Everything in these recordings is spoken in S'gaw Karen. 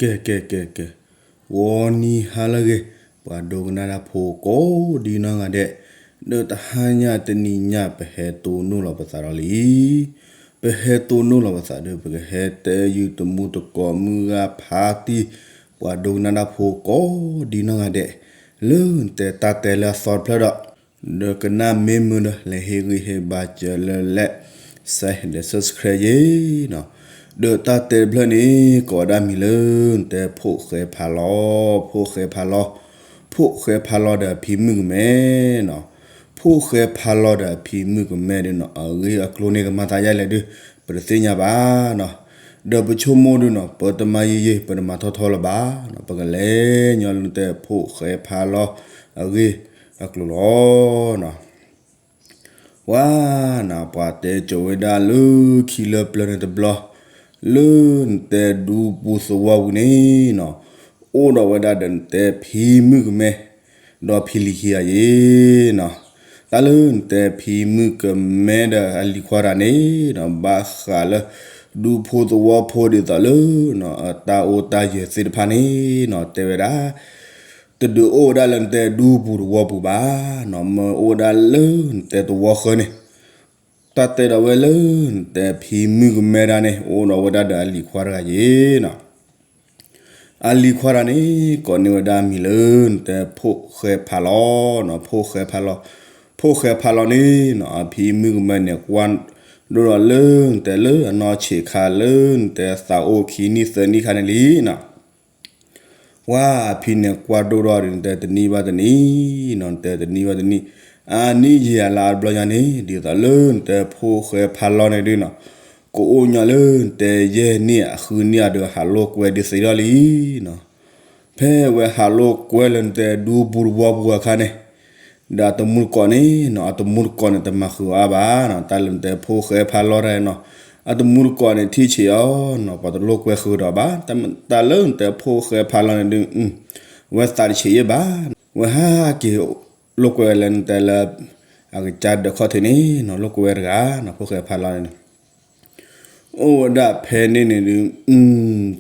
ကဲ ကဲ ကဲ ကဲ, ဂီၤနံၤဟါလၢအဂ့ၤ, ပှၤဒိကနၣ်တၢ်ဖိကိးဒံနီၢ်ဂၤဒဲး, ဒီးတဟါညါတနံၤညါ ပဟဲတိၢ်နီၣ်လီၤပသးဒီးလံ. ပဟဲတိၢ်နီၣ်လီၤပသးဒီး ပကဟဲတဲယုာ်တမူတကိးမုၢ်ဂၤဖးတံၢ် ပှၤဒိကနၣ်တၢ်ဖိကိးဒံနီၢ်ဂၤဒဲး, လၢနတဲတၢ်တဲလၢအသီတဖျၢၣ်ဒီး ဒီးကနၣ်မ့ၢ်မုာ်ဒီး လဲၤဟ့ၣ်ဂံၢ်ဟ့ၣ်ဘါစၢၤလၢ like, share ဒီး subscribe ယ့ၤနီၤ. ဒီးတၢ်တဲတဖျၢၣ်န့ၣ် ကိးဝဲဒၣ်မံၤလၢ နတဲဖိၣ်ဃဲဖးလီၤ, ဖိၣ်ဃဲဖးလီၤ, ဖိၣ်ဃဲဖးလီၤဒီးအဖံမုၣ်ကမဲနီၤ. ဖိၣ်ဃဲဖးလီၤဒီးအဖံမုၣ်ကမဲဒီးနီၤ အဂ့ၢ်အကျိၤန့ၣ် ကမၤသးဒ်လဲၣ်ဒုး ပတသ့ၣ်ညါဘၣ်နီၤ. ဒီးပဆိကမိၣ်ဒုးနီၤ ပတမၤယံာ်ယံာ် ပတမၤထီၣ်ထီလၢၤဘၣ်နီၤ. ပကလဲၤညီနတဲဖိၣ်ဃဲဖးလီၤ အဂ့ၢ်အကျိၤလီၤနီၤ. ဝါနီၤ ပှၤတဲစိာ်ဝဲဒၣ်လၢခံလၢပျၢၤန့ၣ်တဘျီ, လၢနတဲဒူပူၤသဝီပူၤန့ၣ်နီၤ အိၣ်ဒီးဝဲဒၣ်ဒီးနတဲဖံမုၣ်ကမဲ ဒီးဖံလံၤခံဂၤယ့ၤနီၤ. တၢ်လၢနတဲဖံမုၣ်ကမဲဒီးအလံၤခွါတဂၤန့ၣ်နီၤ ဘၣ်ဃးလၢ ဒူဖိသဝီဖိဒ်သိးလၢနီၤ အတၢ်အိၣ်တၢ်ယၢၤသ့ၣ်တဖၣ်န့ၣ်နီၤ တဲဝဲဒၣ် တဒုးအိၣ်ဝဲဒၣ်လၢနတဲဒူပူၤသဝီပူၤဘၣ်နီၤ မ့ၢ်အိၣ်ဝဲဒၣ်လၢနတဲသဝီဃၢန့ၣ် တၢ်တဲဒီးဝဲလၢနတဲဖံမုၣ်ကမဲဒၣ်န့ၣ် အိၣ်ဒီးဝဲဒၣ်ဒီးအလံၤခွါတဂၤယ့ၤနီၤ. အလံၤခွါတဂၤန့ၣ် ကိးန့ၢ်ဝဲဒၣ်မံၤလၢနတဲဖိၣ်ဃဲဖးလီၤနီၤ ဖိၣ်ဃဲဖးလီၤ, ဖိၣ်ဃဲဖးလီၤန့ၣ်နီၤ အဖံမုၣ်ကမဲန့ၣ် ကွၢ်ဒိၣ်ဒီးလၢနတဲလၢအနီၢ်ဆံးခါလၢနတဲသးအိၣ်ခံနံၣ်သၢနံၣ်ခါန့ၣ်လံနီၤ ဝါအဖံန့ၣ်ကွၢ်ဒိၣ်ထီၣ်ဒီး နတဲတနံၣ်ဘၣ်တနံၣ်နီၤ နတဲတနံၣ်ဘၣ်တနံၣ်, အနံၣ်ယံာ်အလါတဘျီညါန့ၣ် ဒ်သိးလၢနတဲဖိၣ်ဃဲဖးလီၤန့ၣ်ဒုးနီၤ ကအိၣ်ညီလၢနတဲယဲၢ်နံၣ်အဃုနံၣ်အဒုး ဟးလိာ်ကွဲဒ်သိးဒီးလံနီၤ. ဖဲဝဲဟးလိာ်ကွဲလၢနတဲဒူပူၤသဝီပူၤအခါန့ၣ် ဒီးအတမူတကိးန့ၣ်နီၤ အတမူတကိးန့ၣ် တမၤဃုာ်အီၤအါဘၣ်နီၤ တၢ်လၢနတဲဖိၣ်ဃဲဖးလီၤတဂၤနီၤ အတမူတကိးန့ၣ် ထံၣ်ဆံးအီၤနီၤ ပှၤတလိာ်ကွဲဃုာ်ဒီးဘၣ်, တၢ်လၢနတဲဖိၣ်ဃဲဖးလီၤန့ၣ်ဒုး ဝဲသးတဆံးယဲၢ်ဘၣ်နီၤ ဝဲဟးက့ၤလိာ်ကွဲဝဲလၢနတဲလၢ အကစၢ်ဒၢးခီၣ်ထံးန့ၣ်နီၤ လိာ်ကွဲဝဲတဂၤနီၤ ဖိၣ်ဃဲဖးလီၤန့ၣ် အိၣ်ဝဲဒၣ်ဖဲန့ၣ်န့ၣ်ဒုး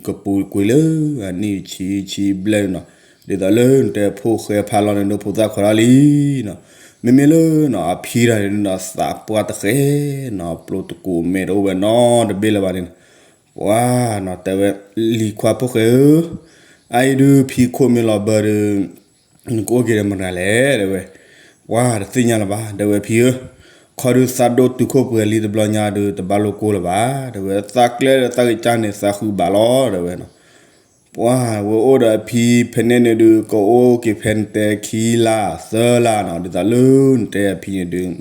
ကပူၤကွံာ်လၢအနံၣ်ဆံဆံဘျဲၣ်န့ၣ်နီၤ ဒ်သိးလၢနတဲဖိၣ်ဃဲဖးလီၤန့ၣ်ဒုး ဖိသၣ်ခွါထီၣ်လံနီၤ မ့မ့ၢ်လၢနီၤ အဖံတဂၤန့ၣ်ဒုးနီၤ သးပှၢ်တဃဲနီၤ ပျိတကိးမဲာ်တအိၣ်ဝဲနီတဘ့ၣ်လၢၤဘၣ်န့ၣ်နီၤ ပှၤနီၤ တဲဝဲ လံၤခွါဖိၣ်ဃဲဧၢ, အအံၤဒုးဖံခိၣ်မ့ၢ်လီၤဘၢဒုး နကအိၣ်က့ၤဒီးမတၤလဲၣ် တဲဝဲ, ပှၤတသ့ၣ်ညါလၢၤဘၣ် တဲဝဲ ဖံဧၢ, ခီဒုးသးဒိၣ်တုၤခိၣ်ပှဲၤလံတဘျီညါဒုး တဘၣ်လိာ်ကွဲလၢၤဘၣ် တဲဝဲ, သးကျဲဒီးသးကစၢ်န့ၣ် သးဃုဘၣ်လီၤ တဲဝဲနီၤ, ပှၤဝဲအိၣ်ဒီးအဖံဖဲန့ၣ်န့ၣ်ဒုး ကအိၣ်က့ၤဖဲနတဲခံလါသၢလါနီၤ ဒ်သိးလၢနတဲအဖံန့ၣ်ဒုး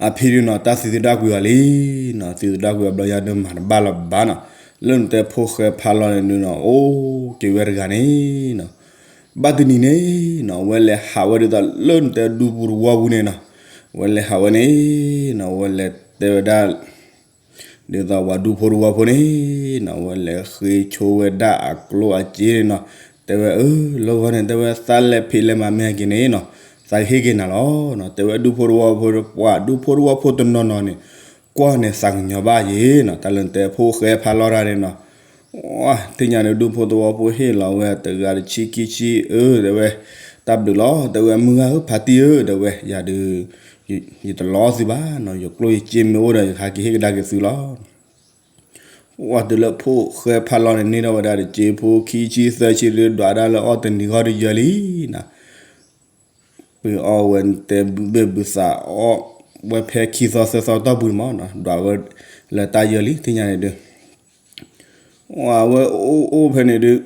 အဖံဒုးနီၤ တၢ်သံသဒၣ်ကွံာ်အီၤလံနီၤ, သံသဒၣ်ကွံာ်အီၤဘျီညါဒုး မၤတဘၣ်လၢၤဘၣ်နီၤ, လၢနတဲဖိၣ်ဃဲဖးလီၤန့ၣ်ဒုးနီၤ အိၣ်က့ၤဝဲတဂၤန့ၣ်နီၤ, ဘၣ်တနံၤန့ၣ်နီၤ ဝဲလဲၤဟးဝဲဒ်သိးလၢနတဲဒူပူၤသဝီပူၤန့ၣ်နီၤ, ဝဲလဲၤဟးဝဲန့ၣ်နီၤ ဝဲလဲၤတဲဝဲဒၣ် ဒ်သိးပှၤဒူဖိသဝီဖိန့ၣ်နီၤ ဝဲလဲၤဃ့ဆိဝဲဒၣ်အကျိၣ်အစ့န့ၣ်နီၤ, တဲဝဲ အၢ လၢဂီၢ်န့ၣ် တဲဝဲ သးလဲၤဖံးလဲၤမၤမ့ၢ်ဟဲက့ၤန့ၣ်နီၤ သးကဟ့ၣ်က့ၤနၤလီၤနီၤ, တဲဝဲ ဒူဖိသဝီဖိ ပှၤဒူဖိသဝီဖိတနီၤနီၤန့ၣ် ကွၢ်န့ၣ်သးကညီၤဘၣ်ယ့ၤနီၤ, တၢ်လၢနတဲဖိၣ်ဃဲဖးလီၤတၢ်န့ၣ်နီၤ သ့ၣ်ညါန့ၣ် ဒူဖိသဝီဖိဟ့ၣ်လီၤဝဲတဂၤတဆံခံဆံ အၢ တဲဝဲ, တၢ်ဘျုးလီၤ တဲဝဲ မုၢ်ဂၤဧၢ ဖါတံၢ်ဧၢ တဲဝဲ, ယၤဒုး ယတလီၤသုဘၣ်နီၤ, ယကျိၣ်ယစ့မ့ၢ်အိၣ်ဒီး ယကဟဲက့ၤဟ့ၣ်ကဒါက့ၤသုလီၤ. ဝဲတုၤလၢဖိၣ်ဃဲဖးလီၤန့ၣ် န့ၢ်ထီၣ်ဝဲဒၣ်တစ့ဖိခံဆံသၢဆံဒုး ဒွးဒၣ်လၢအီၣ်တနံၤဂီၢ်တယၢလံနီၤ ပအီၣ်ဝဲတဲဘုဘ့ၣ်ဘုသးအီၣ်ဝဲဖဲခံသီသၢသီ တီၢ်ပူၤန့ၣ်မးနီၤ ဒွးဝဲလၢတၢ်ယၢလံ သ့ၣ်ညါန့ၣ်ဒုး ဝဲအိၣ်အိၣ်ဖဲန့ၣ်ဒုး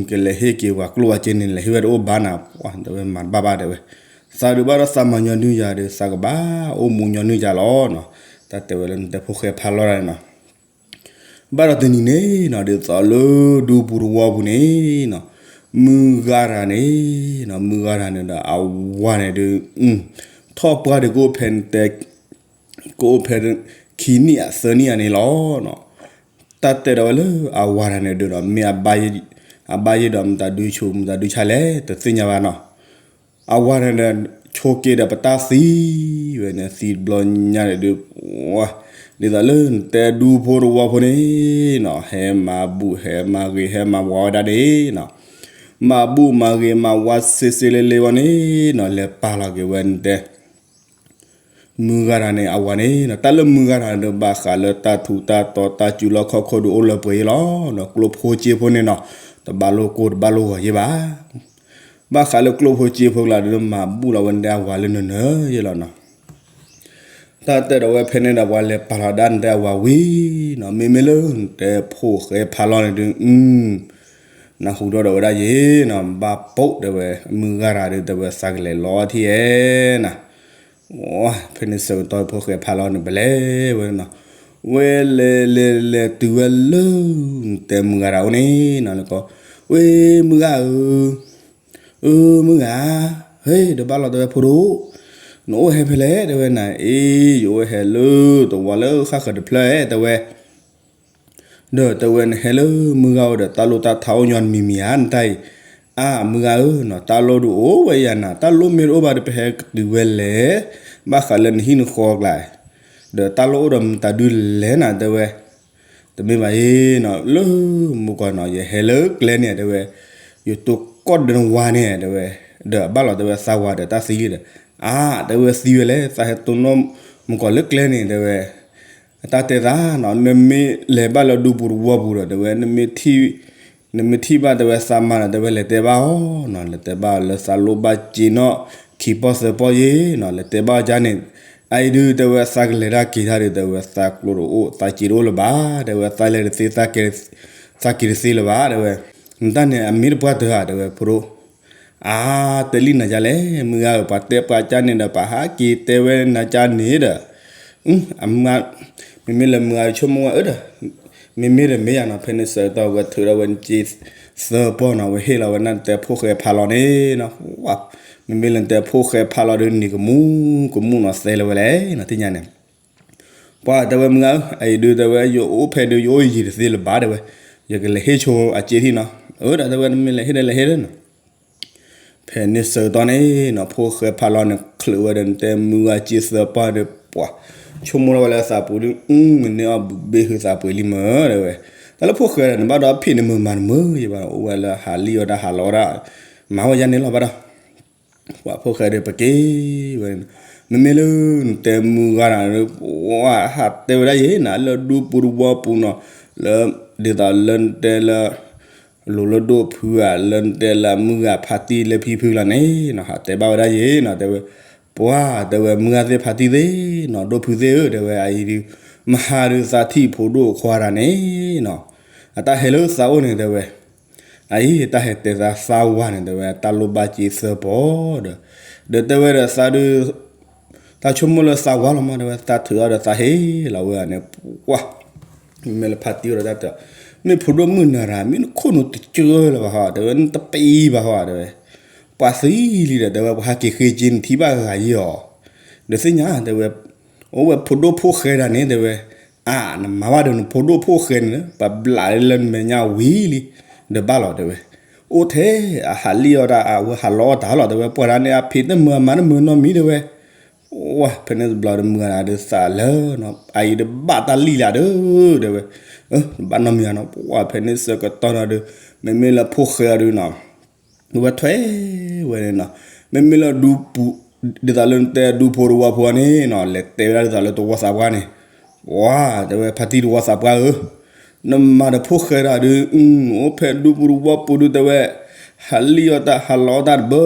ကလဲၤဟ့ၣ်က့ၤပှၤကျိၣ်ပှၤစ့န့ၣ် လဲၤဟ့ၣ်ဝဲတအိၣ်ဘၣ်နၤ တဲဝဲမၤတဘၣ်ဘၣ်တဲဝဲ, သးဒုးဘၣ်ဒီးသးမၤညီနုၢ်ယၤဒီး သးကဘၣ်အိၣ်မူညီနုၢ်ယၤလီၤနီၤ, တၢ်တဲဝဲလၢနတဲဖိၣ်ဃဲဖးလီၤတၢ်န့ၣ်နီၤ ဘၣ်ဒီးတနံၤန့ၣ်နီၤ ဒ်သိးလၢဒူပူၤသဝီပူၤန့ၣ်နီၤ မုၢ်ဂၤတဂၤန့ၣ်နီၤ မုၢ်ဂၤတဂၤန့ၣ်ဒီး အဝၤန့ၣ်ဒုး ထီၣ်ပှၢ်ဒုးကအိၣ်ဖဲနတဲ ကအိၣ်ဖဲ ခံနံၣ်အသၢနံၣ်အန့ၣ်လီၤနီၤ, တၢ်တဲဒီးဝဲလၢအဝၤတဂၤန့ၣ်ဒုးနီၤ မ့ၢ်အဘၣ်ယဲၢ်ဒီးမတၤဒုးဆူး မတၤဒုးဆါလဲၣ် တသ့ၣ်ညါဘၣ်နီၤ အဝၤန့ၣ်ဒီး ဆိးက့ဒီးပတၢ်သံဝဲန့ၣ် သံတဘျီညါန့ၣ်ဒုး ဝဲ ဒ်သိးလၢနတဲဒူဖိတဝီဖိန့ၣ်နီၤ, ဟဲမၤဘူၣ်ဟဲမၤဂ့ၤ ဟဲမၤဝါဝဲဒၣ်န့ၣ်နီၤ, မၤဘူၣ်မၤဂ့ၤမၤဝါစ့စ့လ့လ့ဝဲန့ၣ်နီၤ, လဲၤပာ်လီၤက့ၤဝဲနတဲ မုၢ်ဂၤတၢ်န့ၣ်အဝၤန့ၣ်နီၤ, တၢ်လၢမုၢ်ဂၤတၢ်ဒီး ဘၣ်ဃးလၢတၢ်ထူးတၢ်တီၤ တၢ်စုလီၢ်ခီၣ်ခိၣ်ဒီး အိၣ်လၢပှဲၤအံၤလီၤ. ကျိဖိစ့ဖိန့ၣ်နီၤ, တဘၣ်လိၣ်ကိၢ်တဘၣ်လိၣ်ဂီၤယ့ၢ်ဘၣ်. ဘၣ်ဃးလၢကျိဖိစ့ဖိကျါဒီး မၤဘူၣ်လီၤဝဲနတဲအဝၤလၢနနၢၤယ့ၢ်လီၤနီၤ. တၢ်တဲဒီးဝဲဖဲန့ၣ်ဒီး ပှၤလဲၤပာ်လီၤဒၣ်နတဲအဝၤဝံၤနီၤ, မ့မ့ၢ်လၢနတဲဖိၣ်ဃဲဖးလီၤန့ၣ်ဒုး နၢ်ဟူထီၣ်ဒီးဝဲဒၣ်ယ့ၢ်နီၤ, ဘၣ်ပိာ်တဲဝဲ မုၢ်ဂၤတၢ်ဒုး တဲဝဲ သးကလဲၤလီၤထံၣ်ဧဲနီၤ. ဖဲန့ၣ်ဆၢကတီၢ်ဖိၣ်ဃဲဖးလီၤန့ၣ် ပလဲၤဝဲနီၤ, ဝဲလဲၤလဲၤလဲၤတုၤဝဲလၢ နတဲမုၢ်ဂၤတၢ်အိၣ်န့ၣ်နီၤ, လၢကီး ဝဲမုၢ်ဂၤဧၢ, အၢ မုၢ်ဂၤ, ဟဲ ဒီးဘၣ်လီၤတဲဝဲဖိဒိၣ်, နအိၣ်ဟဲဖဲလဲၣ် တဲဝဲနၤ, အ့ ယအိၣ်ဟဲလၢတဝီလၢဃၣ်ဃၢၤတဖျၢၣ် တဲဝဲ ဒီးတဲဝဲနဟဲလၢမုၢ်ဂၤအိၣ်ဒီး တၢ်လိၣ်တၢ်ထါအိၣ်ညီနမံၤမံၤဧါ နတၢ်အံၤ, အါ မုၢ်ဂၤဧၢနီၤ, တၢ်လိၣ်ဒုးအိၣ်ဝဲယၤနၤ, တၢ်လိၣ်မ့ၢ်တအိၣ်ဘၣ်ဒီး ပဟဲကတုၤဝဲလဲၣ်, ဘၣ်ဃးလၢနဟံၣ်နဃီကျါ, ဒီးတၢ်လိၣ်အိၣ်ဒီးမတၤဒုးလဲၣ်နၤ တဲဝဲ တမ့ၢ်ဘၣ်အံၤနီၤ, လၢမုၢ်ကီၢ်နီၤ ယဟဲလၢကျဲန့ၣ် တဲဝဲ, ယတိၤကီၢ်ဒီးနဝၤန့ၣ် တဲဝဲ, ဒီးဘၣ်လီၤတဲဝဲသးဝၤဒီးတၢ်သံလံဒီး, အါ တဲဝဲသံဝဲလဲၣ်, သးဟဲတိၤနီၣ်မုၢ်ကီၢ်လၢကျဲန့ၣ် တဲဝဲ, အတၢ်တဲသးနီၤ, နမ့ၢ်လဲၤဘၣ်လၢဒူပူၤတဝီပူၤဒီး တဲဝဲ, နမ့ၢ်ထံၣ်ဘၣ်တဲဝဲသးမါဒီး တဲဝဲလဲၤတဲဘၣ်အီၤနီၤ, လဲၤတဲဘၣ်အီၤလၢသးလိၣ်ဘၣ်စ့နီၣ် ခံပီၢ်သၢပီၢ်ယ့ၢ်နီၤ, လဲၤတဲဘၣ်အီၤကါန့ၣ်, အအံၤဒုး တဲဝဲသးကလဲၤတၢ်က့ၤတၢ်ဒီး တဲဝဲသးကျိတအိၣ် သးစ့တအိၣ်လၢၤဘၣ်, တဲဝဲသးလဲၤတသ့ သးက့ၤတသ့လၢၤဘၣ် တဲဝဲ, နတၢ်န့ၣ်အမ့ၢ်တပှၢ်တၢၢ်ဧါ တဲဝဲဖိဒိၣ်, အါ တဲလံနၤကါလဲၣ် မုၢ်ဂၤဧၢ, ပှၤတဲပှၤကါန့ၣ်ဒီး ပှၤဟးက့ၤတဲဝဲနၤကါန့ၣ်ဒီး မ့မ့ၢ်လၢမုၢ်ဂၤဆိကမိၣ်ဝဲအၢဒီး, မ့မ့ၢ်ဒီးမ့ၢ်ယၤနီၤ, ဖဲန့ၣ်ဆၢကတီၢ်ဝဲထုးထီၣ်ဝဲနစ့သၢပီၢ်နီၤ, ဝဲဟ့ၣ်လီၤဝဲနတဲဖိၣ်ဃဲဖးလီၤန့ၣ်နီၤ, မ့မ့ၢ်လၢနတဲဖိၣ်ဃဲဖးလီၤဒီး နံၤကမူၣ်ကမူၣ်နီၤသဲလၢၤဝဲလဲၣ်နီၤ, သ့ၣ်ညါန့ၣ် ပှၤတဲဝဲမုၢ်ဂၤဧၢ, အအံၤဒုး တဲဝဲ ယအိၣ်ဖဲဒုး ယအိၣ်ယံာ်တသ့လၢၤဘၣ် တဲဝဲ, ယကလဲၤဟ့ၣ်ဆိအစ့ထံၣ်နီၤ, အၢဒီးတဲဝဲ နမ့ၢ်လဲၤဟ့ၣ်ဒီးလဲၤဟ့ၣ်ဒီးနီၤ ဖဲန့ၣ်ဆၢကတီၢ်န့ၣ်နီၤ, ဖိၣ်ဃဲဖးလီၤန့ၣ် ချုးဝဲဒီးနတဲမုၢ်ဂၤစ့သၢပီၢ်ဒီး ပှၤ ဆိကမိၣ်လီၤဝဲလၢသးပူၤဒုး မ့ၢ်န့ၢ်အီၣ်ဘုးဘ့ၣ်ဟုသးပှ့ၤလံမၢ တဲဝဲ, တၢ်လၢဖိၣ်ဃဲဒီး နဘၣ်ဒီးဖံးနမုာ်မၤနမုာ်ယဘၣ်, အိၣ်ဝဲလၢဟးလံၣ်အီၣ်တၢ်ဟးလီၤအီၣ်တၢ် မၤဝဲယါန့ၣ်လီၤဘၣ်ဒီး ပှၤဖိၣ်ဃဲဒီး ပက့ၤဝဲ, မ့မ့ၢ်လၢနတဲမုၢ်ဂၤတၢ်ဒီး ပှၤဟးတဲဝဲဒၣ်ယဲနၤ လၢဒူပူၤတဝီပူၤနီၤ, လၢ ဒ်သိးလၢနတဲလၢ လိၤလၢဒိၣ်ဖုဧါ လၢနတဲလၢမုၢ်ဂၤဖါတံၢ်လၢဖံဖုလီၤန့ၣ်နီၤ, ဟးတဲဘၣ်ဝဲဒၣ်ယဲနီၤ, တဲဝဲ ပှၤ တဲဝဲ မုၢ်ဂၤသ့ၣ်ဖါတံၢ်သ့ၣ်နီၤ ဒိၣ်ဖုသ့ၣ်ဧၢ တဲဝဲ အအံၤဒုး မဟါဒုးသးထံၣ်ဖိဒိၣ်ခွါတၢ်န့ၣ်နီၤ, အတၢ်ဟဲလၢသးအိၣ်န့ၣ် တဲဝဲ အအံၤ တၢ်ဟဲတဲသးသးဝၤန့ၣ် တဲဝဲ တၢ်လိၣ်ဘၣ်စ့သၢပီၢ်ဒီး, ဒီးတဲဝဲဒီးသးဒုး တၢ်ဆိကမိၣ်လၢသးဝၤလီၤမး တဲဝဲ တၢ်ထုးအီၤဒီးသးဟ့လီၤဝဲန့ၣ် ပှၤ မ့မ့ၢ်လၢဖါတံၢ်အိၣ်ဒီးတၢ်တဲ, မ့ၢ်ဖိဒိၣ်မုၣ်နၤရၤ မ့ၢ်နခိၣ်နူာ်တကၢလၢၤဘၣ်ဟီ တဲဝဲ နတပံဘၣ်ဟီ တဲဝဲ, ပှၤသံလံဒီး တဲဝဲ ပှၤဟးက့ၤဃ့က့ၤနထံၣ်ဘၣ်ဂၤယီၤ, ဒီးသ့ၣ်ညါ တဲဝဲ အိၣ်ဝဲဖိဒိၣ်ဖိၣ်ဃဲတၢ်န့ၣ် တဲဝဲ, အါ နမၤဘၣ်ဒီးနဖိဒိၣ်ဖိၣ်ဃဲန့ၣ် ပဘျးလၢနမဲာ်ညါဝံၤလံ, ဒီးဘၣ်လီၤ တဲဝဲ, အိၣ်ထဲအဟးလံၣ်အီၣ်တၢ် အဝဲဟးလီအီၣ်တၢ်လီၤ တဲဝဲ ပှၤတၢ်န့ၣ်အဖံးတမုာ်အမါတမုာ်နီတမံၤ တဲဝဲ, ဝဲ ဖဲန့ၣ်တဘျီဒီးမုၢ်ဂၤဒီးသးလၢနီၤ အအံၤဒီးဘၣ်တၢ်လံၣ်လၢဒုး တဲဝဲ, ဘၣ်နီတမံၤဧါနီၤ ပှၤ ဖဲန့ၣ်ဆၢကတီၢ်နီၤဒီး မ့မ့ၢ်လၢဖိၣ်ဃဲအီၤဒုးနီၤ ဝဲထွဲဝဲန့ၣ်နီၤ, မ့မ့ၢ်လၢဒူပူၤ ဒ်သိးလၢနတဲဒူဖိတဝီဖိန့ၣ်နီၤ လဲၤတဲဝဲဒၣ်ဒ်သိးလၢတဝီသးပှၢ်န့ၣ်, ပှၤ တဲဝဲ ဖါတံၢ်တဝီသးပှၢ်ဧၢ, နမၤဒီးဖိၣ်ဃဲတၢ်ဒုး အိၣ်ဖဲဒူပူၤတဝီပူၤဒုး တဲဝဲ, ဟးလံၣ်အီၣ်တၢ်ဟးလီအီၣ်တၢ်တဘၢ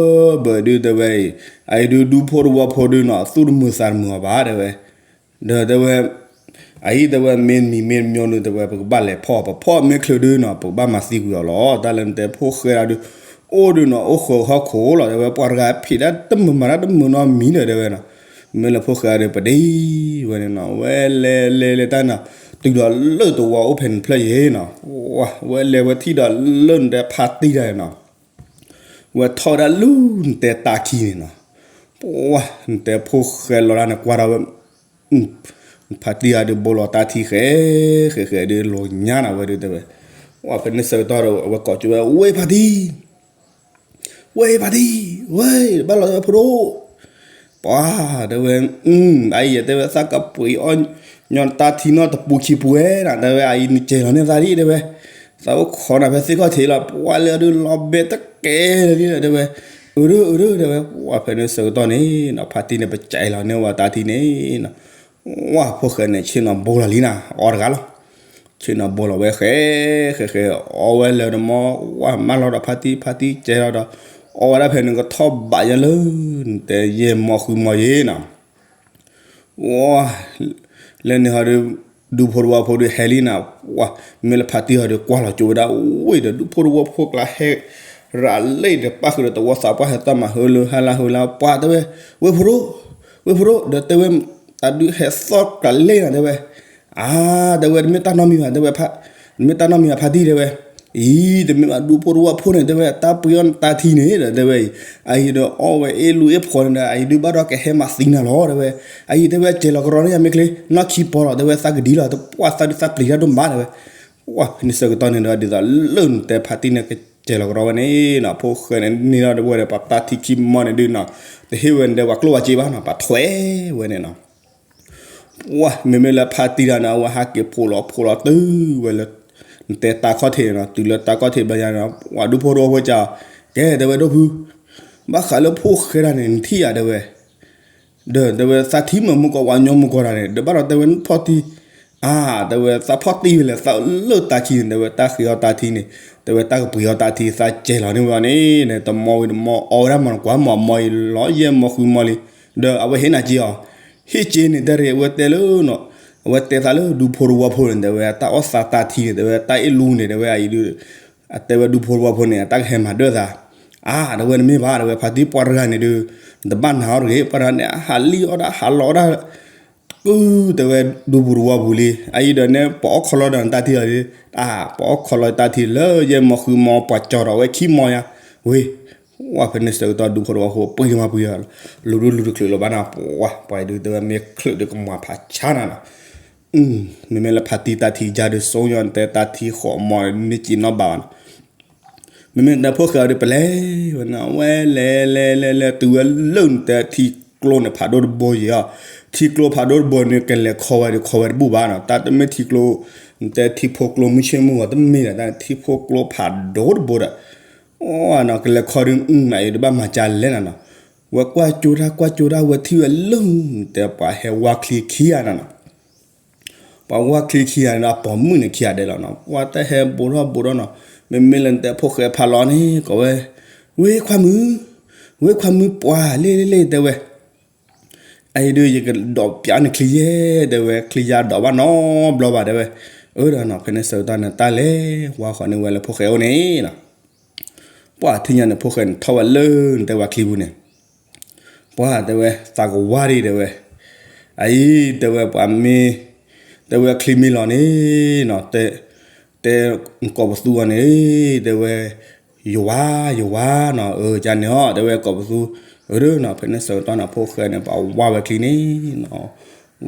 ဘၢဒုး တဲဝဲအံၤ, အအံၤဒုးဒူဖိတဝီဖိဒုးနီၤ သူၣ်တမုာ်သးတမုာ်အီၤဘၣ် တဲဝဲ ဒီးတဲဝဲ, အအံၤတဲဝဲ မ့ၢ်မံၤမ့ၢ်မျိၤဒုး တဲဝဲ ပကဘၣ်လဲၤဖီၣ် ပဖီၣ်မ့ၢ်ချုးဒုးနီၤ ပကဘၣ်မၤသံကွံာ်အီၤလီၤ. တၢ်လၢနတဲဖိၣ်ဃဲတၢ်ဒုး အိၣ်ဒုးနီၤ အိၣ်ဃၢၤဟီၣ်ခိၣ်လီၤ တဲဝဲ ပှၤတဂၤဖံးတၢ်တမုာ်မၤတၢ်တမုာ်နီတမံၤဒီး တဲဝဲနီၤ, မ့ၢ်လၢဖိၣ်ဃဲတၢ်ဒုး ပဒ့ဝဲန့ၣ်နီၤ ဝဲလဲၤလဲၤလဲၤတၢ်နီၤ တုၤဒီးလၢတဝီအိၣ်ဖဲန့ၣ်တဖျၢၣ်ယဲနီၤ, ဝဲလဲၤဝဲထံၣ်ဒီးလၢနတဲဖါတံၢ်တၢ်နီၤ ဝဲထီၣ်ဝဲဒၣ်လၢနတဲတၢ်ခံန့ၣ်နီၤ, ပှၤ နတဲဖိၣ်ဃဲလီၤတၢ်န့ၣ် ကွၢ်ထီၣ်ဝဲ ဖါတံၢ်တၢ်ဒုး ဘိလီၤတၢ်ထံဃဲ ဃဲဃဲဒုး လီၤညါနၤဝဲဒုး တဲဝဲ, ပှၤ ဖဲန့ၣ်ဆၢကတီၢ်ဒီး အဝဲကိးကၠိဝဲ ဝဲဖါတံၢ် ဝဲဖါတံၢ် ဝဲ ဘၣ်လီၤတဲဝဲဖိဒိၣ်, ပှၤ တဲဝဲ အအံၤ တဲဝဲ သးကပှ့ၤအီၣ် ညီနတၢ်ထံနီတပူၤခံပူၤဝဲနၤ တဲဝဲ အအံၤနကဲၤလီၤန့ၢ်သးဒံး တဲဝဲ, သးအိၣ်ခိးနၤဖဲသ့ၣ်ခီၣ်ထံးလီၤ ပှၤလၢအဒုးလီၤဘဲတကဲလၢာ်လံ တဲဝဲ, အၢ အၢ တဲဝဲ, ပှၤဖဲန့ၣ်ဆၢကတီၢ်န့ၣ်နီၤ ဖါတံၢ်န့ၣ် ပကဲၤလီၤန့ၢ်ဝဲတၢ်ထံန့ၣ်နီၤ, ပှၤဖိၣ်ဃဲန့ၣ် ဆ့ၣ်နီၤဘိလီၤလံနၤ အီတဂၤလီၤ, ဆ့ၣ်နီၤဘိလီၤဝဲဃဲ ဃဲဃဲ အီဝဲလၢာ်တမီၤ ဝဲမၢလီၤဒီးဖါတံၢ် ဖါတံၢ်ကဲၤလီၤဒီး အီဝဲဒၣ်ဖဲန့ၣ်ကထီၣ်ဘးယဲလၢ နတဲယဲၢ်မီၤဃုမီၤယဲနီၤ လၢန့ၣ်ဟီဒီး ဒူဖိတဝီဖိဒီးဟဲလံနၤ, ပှၤမ့ၢ်လၢဖါတံၢ်ဟီဒီးကွၢ်လီၤကၠိဝဲဒၣ် ဝ့ၢ်ဒီးဒူဖိတဝီဖိကျါဟဲ ရၤလံဒီးပၣ်ဃုာ်ဒီးတဝီသးပှၢ်ဟဲသီၣ်မး ဟၢလၢဟၢလၢဟၢလၢ ပှၤတဲဝဲ ဝ့ၢ်ဖိရိ ဝ့ၢ်ဖိရိ ဒီးတဲဝဲ တၢ်ဒုးဟဲသီၣ်ကျါလဲၣ်နၤ တဲဝဲ အါ တဲဝဲ တမ့ၢ်တၢ်နီတမံၤဘၣ် တဲဝဲ တမ့ၢ်တၢ်နီတမံၤဘၣ်ဖါတံၢ် တဲဝဲ, အံၤ တမ့ၢ်ဘၣ်ဒူဖိတဝီဖိန့ၣ် တဲဝဲ တၢ်ပှ့ၤအီၣ်နတၢ်ထံန့ၣ်ဒီး တဲဝဲအံၤ, အအံၤဒီးအီၣ်ဝဲအ့ၣ်လူအ့ၣ်ဖီန့ၣ်ဒီး အအံၤဒုးဘၣ်ဒီးကဟဲမၤသံနၤလီၤ တဲဝဲ, အအံၤတဲဝဲ ကဲၤလီၤကရီန့ၢ်ယၤမ့ၢ်ချ့ နီၢ်ခံပီလီၤ တဲဝဲ သးကဒံလီၤ တပှၢ်သးဒုးသးပျံၤတၢ်ဒိၣ်မး တဲဝဲ, ပှၤဖဲန့ၣ်ဆၢကတီၢ်န့ၣ်ဒီး ဒ်သိးလၢနတဲဖါတံၢ်န့ၣ် ကကဲၤလီၤကရီဝဲန့ၣ်နီၤ ဖိၣ်ဃဲန့ၣ် န့ၢ်ထီၣ်ဒီးဝဲဒီးပှၤတၢ်ထံခံမီန့ၣ်ဒုးနီၤ တဟ့ၣ်ဝဲန့ၣ်ဒီးပှၤကျိၣ်ဝဲစ့ဘၣ်နီၤ ပှၤထွဲဝဲန့ၣ်နီၤ ပှၤမ့မ့ၢ်လၢဖါတံၢ်တၢ်န့ၣ် အဝဲဟးက့ၤဖိးလီၤဖိးလီၤတုၤဝဲလၢ နတဲတၢ်ခီၣ်ထံးနီၤ တုၤလၢတၢ်ခီၣ်ထံးဘျီယၤန့ၣ် ပှၤဒူဖိတဝီဖိက ကဲတဲဝဲဒိၣ်ဖု ဘၣ်ဃးလၢဖိၣ်ဃဲတၢ်န့ၣ် နထံၣ်ယၤတဲဝဲ ဒီးတဲဝဲသးထံမုၢ်မူကီၢ်ဝဲညီမူကီၢ်တၢ်န့ၣ် ဒီးဘၣ်ဒီးတဲဝဲနဖီၣ်တံၢ် အါ တဲဝဲသးဖီၣ်တံၢ်ဝဲလဲၣ် သးလၢတၢ်ခံန့ၣ် တဲဝဲတၢ်ဃ့အီၣ်တၢ်ထံန့ၣ် တဲဝဲတၢ်ကပှ့ၤအီၣ်တၢ်ထံ သးကဲၤလီၤန့ၢ်ဝဲန့ၣ် တမီဝံၤတမီအီဝဲဒၣ်မီၤနကွၢ်မီၤ မီၤအံၤလီၤယဲၢ်မီၤဃုမီၤလံ ဒီးအဝဲဟ့ၣ်နၤက့ၤအီၤ ဟ့ၣ်က့ၤန့ၣ် တဲရ့ၣ်အဝဲတဲလၢ အဝဲတဲသးလၢဒူဖိတဝီဖိန့ၣ် တဲဝဲတၢ်အီၣ်သးတၢ်ထံန့ၣ် တဲဝဲတၢ်အ့ၣ်လူန့ၣ် တဲဝဲအံၤဒုး အတဲဝဲဒူဖိတဝီဖိန့ၣ် အတၢ်ကဟဲမၤဒၢၣ်သး အါ တဲဝဲနမ့ၢ်ဘၣ် တဲဝဲဖါတံၢ်ပှၤတဂၤန့ၣ်ဒုး နတဘၣ်နာ်အီၤတဂ့ၤ ပှၤတဂၤန့ၣ် အဟးလံၣ်အီၣ်ဒၣ်ဟးလီၤအီၣ်ဒၣ် ကုၢ်တဲဝဲဒူပူၤတဝီပူၤလံ အအံၤဒီးန့ၣ် ပအီၣ်ခီလီၤဒီးနတၢ်ထံလီၤလံ အါ ပအီၣ်ခီလီၤတၢ်ထံလၢယဲၢ်မီၤဃုမီၤ ပှၤကၠီၤဒီးဝဲခံမီၤယါ ဝ့ၢ် ဝဲဖဲန့ၣ်ဆၢကတီၢ်ဒူဖိတဝီဖိပှံၤတမၤပှံၤ လူၤဒူလူၤတချုးလီၤဘၣ်နၤ ပှၤပှၤဒုးတဲဝဲမ့ၢ်ချုးဒီးကမၤဖးဆါနၤနီၤ မ့မ့ၢ်လၢဖါတံၢ်တၢ်ထံကါဒုး စိညါနတဲတၢ်ထံဃိးမီၤန့ၣ်က့ၤနီၣ်ဘၣ်ဘၣ်နီၤ မ့မ့ၢ်နတဲဖိၣ်ဃဲအီၤဒုးပလဲၤဝဲန့ၣ် အဝဲလဲၤလဲၤလဲၤလဲၤတုၤဝဲလၢနတဲထံကျိန့ၣ် ဖးဒိၣ်တဘိယဲၤအီၤ ထံကျိဖးဒိၣ်တဘိန့ၣ် ကလဲၤခီဝဲဒုးခီဝဲတဘူၣ်ဘၣ်နီၤ တၢ်တမ့ၢ်ထံကျိ နတဲထံဖိကျိမုၢ်ဆ့ၣ်မုၢ်ဂီၤတမ့ၢ်ဒီး တၢ်ထံဖိကျိဖးဒိၣ်တဘိဒီး အနီၤ ကလဲၤခီဒုး အံၤဒုးဘၣ်မၤကၢ်လဲၣ်နၤနီၤ ဝဲကွၢ်ကၠိတၢ်ကွၢ်ကၠိတၢ်ဝဲထံၣ်ဝဲလၢ တဲပှၤဟဲဝါချံခံဂၤနၤနီၤ ပှၤဝါချံခံဂၤန့ၣ်ဒီး အပိာ်မုၣ်န့ၣ်ခံဂၤဒဲးလီၤနီၤ ပှၤတၢ်ဟဲဘူးထီၣ်ဘူးထီၣ်နီၤ မ့မ့ၢ်လၢနတဲဖိၣ်ဃဲဖးလီၤန့ၣ် ကိးဝဲ ဝ့ၢ်ခွါမုၣ် ဝ့ၢ်ခွါမုၣ်ပှၤလ့လ့လ့ တဲဝဲ အအံၤဒုးယကဒိးပျးနချံယဲၢ် တဲဝဲ ချံယါဒိးဘၣ်နီတဘျီဘၣ် တဲဝဲ အၢဒီးနီၤ ဖဲန့ၣ်ဆၢကတီၢ်န့ၣ် တၢ်လဲၤဝါဃီန့ၢ်ဝဲလၢဖိၣ်ဃဲအိၣ်န့ၣ်နီၤ ပှၤထံၣ်ညါန့ၣ် ဖိၣ်ဃဲန့ၣ်ထီၣ်ဝဲလၢနတဲဝဲချံပူၤန့ၣ် ပှၤတဲဝဲ သးကဝါဒံး တဲဝဲ အအံၤ တဲဝဲ ပှၤမ့ၢ် တဲဝဲချံမ့ၢ်လီၤန့ၣ်နီၤ တဲ တဲကိးပသူအီၤန့ၣ် တဲဝဲ ယဝါ ယဝါနီၤ အၢ ကန့ၣ်အီၤ တဲဝဲကိးပသူ အၢနီၤ ဖဲန့ၣ်ဆၢကတီၢ်န့ၣ် ဖိၣ်ဃဲန့ၣ် ပှၤဝါဝဲချံန့ၣ်နီၤ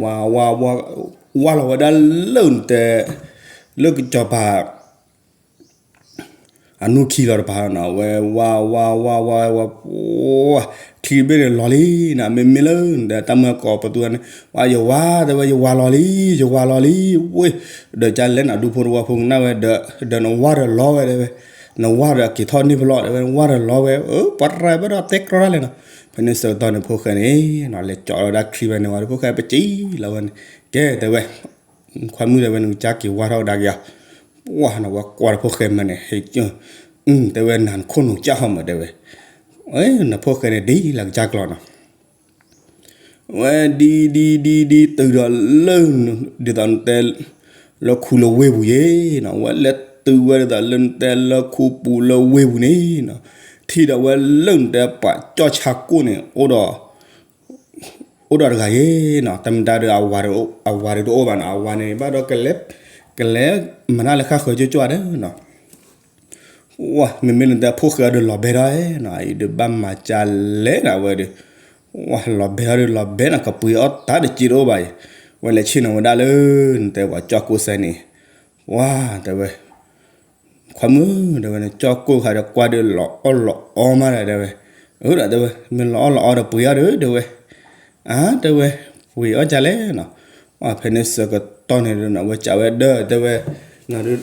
ဝါ ဝါ ဝါ ဝါလီၤဝဲဒၣ်လၢနတဲ လၢကစီၤပၤ အနူၢ်ခံလီၤတပၤနီၤ ဝဲဝါ ဝါ ဝါ ဝါ ဝါ ချံဘ့ၣ်န့ၣ်လီၤလံနီၤ မ့မ့ၢ်လၢနတဲတၢ်မုၢ်ကိးပသူန့ၣ် ဝါ ယဝါ တဲဝဲ ယဝါလီၤလံ ယဝါလီၤလံ ဝ့ၢ် ဒီးကလဲၣ်နၤ ဒူဖိတဝီဖိကနၣ်ဝဲ ဒီးနဝါဒီးလီၤဝဲ တဲဝဲ နဝါဒီးက့ၤထီၣ်န့ၢ်ဖျီၣ် တဲဝဲ နဝါဒီးလီၤဝဲ အၢ ပှၤရဲၣ်ဘၣ်ဒီးတဲကြီတၢ်လဲၣ်နီၤ ဖဲန့ၣ်ဆၢကတီၢ်န့ၣ် ဖိၣ်ဃဲန့ၣ်နီၤ လဲၤကၠီးလီၤဝဲဒၣ်ချံဝဲန့ၣ်ဝဲ ဖိၣ်ဃဲပစံးလီၤဝဲန့ၣ် ကဲ တဲဝဲ ခွါမုၣ်တဲဝဲ နကစၢ်က့ၤဝါထီၣ်ကဒါက့ၤအီၤ ပှၤနီၤ ဝဲကွၢ်ဒီးဖိၣ်ဃဲမးန့ၣ် ဟဲ တဲဝဲ နၤနခိၣ်နူာ်ကၢ်ဟီၣ်မး တဲဝဲ နဖိၣ်ဃဲန့ၣ် ဒ်လၢကစၢ်ကျီၤနီၤ ဝဲဒ်ဒ်ဒ်ဒ်တုၤဒီးလၢ ဒ်သိးနတဲ လၢခူလၢဝ့ၢ်ပူၤယဲနီၤ ဝဲလဲၤတုၤဝဲဒ်သိး လၢနတဲလၢခူပူၤလၢဝ့ၢ်ပူၤန့ၣ်နီၤ ထံၣ်ဒီးဝဲလၢနတဲပှၤကၠီၣ်ဆါကိၣ်န့ၣ် အိၣ်ဒီး အိၣ်ဒီးတဂၤယဲနီၤ တမ့ၢ်တၢ်ဒီး အဝၤဒီးတအိၣ်ဘၣ်နီၤ အဝၤန့ၣ် ဘၣ်ဒီး ကလဲၤမၤတၢ်လၢဃၣ်ဃၢၤကၠိကၠိဒီးနီၤ ဝဲ မ့မ့ၢ်လၢနတဲဖိၣ်ဃဲအီၤဒီးလီၤဘဲထီၣ်နီၤ အံၤဒုးဘၣ်မၤကၢ်လဲၣ်နၤဝဲဒီး ဝဲလီၤဘဲထီၣ်ဒီးလီၤဘဲနၤ ကပှ့ၤအီၣ်တၢ်တက့တအိၣ်ဘၣ်ယဲ ဝဲလဲၤဆ့ၣ်နီၤဝဲဒၣ်လၢ နတဲပှၤကၠီၣ်ကိၣ်စဲန့ၣ် ဝဲ တဲဝဲ ခွါမုၣ် တဲဝဲ နကၠီၣ်ကိၣ်ခါဒီးကွၢ်ဒီးလီၤအီၣ်လီၤအီမးဒီး တဲဝဲ အၢဒီး တဲဝဲ မ့ၢ်လီၤအီၣ်လီၤအီဒီးပှ့ၤအီၣ်ဒီး တဲဝဲ အါ တဲဝဲ ပှ့ၤအီၣ်ကလဲၣ်နီၤ ဖဲန့ၣ်ဆၢကတီၢ်န့ၣ်ဒီး အဝဲစံးဝဲဒၣ် တဲဝဲ, နဒုး,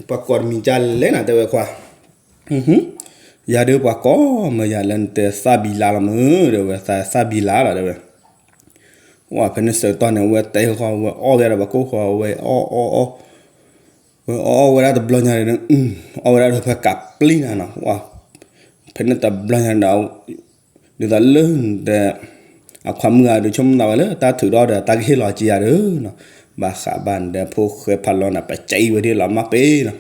ပှၤကိးတမံၤဒ်လဲၣ်နၤ တဲဝဲခွါ, ယၤဒုးပှၤကိးမၢယၤလၢနတဲသၣ်ဘံလါလီၤမုၢ် တဲဝဲ, သၣ်ဘံလါလီၤ တဲဝဲ. ဝဲဖဲန့ၣ်ဆၢကတီၢ်န့ၣ် အဝဲတဲဃီ ဝဲအီၣ်ဝဲဒၣ်ဒီးပှၤကိၢ်ဃီ ဝဲအီၣ်အီၣ်အီၣ်, ဝဲအီၣ်အီၣ်ဝဲဒၣ်တဘျီညါဒီး အီၣ်ဝဲဒၣ်ဒီးဖဲကးပျံၤနၤနီၤ, ဝဲဖဲန့ၣ်တဘျီညါဒီး ဒ်သိးလၢနတဲ, အခွါမုၣ်ဂၤဒုးဆိကမိၣ်သးဝဲလၢ တၢ်ထုးထီၣ်ဒီးတၢ်ကဟ့ၣ်လီၤက့ၤယၤဒီးနီၤ, ဘၣ်ဃးဘၣ်နတဲဖိၣ်ဃဲဖးလီၤနၤ ပစံးဝဲဒၣ်လီၤမၢ်ပ့ၤနီၤ,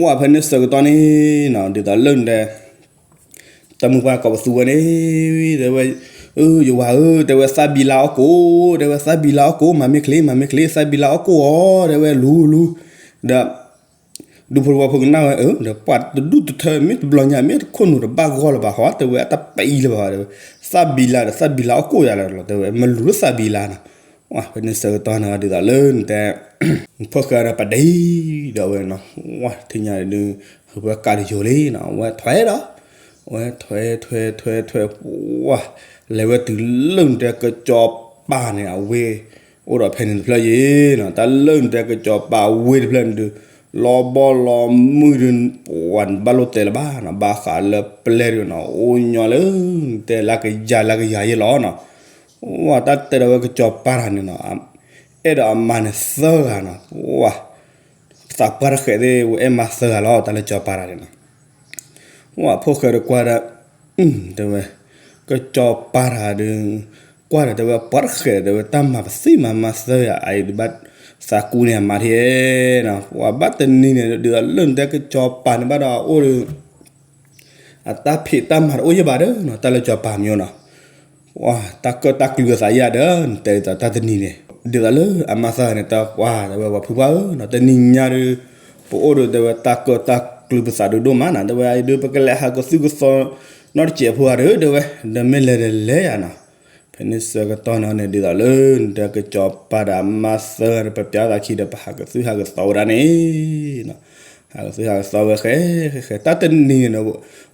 ဝဲဖဲန့ၣ်ဆၢကတီၢ်န့ၣ်နီၤ ဒ်သိးလၢနတဲ တၢ်မုၢ်ပှၢ်ကိးပသူဝဲန့ၣ်, တဲဝဲ, ယဝၤဧၢ, တဲဝဲသၣ်ဘံလါအီၣ်ကိၣ်, တဲဝဲသၣ်ဘံလါအီၣ်ကိၣ် မၤမ့ၢ်ချ့ မၤမ့ၢ်ချ့ သၣ်ဘံလါအီၣ်ကိၣ်အီၤ တဲဝဲလူၤလူၤ, ဒီး ဒူဖိဝဲဖိကနၣ်ဝဲ ဒီးပှၤတဒူၣ်တထၢ မ့ၢ်တဘျီညါ မ့ၢ်တခိၣ်နူာ်တဘၣ်ဂီၢ်လၢၤဘၣ်ဃီ တဲဝဲအတပအံၤလၢၤဘၣ်ဃီ တဲဝဲ, သၣ်ဘံလါဒီးသၣ်ဘံလါအီၣ်ကိၣ်ယၤလီၤ တဲဝဲ မလူၤလၢသၣ်ဘံလါနီၤ, ဝဲဖဲန့ၣ်ဆၢကတီၢ်န့ၣ် ဒ်သိးလၢနတဲ ဖိၣ်ဃဲဒီးပဒံးဒီးဝဲနီၤ, ဝဲထံၣ်ညါဒုး ဝဲကးတယိာ်လံနီၤ ဝဲထွဲဒီး, ဝဲထွဲထွဲထွဲထွဲ, ဝဲလဲၤဝဲတုၤလၢနတဲကစီၤပၤန့ၣ် အဝ့ၢ်အိၣ်ဒီးဖဲန့ၣ်တဖျၢၣ်ယ့ၣ်နီၤ, တၢ်လၢနတဲကစီၤပၤအဝ့ၢ်တဖျၢၣ်န့ၣ်ဒုး လီၤဘီလီၤမုၢ်ဒုး ပှၤဘၣ်လိၣ်တဲလၢၤဘၣ်နီၤ, ဘၣ်ဃးလၢပျဲၢ်ဒုးနီၤ အိၣ်ညီလၢနတဲလၢကယၤလၢကယၤယ့ၣ်လီၤနီၤ, ဝဲတၢ်တဲဒီးဝဲကစီၤပၤတဂၤန့ၣ်နီၤ အဲၣ်ဒိးအမါန့ၣ်သၢဂၤနီၤ, ဝဲ သးပှၢ်တဃဲးသ့ၣ် ဝဲအဲၣ်မါသၢဂၤလီၤ တၢ်လၢကစီၤပၤတဂၤန့ၣ်နီၤ, ဝဲဖိၣ်ဃဲဒီးကွၢ်ဒီး, တဲဝဲ, ကစီၤပၤတဂၤဒီး, ကွၢ်ဒီးတဲဝဲပှၢ်တဃဲး တဲဝဲတၢ်မၤပသံၣ်မၤမါသၢဂၤ အအံၤဒုးဘၣ်သးကူန့ၢ်အမါထံၣ်နီၤ, ဝဲဘၣ်တနံၤန့ၣ် ဒ်သိးလၢနတဲကစီၤပၤန့ၣ်ဘၣ်ဒီးအအိၣ်ဒီး အတၢ်ဖံးတၢ်မၤတအိၣ်ယဲၢ်ဘၣ်ဒီးနီၤ တၢ်လၢကစီၤပၤမ့ၢ်နီၤ, ဝဲ တၢ်ကၢၣ်တၢ်ကျုၤအသးယဲၢ်ဒီး နတဲဒ်သိးတၢ်တနံၤန့ၣ် ဒ်သိးလၢအမါသၢဂၤန့ၣ် တၢ်ကွၢ် တဲဝဲပှၤဖုပှၢ်ဧၢနီၤ တနံၤညါဒီး ပအိၣ်ဒီးတဲဝဲတၢ်ကၢၣ်တၢ်ကျုၤပသးဒုးဒိၣ်မးနီၤ တဲဝဲအံၤဒုး ပကလဲၤဟးကသုၣ်ကသီ နီတစဲးဖိဂၤဒီး တဲဝဲ ဒီးမ့ၢ်လဲၤဒီးလဲၤယၤနီၤ ဖဲန့ၣ်ဆၢကတီၢ်န့ၣ်န့ၣ် ဒ်သိးလၢနတဲကစီၤပၤဒီးအမါသၢဂၤဒီး ပပျဲသးခံဒီး ပဟးကသုၣ်ဟးကသီဝဲဒၣ်န့ၣ် ဟးကသုၣ်ဟးကသီဝဲဃဲ ဃဲဃဲ တၢ်တနံၤန့ၣ်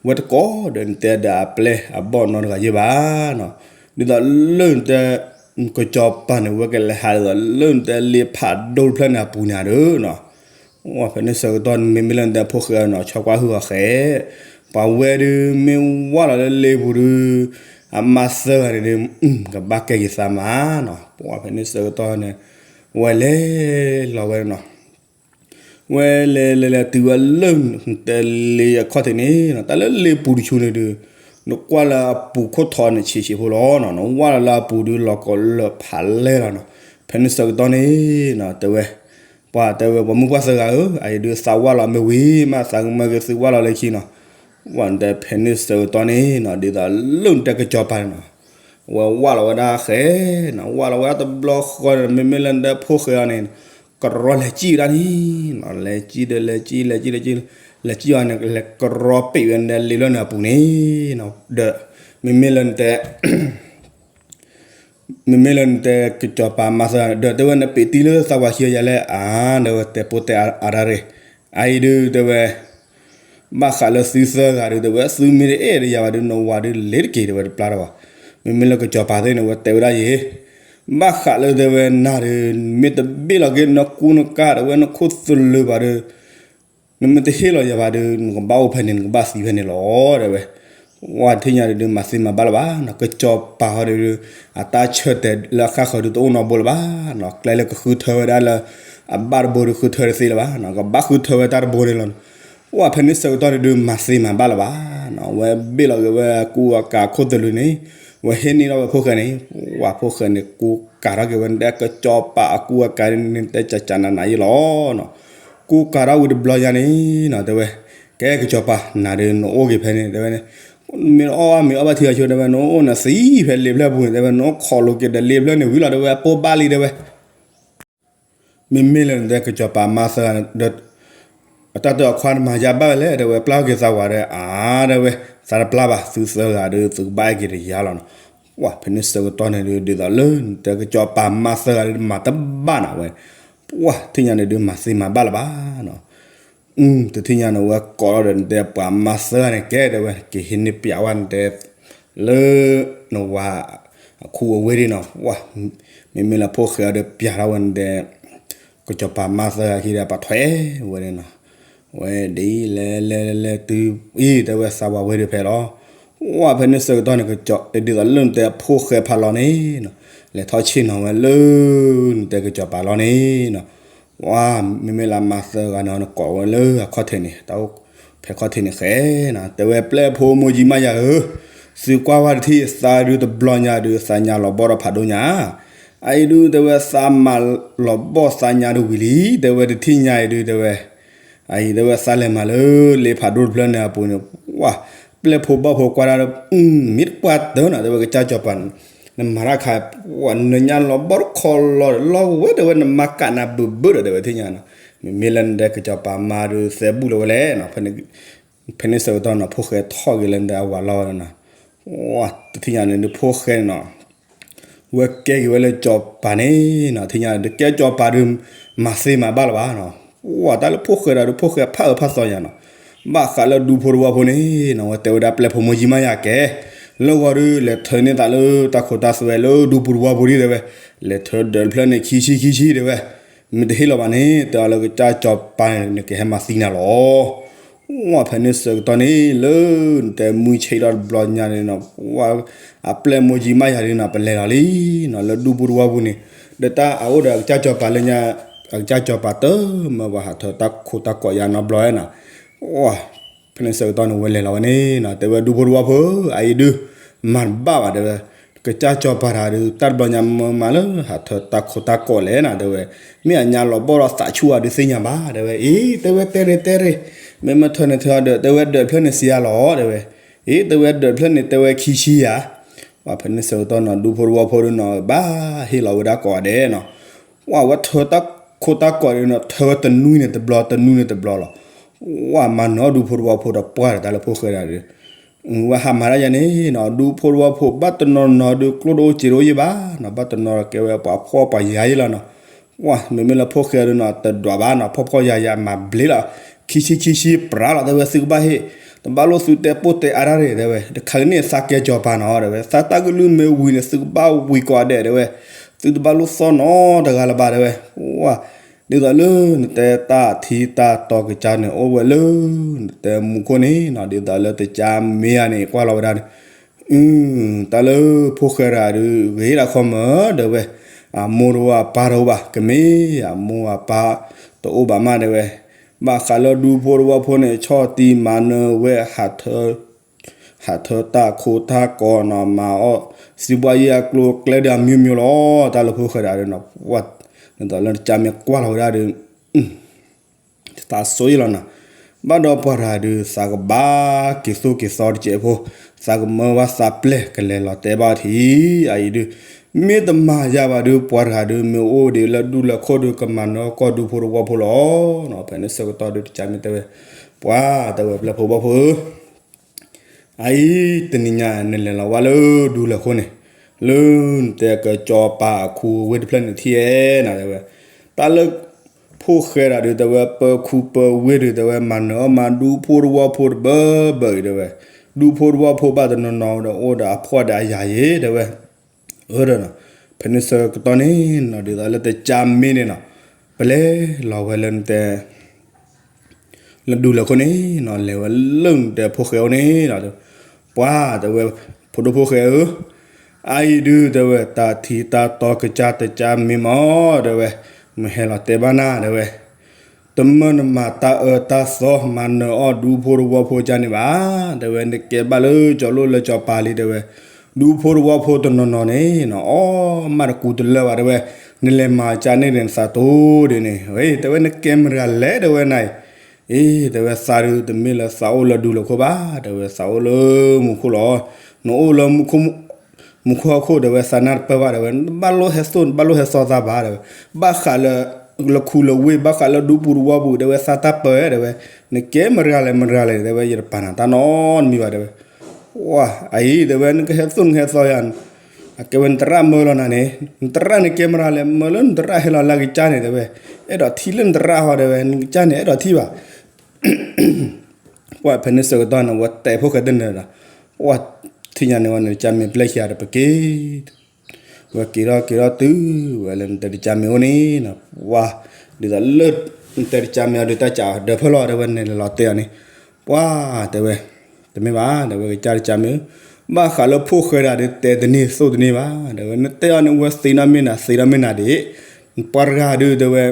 ဝဲတကိးဒီးနတဲဒီးအပျဲၢ်အဘီၣ်နီတဂၤယဲၢ်ဘၣ်နီၤ, ဒ်သိးလၢနတဲ ကစီၤပၤန့ၣ် ဝဲကလဲၤဟးဒ်သိးလၢနတဲလ့ဖးဒိၣ်တဖျၢၣ်န့ၣ်အပူၤန့ၣ်ဒီးနီၤ ဝဲဖဲန့ၣ်ဆၢကတီၢ်န့ၣ် မ့မ့ၢ်လၢနတဲဖိၣ်ဃဲနီၤ ဆီကွၢ်ဟုၣ်အီၤဃဲ, ပှၤဝဲဒုးမ့ၢ်ဝၢ်လီၤလၢလ့ပူၤဒုး အမါသၢဂၤန့ၣ်ဒုး ကဘၣ်ကဲက့ၤသးမးနီၤ, ပှၤဖဲန့ၣ်ဆၢကတီၢ်န့ၣ် ဝဲလဲၤလီၤဝဲနီၤ ဝဲလဲၤလဲၤလဲၤတုၤဝဲလၢ တဲလ့အခီၣ်ထံးန့ၣ်နီၤ တၢ်လၢလ့ပူၤတဆူန့ၣ်ဒုး နကွၢ်လၢအပူၤခိၣ်ထီန့ၣ်ဆံးဆံးဖိလီၤနီၤ နဝၢ်လီၤလၢအပူၤဒုးလီၤကီးလၢာ်ဖးလဲၢ်လီၤနီၤ, ဖဲန့ၣ်ဆၢကတီၢ်န့ၣ်နီၤ တဲဝဲ ပှၤတဲဝဲပှၤမုၣ်ပှၢ်သၢဂၤဧၢ အအံၤဒုးသးဝၢ်လီၤမ့ၢ်ဝံၤမး သးကမၢက့ၤသုဝၢ်လီၤလၢခံနီၤ, ဝဲတဲဖဲန့ၣ်ဆၢကတီၢ်န့ၣ်နီၤ ဒ်သိးလၢနတဲကစီၤပၤန့ၣ်နီၤ ဝဲဝၢ်လီၤဝဲဒၣ်ဃဲနီၤ ဝၢ်လီၤဝဲဒၣ်တဘျီဃီဒီး မ့မ့ၢ်လၢနတဲဖိၣ်ဃဲအီၤန့ၣ် ကရီလဲၤစံၣ်ဝဲဒၣ်န့ၣ်နီၤ လဲၤစံၣ်ဒီးလဲၤစံၣ် လဲၤစံၣ်လဲၤစံၣ် လဲၤစံၣ်အီၤန့ၣ် လဲၤကရီပံာ်ဝဲနတဲလ့ဖျၢၣ်န့ၣ်အပူၤန့ၣ်နီၤ ဒီး မ့မ့ၢ်လၢနတဲ မ့မ့ၢ်လၢနတဲကစီၤပၤမါသၢဂၤဒီး တဲဝဲနပံာ်တံၢ်လၢသးဝးခံအယၤလဲၣ် အါ တဲဝဲတဲပိတဲအါရၣ်ရ့ၣ် အအံၤဒုးတဲဝဲ ဘၣ်ဃးလၢသုသၢဂၤဒုး တဲဝဲသုမ့ၢ်တအဲၣ်ဒိးယၤဘၣ်ဒုး နဝၤဒုးလ့ၤတက့ၤ တဲဝဲတပျၢ်တၢ်ဘၣ်, မ့မ့ၢ်လၢကစီၤပၤသ့ၣ်န့ၣ် ဝဲတဲဝဲဒၣ်ယဲ ဘၣ်ဃးလၢတဲဝဲနၤဒုး မ့ၢ်တဘ့ၣ်လီၤက့ၤနကူနကၤ တဲဝဲနခိၣ်သလုးဘၣ်ဒုး နမ့ၢ်တဟ့ၣ်လီၤယၤဘၣ်ဒုး နကဘၣ်အိၣ်ဖဲန့ၣ် နကဘၣ်သံဖဲန့ၣ်လီၤ တဲဝဲ, ဝဲထံၣ်ညါဒုး မၤသ့မၤဘၣ်လၢၤဘၣ်နီၤ ကစီၤပၤဟီဒုး အတၢ်ဆၢတဲာ်လၢအဃၣ်ဃၢၤဒုးတအိၣ်နီတဘိလၢၤဘၣ်နီၤ ကျဲလၢကဃုထၢဝဲဒၣ်လၢ အဘၣ်တဘိဒုးဃုထၢတသ့လၢၤဘၣ်နီၤ ကဘၣ်ဃုထၢဝဲတၢ်တဘိန့ၣ်လီၤ, ဝဲဖဲန့ၣ်ဆၢကတီၢ်ဒုး မၤသ့မၤဘၣ်လၢၤဘၣ်နီၤ ဝဲဘ့ၣ်လီၤက့ၤဝဲအကူအကၤအခိၣ်သလုးန့ၣ် ဝဲဟ့ၣ်န့ၢ်ထီၣ်ဝဲဖိၣ်ဃဲန့ၣ် ဝဲဖိၣ်ဃဲန့ၣ် ကူကၤထီၣ်က့ၤဝဲ နတဲကစီၤပၤအကူအကၤန့ၣ် တဲကကနးနးယဲၢ်လီၤနီၤ ကူကၤထီၣ်ဝံၤတဘျီညါန့ၣ်နီၤ တဲဝဲ, ကဲကစီၤပၤ နၤဒီးနအိၣ်က့ၤဖဲန့ၣ် တဲဝဲန့ၣ်, မ့ၢ်အီၣ်ဘၣ်မ့ၤအီၣ်ဘၣ်ထံအီၤဆိ တဲဝဲ နအိၣ်နသံဖဲလ့ဖျၢၣ်ပူၤန့ၣ် တဲဝဲ နအိၣ်ခိးလိာ်က့ၤဒီးလ့ဖျၢၣ်န့ၣ်ဝံၤလီၤ တဲဝဲ အပိၢ်ဘၣ်လံ တဲဝဲ မ့မ့ၢ်လၢနတဲကစီၤပၤမါသၢဂၤဒီး အတၢ်တအီၣ်ခွါနမၤယါဘၣ်ဝဲလဲၣ် တဲဝဲ ပျၢ်က့ၤသးဝးဒီး အါ တဲဝဲ သးတပျၢ်ဘၣ် သုသၢဂၤဒီး သုကဘၣ်အဲၣ်က့ၤတယါလီၤနီၤ, ပှၤဖဲန့ၣ်ဆၢကတီၢ်န့ၣ်ဒုး ဒ်သိးလၢနတဲကစီၤပၤမါသၢဂၤဒီး မၤတဘၣ်နီၤဝဲ, ပှၤထံၣ်ညါန့ၣ်ဒုး မၤသ့မၤဘၣ်လၢၤဘၣ်နီၤ, တထံၣ်ညါန့ၣ် ဝဲကိးထီၣ်ဒီးနတဲပှၤမါသၢဂၤန့ၣ် ကဲ တဲဝဲ က့ၤဟံးန့ၢ်ပျးဝဲနတဲ လၢ နဝၤ အခူအဝ့ၢ်ဒ်နီၤ, ဝဲ, မ့မ့ၢ်လၢဖိၣ်ဃဲအီၤဒီးပျၢ်ထီၣ်ဝဲန့ၣ်ဒီး ကစီၤပၤမါသၢဂၤခံဒီးပာ်ထွဲဝဲန့ၣ်နီၤ, ဝဲဒ်လဲၤလဲၤလဲၤလဲၤတုၤအံၤ တဲဝဲသးဝးဝ့ၢ်ဒုးဖဲလီၤ. ဝဲဖဲန့ၣ်ဆၢကတီၢ်န့ၣ် ကစီၤ ဒ်သိးလၢနတဲဖိၣ်ဃဲဖးလီၤန့ၣ်နီၤ, လဲၤထီၣ်ဆ့ၣ်နီၤဝဲလၢနတဲကစီၤပၤလီၤန့ၣ်နီၤ, ဝဲ, မ့မ့ၢ်လၢမါသၢဂၤန့ၣ် နကိးဝဲလၢအခီၣ်ထံးန့ၣ်, ဖဲခီၣ်ထံးန့ၣ်ဃဲနီၤ, တဲဝဲပျဲၢ်ဖိမိၢ်ကံမါယၤဧၢ, သုကွၢ်ဝဲတထံၣ် သးဒုးတဘျီညါဒုး သးညါလီၤဘီၣ်ဒီးဖးဒိၣ်ညါ, အအံၤဒုး တဲဝဲသးမၤလီၤဘီၣ်သးညါတဝံၤလံ, တဲဝဲတထံၣ်ညါအံၤဒုး တဲဝဲ အအံၤ တဲဝဲ သးလဲၤမၤလၢလ့ဖးဒိၣ်တဖျၢၣ်န့ၣ်အပူၤန့ၣ်, ဝဲ, ပျဲၢ်ဖိဘီၣ်ဖိကွၢ်ဒၣ်ဒီး မ့ၢ်တကွၢ်တၢၢ်နီၤ, တဲဝဲကစၢ်ကစီၤပၤန့ၣ်, နမၤတၢ်ခါ, ဝဲ, နညါလီၤဘီၣ်တခီလီၤလီၤဝဲ, တဲဝဲ နမၤကးနၤဘုးဘုးဒီး တဲဝဲတထံၣ်ညါနီၤ, မ့မ့ၢ်လၢနတဲကစီၤပၤမါဒုးသဲဘူၣ်လၢၤဝဲလဲၣ်နီၤ, ဖဲန့ၣ်ဆၢကတီၢ်နီၤ ဖိၣ်ဃဲထီၣ်က့ၤလၢနတဲအဝၤလီၤဝဲနီၤ, ဝဲ, တထံၣ်ညါန့ၣ်ဒုး ဖိၣ်ဃဲန့ၣ်နီၤ ဝဲကဲက့ၤဝဲလၢကစီၤပၤန့ၣ်နီၤ, ထံၣ်ညါန့ၣ် တကဲကစီၤပၤဒုး မၤသ့မၤဘၣ်လၢၤဘၣ်နီၤ, ဝဲ တၢ်လၢဖိၣ်ဃဲဒီးဒုး ဖိၣ်ဃဲဖးအၢဖးသီညါနီၤ, ဘၣ်ဃးလၢဒူဖိတဝီဖိန့ၣ်နီၤ, ဝဲတဲဝဲဒၣ်ပျဲၢ်ဖိမိၢ်ကံမါယၤကဲ, လၢဂီၤဒုး လဲၤထၢန့ၢ်သးလၢတၢ်ခိတၢ်သွဲလၢဒူပူၤတဝီဖိဒ်တဲဝဲ, လဲၤထၢဒၢးတဖျၢၣ်န့ၣ် ခံဆံခံဆံတဲဝဲ, မ့ၢ်တဟ့ၣ်လီၤဘၣ်န့ၣ် တဲအီၤလၢကစၢ်ကစီၤပၤန့ၣ် နကဟဲမၤသံနၤလီၤ. ဝဲဖဲန့ၣ်ဆၢကတီၢ်န့ၣ် လၢနတဲမုၢ်ဆ့ၣ်ထီၣ်တဘျီညါန့ၣ်နီၤ, ဝဲ, အပျဲၢ်မိၢ်ကံမါယၤဒုးနီၤ ပလဲၤလီၤလံနီၤ, လၢဒူပူၤတဝီပူၤန့ၣ်, ဒီးတၢ်အအိၣ်ဒီးအကစၢ်ကစီၤပၤလၢညါ, အကစၢ်ကစီၤပၤတမၢပှၤဟးထၢတၢ်ခိတၢ်ကီးယါနီတဘျီနီၤ, ဝဲ, ဖဲန့ၣ်ဆၢကတီၢ်န့ၣ် ဝဲလဲၤလီၤဝဲန့ၣ်နီၤ, တဲဝဲဒူဖိတဝီဖိဧၢ, အအံၤဒုး မၤတဘၣ်ဘၣ်တဲဝဲ, ကစၢ်ကစီၤပၤတဂၤဒုး တၢ်တဘျီညါမၢမၤလၢဟးထၢတၢ်ခိတၢ်ကီးလဲၣ်နီၤ တဲဝဲ, မ့ၢ်အညါလီၤဘီၣ်ဒီးသးဆူၣ်အီၤဒုးသ့ၣ်ညါဘၣ်တဲဝဲ, အ့ တဲဝဲတဲရ့ၣ်တဲရ့ၣ်, မ့ၢ်မ့ၢ်ထၢန့ၣ်ထၢဒီး တဲဝဲဒၢးတဖျၢၣ်န့ၣ်စံးယါလီၤတဲဝဲ, အ့ တဲဝဲဒၢးတဖျၢၣ်န့ၣ် တဲဝဲခံဆံယါ, ဝဲဖဲန့ၣ်ဆၢကတီၢ်နီၤ ဒူဖိတဝီဖိဒုးနီၤ ဘၣ်ဟ့ၣ်လီၤဝဲဒၣ်ကိးဂၤဒဲးနီၤ, ဝဲ ဝဲထၢတၢ်ခိတၢ်ကီးဒုးနီၤ ထၢဝဲတနွံန့ၣ်တဘျီ တနွံန့ၣ်တဘျီလီၤ, ဝဲမၤနၢၤအီၣ်ဒူဖိတဝီဖိဒီးပှၢ်ဒီးတၢ်လၢဖိၣ်ဃဲဒၣ်ဒုး ဝဲဟးမၤတၢ်ယါန့ၣ်နီၤ ဒူဖိတဝီဖိဘၣ်တနီၤနီၤဒုး ကျိၣ်တအိၣ်စ့တအိၣ်ယံၣ်ဘၣ်နီၤ ဘၣ်တနီၤကဲဝဲပှၤဖှီၣ်ပှၤယာ်ယံၣ်လီၤနီၤ, ဝဲ မ့မ့ၢ်လၢဖိၣ်ဃဲဒုးနီၤ တဒွးဘၣ်နီၤ ဖှီၣ်ဖှီၣ်ယာ်ယာ်မၤဘျ့လီၤ, ခံဆံခံဆံပြးလီၤ တဲဝဲသုကဘၣ်ဟ့ၣ်, တဘၣ်လိၣ်သုတဲပိၢ်တဲအါတၢ်ရ့ၣ်တဲဝဲ တခါကန့ၣ်သးကဲကၠီၤပၤနီၤတဲဝဲ သးတၢ်ကလုၢ်မ့ၢ်ဝံၤန့ၣ် သုကဘၣ်ဝံၤကိးဂၤဒဲးတဲဝဲ, သုတဘၣ်လိၣ်သီၣ်နီတဂၤလၢၤဘၣ်တဲဝဲ, ဝဲ ဒ်သိးလၢနတဲတၢ်ထံတၢ်တီကစၢ်န့ၣ် အိၣ်ဝဲလၢ နတဲမူခိၣ်န့ၣ်နီၤ ဒ်သိးလၢတကၢ်မ့ၢ်ဧါန့ၣ် ကွၢ်လီၤဝဲဒၣ်န့ၣ်, အု တၢ်လၢဖိၣ်ဃဲတဂၤဒုး ဂ့ၤဒၣ်ခီမၢ်တဲဝဲ, အမိၢ်တအိၣ်အပၢ်တအိၣ်ဘၣ် ကမ့ၢ်အမိၢ်အပၢ်တအိၣ်ဘၣ်မးတဲဝဲ, ဘၣ်ဃးလၢဒူဖိတဝီဖိန့ၣ် ဆီၣ်တံၢ်မၤနၢၤဝဲ ဟးထၢတၢ်ခိတၢ်ကီးနီၤ မၤအီၣ် စံးဘှါယဲၢ်အကျိၤအကျဲဒီးအမျိုးမျိုးလီၤ တၢ်လၢဖိၣ်ဃဲတဂၤဒုးနီၤ, ဝဲ ဒ်သိးလၢတကၢ်မ့ၢ်ကွၢ်လီၤဝဲဒၣ်ဒီး သးဆိယံလီၤနီၤ, ဘၣ်ဒီးပှၤတဂၤဒုး သးကဘၣ်က့ၤသိၣ်က့ၤသီတစဲးဖိ, သးကမၢဘၣ်သးပျဲၢ်ကလဲၤလီၤတဲဘၣ်ထံး, အအံၤဒုး မ့ၢ်တမၤယၤဘၣ်ဒုး ပှၤတဂၤဒုး မ့ၢ်အိၣ်ဒံးလၢဒူလၢခိၣ်ဒုး ကမၤနၢၤကီၢ်ဒူဖိတဝီဖိလီၤ. ဖဲန့ၣ်ဆၢကတီၢ်ဒုး တကၢ်မ့ၢ်တဲဝဲ, ပှၤတဲဝဲပျဲၢ်ဖိဘီၣ်ဖိဧၢ အအံၤ တနံၤညါ နလဲၤလီၤဝဲလၢဒူလၢခိၣ်န့ၣ်, လၢနတဲကစီၤပၤအခူအဝ့ၢ်တဖျၢၣ်န့ၣ်ထံၣ်ဧဲနီၤတဲဝဲ, တၢ်လၢ ဖိၣ်ဃဲတဂၤဒုးတဲဝဲ ပၢခူပၢဝ့ၢ်ဒုးတဲဝဲ မၤနၢၤအီၣ်မၤဒူဖိတဝီဖိတဘၢဘၢအံၤတဲဝဲ, ဒူဖိတဝီဖိဘၣ်တနီၤနီၤဒီးအိၣ်ဒီးအဖှီၣ်ဒီးအယာ်ယဲတဲဝဲ, အၢဒီးနီၤ, ဖဲန့ၣ်ဆၢကတီၢ်န့ၣ်နီၤ ဒ်သိးလၢတကၢ်မ့ၢ်န့ၣ်နီၤ, ပလဲၤလီၤဝဲလၢနတဲ လၢဒူလၢခိၣ်န့ၣ်နီၤ လဲၤဝဲလၢနတဲဖိၣ်ဃဲအိၣ်န့ၣ်နီၤ, ပှၤတဲဝဲ ဖိဒိၣ်ဖိၣ်ဃဲဧၢ, အအံၤဒုးတဲဝဲ တၢ်ထံတၢ်တီကစၢ်တကၢ်မ့ၢ်မးတဲဝဲ, မ့ၢ်ဟဲလီၤတဲဘၣ်နၤတဲဝဲ, တမၢနမၤတၢ်အၢတၢ်သီ မၤနၢၤအီၣ်ဒူဖိတဝီဖိကၢ်န့ၣ်ဘၣ်, တဲဝဲ နကဲဘၣ်လၢကၠီၤလိၣ်လၢကၠီၤပၤလံတဲဝဲ, ဒူဖိတဝီဖိတနီၤနီၤန့ၣ်နီၤ အီၣ်မးတကူတလၢာ်ဘၣ်တဲဝဲ, နလဲၤမၤကၢ်န့ၢ်န့ၣ်နသးတိၤဒ်န့ၣ်, ဝဲ တဲဝဲ နကဲမတၤဂၤလဲၣ်တဲဝဲနၤအံၤ, အ့ တဲဝဲ သးဒုးတမ့ၢ်လၢသးအိၣ်လၢဒူလၢခိၣ်ဘၣ် တဲဝဲ သးအိၣ်လၢမူခိၣ်လီၤ, နအိၣ်လၢ မူခိၣ်ဟီၣ်ခိၣ်တဲဝဲ သးနၢ်တပၢၢ်ဘၣ်တဲဝဲ, နတဘၣ်လိၣ်ဟဲသိၣ် နတဘၣ်လိၣ်ဟဲသီသးဘၣ်တဲဝဲ, ဘၣ်ဃးလၢ လၢခူလၢဝ့ၢ် ဘၣ်ဃးလၢဒူပူၤတဝီပူၤတဲဝဲ သးတၢ်ပၢၢ်တဲဝဲ, နကဲမတၤဂၤလဲၣ်မတၤဂၤလဲၣ်တဲဝဲ ယတပာ်နၤတၢ်နီတမံၤဘၣ်တဲဝဲ, ဝဲ အအံၤတဲဝဲ နကဟဲသိၣ်နကဟဲသီယၤ, အကဲဝဲနသရၣ်မၢလီၤနၤန့ၣ်, နသရၣ်န့ၣ်ကဲမတၤလဲၣ် မၢလၢနသရၣ်ဟဲလီၤလၢကစၢ်န့ၣ်တဲဝဲ, အဲၣ်ဒိးထံၣ်လၢနသရၣ်ဟီတဲဝဲ နကစၢ်န့ၣ်အဲၣ်ဒိးထံၣ်ဘၣ် ပှၤဖဲန့ၣ်ဆၢကတီၢ်န့ၣ် ဝဲတဲဖိၣ်ဃဲတန့ၢ်ဒီး, ပှၤထံၣ်ညါန့ၣ်ဝဲန့ၣ် ကၢ်မ့ၢ်ပျဲၢ်ခံဂၤဒီးပက့ၤ, ဝဲက့ၤထီၣ်က့ၤထီၣ်တုၤဝဲလၢနတဲတကၢ်မ့ၢ်အိၣ်န့ၣ်နီၤ, ပှၤ ဒ်သိးလၢ နတဲတကၢ်မ့ၢ်အီၤဒုး တၢ်စးအီၤဒၢးဖၢလီၤ တဲဝဲ နဲလဲၤလီၤတဲအီၤန့ၣ်, ပှၤ တဲဝဲ တမ့ၢ်ဘၣ် တဲဝဲ ကစၢ်တကၢ်မ့ၢ်ဧၢ, ဘၣ်ဃးလၢဖိၣ်ဃဲတဂၤဒုး တဲတန့ၢ်သိၣ်တန့ၢ်ဘၣ် တဲဝဲ, နတဲအီၤန့ၣ် ဝဲသ့နီၣ်မ့ၢ်နၤ သ့နီၣ်မ့ၢ်နၤဒံး, ပှၤတဂၤဒုး တဲဝဲ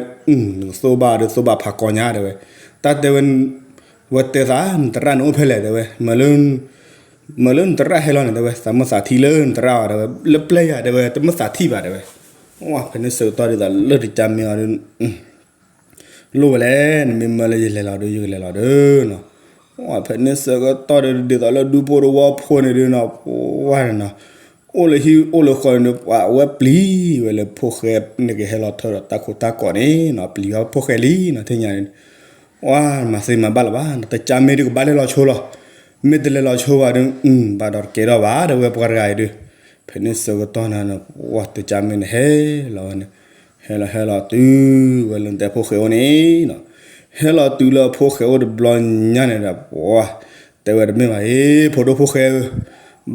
နကသိၣ်ဘၣ်ဒုး သိၣ်ဘၣ်ဖးကီညါ တဲဝဲ, တၢ်တဲဝဲ ဝဲတဲသး နသရၣ်န့ၣ်အိၣ်ဖဲလဲၣ် တဲဝဲ, မ့ၢ်လၢ မ့ၢ်လၢနသရၣ်ဟဲလီၤန့ၣ် တဲဝဲ သးမုၢ်သးထံလၢနသရၣ်အီၤ တဲဝဲ လၢပျဲၢ်ယၤ တဲဝဲ တမုၢ်သးထံဘၣ် တဲဝဲ, ဝဲဖဲန့ၣ်ဆၢကတီၢ်ဒ်သိးလၢတကၢ်မ့ၢ်အီၤဒုး လိၣ်ဝဲလဲၣ် နမ့ၢ်မၢလၢယလဲၤလီၤဒုး ယကလဲၤလီၤဒုးနီၤ, ဝဲဖဲန့ၣ်ဆၢကတီၢ်ဒုး ဒ်သိးလၢဒူဖိတဝီဖိန့ၣ်ဒုးနီၤ ပှၤန့ၣ်နီၤ အိၣ်လၢဟံၣ်အိၣ်လၢဃီန့ၣ်ဒုး ပှၤဝဲပျံၤဝဲလၢဖိၣ်ဃဲန့ၣ်ကဟဲလီၤထၢဒီးတၢ်ခိတၢ်ကီးန့ၣ်နီၤ ပျံၤဝဲဖိၣ်ဃဲလံနီၤ ထံၣ်ညါန့ၣ် ဝဲမၤသ့မၤဘၣ်လၢၤဘၣ် တကၢ်မ့ၢ်ဒုးကဘၣ်လဲၤလီၤဆိလီၤ, မ့ၢ်တလဲၤလီၤဆိဘၣ်ဒုး ဘၣ်ဒီးတကဲထီၣ်ဘၣ် တဲဝဲပှၤတဂၤအံၤဒုး, ဖဲန့ၣ်ဆၢကတီၢ်န့ၣ် ပှၤတကၢ်မ့ၢ်န့ၣ်ဟဲလီၤဝဲန့ၣ်, ဟဲလီၤဟဲလီၤတုၤဝဲလၢနတဲဖိၣ်ဃဲအိၣ်န့ၣ်နီၤ, ဟဲလီၤတုၤလၢအဖိၣ်ဃဲအိၣ်တဘျီညါန့ၣ်ဒီး ပှၤ တဲဝဲတမ့ၢ်ဘၣ်အံၤ ဖိဒိၣ်ဖိၣ်ဃဲဧၢ,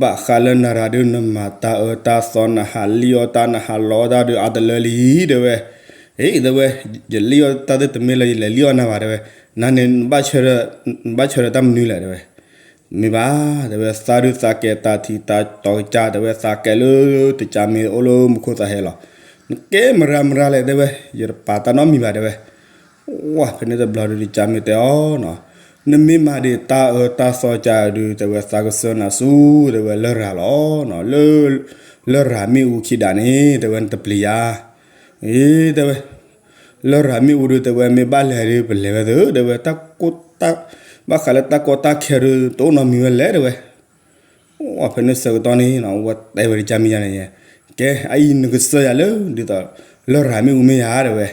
ဘၣ်ဃးလၢနၤတဂၤဒုး နမၤတၢ်အၢတၢ်သီ နဟးလံၣ်အီၣ်တၢ် နဟးလီအီၣ်တၢ်ဒုး အါတလၢလံ တဲဝဲ, အံၤ တဲဝဲ, ယလံၣ်အီၣ်တၢ်သ့ၣ်တမ့ၢ်လၢယလဲၤလံၣ်အီၣ်နၤဘၣ် တဲဝဲ, နၤန့ၣ် နဘၣ်ဆၢထၢၣ်တၢ်မနုၤလဲၣ် တဲဝဲ, မ့ၢ်ဘၣ် တဲဝဲ သးဒုးသးကဲၤတၢ်ထံတၢ်တီကစၢ် တဲဝဲ သးကဲၤလၢတကၢ်မ့ၢ်အိၣ်လၢမူခိၣ်သးဟဲလီၤ, နကဲမရၤမရၤလဲၣ် တဲဝဲ, ယတပာ်တၢ်နီတမံၤဘၣ် တဲဝဲ ဝဲဖဲန့ၣ်တဘျီဒုးတကၢ်မ့ၢ်တဲအီၤနီၤ, နမ့ၢ်မၤဒံးတၢ်အၢတၢ်သီကစၢ်ဒုး တဲဝဲ သးကစၢၢ်နၤဆူ တဲဝဲ လရာ်လီၤ, လ လရာ်မ့ၣ်အူခံဒးန့ၣ် တဲဝဲ နတပျံၤယၤ, အံၤ တဲဝဲ လရာ်မ့ၣ်အူဒုး တဲဝဲ မ့ၢ်ဘၣ်လဲၤဒုး ပလဲၤဝဲသ့ တဲဝဲ တၢ်ကိၢ်တၢ် ဘၣ်ဃးလၢတၢ်ကီတၢ်ခဲဒုး တအိၣ်နီတမံၤဝဲလဲၣ် တဲဝဲ ဝဲဖဲန့ၣ်ဆၢကတီၢ်န့ၣ်နီၤ ဝဲတဲဝဲတကၢ်မ့ၢ်ယါန့ၣ်, ကဲ အအံၤနကစၢၢ်ယၤလၢ ဒ်သိး လရာ်မ့ၣ်အူမ့ၢ်ယါ တဲဝဲ,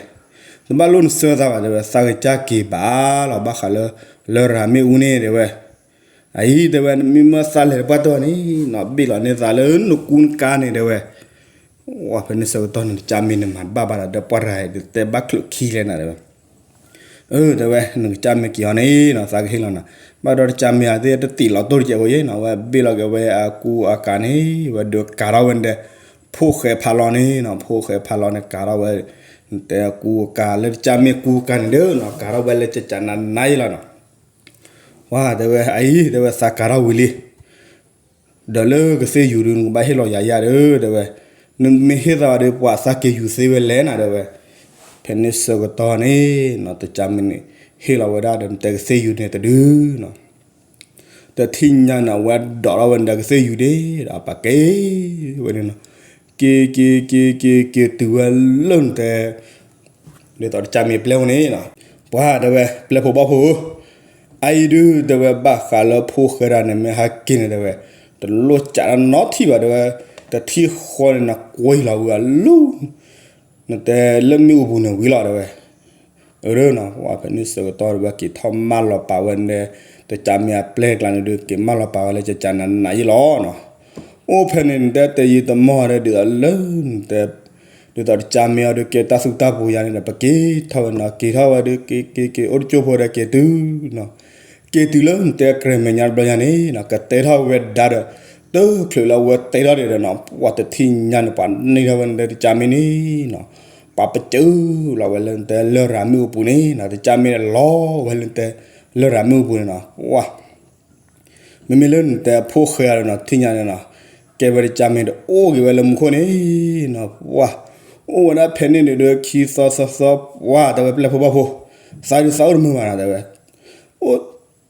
တဘၣ်လိၣ်နစၢၢ်သးဘၣ် တဲဝဲ သးကစၢ်က့ၤဘၣ်လီၤ ဘၣ်ဃးလၢ လရာ်မ့ၣ်အူန့ၣ် တဲဝဲ, အအံၤ တဲဝဲ နမ့ၢ်မၢသးလဲၤတပှၢ်တၢၢ်န့ၣ်နီၤ ဘ့ၣ်လီၤန့ၢ်သးလၢနကူနကါန့ၣ် တဲဝဲ, ဝဲဖဲန့ၣ်ဆၢကတီၢ်န့ၣ် တကၢ်မ့ၢ်န့ၣ်မၤတဘၣ်ဘၣ်ဒီး ဒီးပှၤတဂၤအံၤဒုး တဲဘၣ်ချုးခံလဲၣ်နၤ တဲဝဲ အၢ တဲဝဲ နကစၢ်မ့ၢ်က့ၤအီၤန့ၣ်နီၤ သးကဟ့ၣ်လီၤနၤ, ဘၣ်ဒီးတကၢ်မ့ၢ်အသ့ၣ်တတံာ်လီၤတိၢ်တကဲးဖိယဲနီၤ ဝဲဘ့ၣ်လီၤက့ၤဝဲအကူအကၤန့ၣ် ဝဲဒုးကၤထီၣ်ဝဲန့ၣ်ဒီး ဖိၣ်ဃဲဖးလီၤန့ၣ်နီၤ ဖိၣ်ဃဲဖးလီၤန့ၣ် ကၤထီၣ်ဝဲ တဲအကူအကၤလၢတကၢ်မ့ၢ်ကူကၤန့ၣ်ဒီးနီၤ ကၤထီၣ်ဝဲလၢကကနးနးယဲလီၤနီၤ ဝဲ တဲဝဲ အအံၤ တဲဝဲ သးကၤထီၣ်ဝံၤလံ ဒီးလၢကသ့ၣ်ယူၤဒုး နကဘၣ်ဟ့ၣ်လီၤယၤယၤဒီး တဲဝဲ, နမ့ၢ်ဟ့ၣ်သးဘၣ်ဒီး ပှၤသးက့ၤယူၤသ့ဝဲလဲၣ်နၤ တဲဝဲ, ဖဲန့ၣ်ဆၢကတီၢ်န့ၣ်နီၤ တကၢ်မ့ၢ်န့ၣ် ဟ့ၣ်လီၤဝဲဒၣ်ဒီး နတဲကသ့ၣ်ယူၤန့ၣ်တဒုနီၤ, တထံၣ်ညါန့ၣ် အဝဲဒိးထီၣ်ဝဲန့ၣ်ဒီးကသ့ၣ်ယူၤဒ့ဒီး ပာ်က့ၤဝဲန့ၣ်နီၤ, က့ၤ က့ၤ က့ၤ က့ၤ က့ၤတုၤဝဲလၢနတဲ ဒ်သိးတကၢ်မ့ၢ်ပျဲၢ်ဖိန့ၣ်နီၤ, ပှၤ တဲဝဲ ပျဲၢ်ဖိဘီၣ်ဖိဧၢ, အအံၤဒုး တဲဝဲ ဘၣ်ဃးလၢဖိၣ်ဃဲတဂၤန့ၣ် မ့ၢ်ဟဲက့ၤန့ၣ် တဲဝဲ, တလိၣ်ကးတၢ်နီတထံၣ်ဘၣ် တဲဝဲ, တထံၣ်ဃီန့ၣ် နကွံာ်လီၤဝံၤအလီၢ် နတဲလၢမ့ၣ်အူပူၤန့ၣ်ဝံၤလီၤ တဲဝဲ, အၢနီၤ ပှၤ ဖဲန့ၣ်ဆၢကတီၢ် တဲဝဲ က့ၤထီၣ်မၢလီၤပာ်ဝဲန့ၣ် တကၢ်မ့ၢ်အပျဲၢ်ကျါန့ၣ်ဒုး က့ၤမၢလီၤပာ်ဝဲလၢကကနးနးယဲလီၤနီၤ အိၣ်ဖဲန့ၣ် နတဲတယံာ်တမီၢ်ဒီး ဒ်သိးလၢနတဲ ဒ်သိးတကၢ်မ့ၢ်အီၤဒီး ကဲတၢ်သူၣ်တၢ်ပူၤယါန့ၣ်ဒီး ပက့ၤထီၣ်ဝဲနီၤ က့ၤထီၣ်ဝဲဒီး က့ၤ က့ၤ က့ၤ အိၣ်တကၠိဖိဒီး က့ၤတုၤနီၤ က့ၤတုၤလၢနတဲကြဲးမဲာ်ညါတဘျီညါန့ၣ်နီၤ ကတဲထီၣ်ဝဲဒါဒီး တချုးလၢအဝဲတဲထီၣ်ဒံးဒီးနီၤ ပှၤတထံၣ်ညါန့ၣ် ပှၤန့ၢ်ထီၣ်ဝဲနတဲတကၢ်မ့ၢ်န့ၣ်နီၤ ပှၤပစၢလီၤဝဲလၢနတဲလရာ်မ့ၣ်အူပူၤန့ၣ်နီၤ တကၢ်မ့ၢ်န့ၣ်လီၤဝဲလၢနတဲလရာ်မ့ၣ်အူပူၤန့ၣ်နီၤ ပှၤ မ့မ့ၢ်လၢနတဲအဖိၣ်ဃဲအီၤဒီးနီၤ ထံၣ်ညါန့ၣ်နီၤ ကဲဝဲတကၢ်မ့ၢ်ဒီး အိၣ်က့ၤဝဲလၢမူခိၣ်န့ၣ်နီၤ ပှၤ အိၣ်ဝဲဒၣ်ဖဲန့ၣ်န့ၣ်ဒီး ခံသီသၢသီ ပှၤ တဲဝဲ ပျဲၢ်ဖိဘီၣ်ဖိ သးဒုးသးအိၣ်တမုာ်ဘၣ်နီၤ တဲဝဲ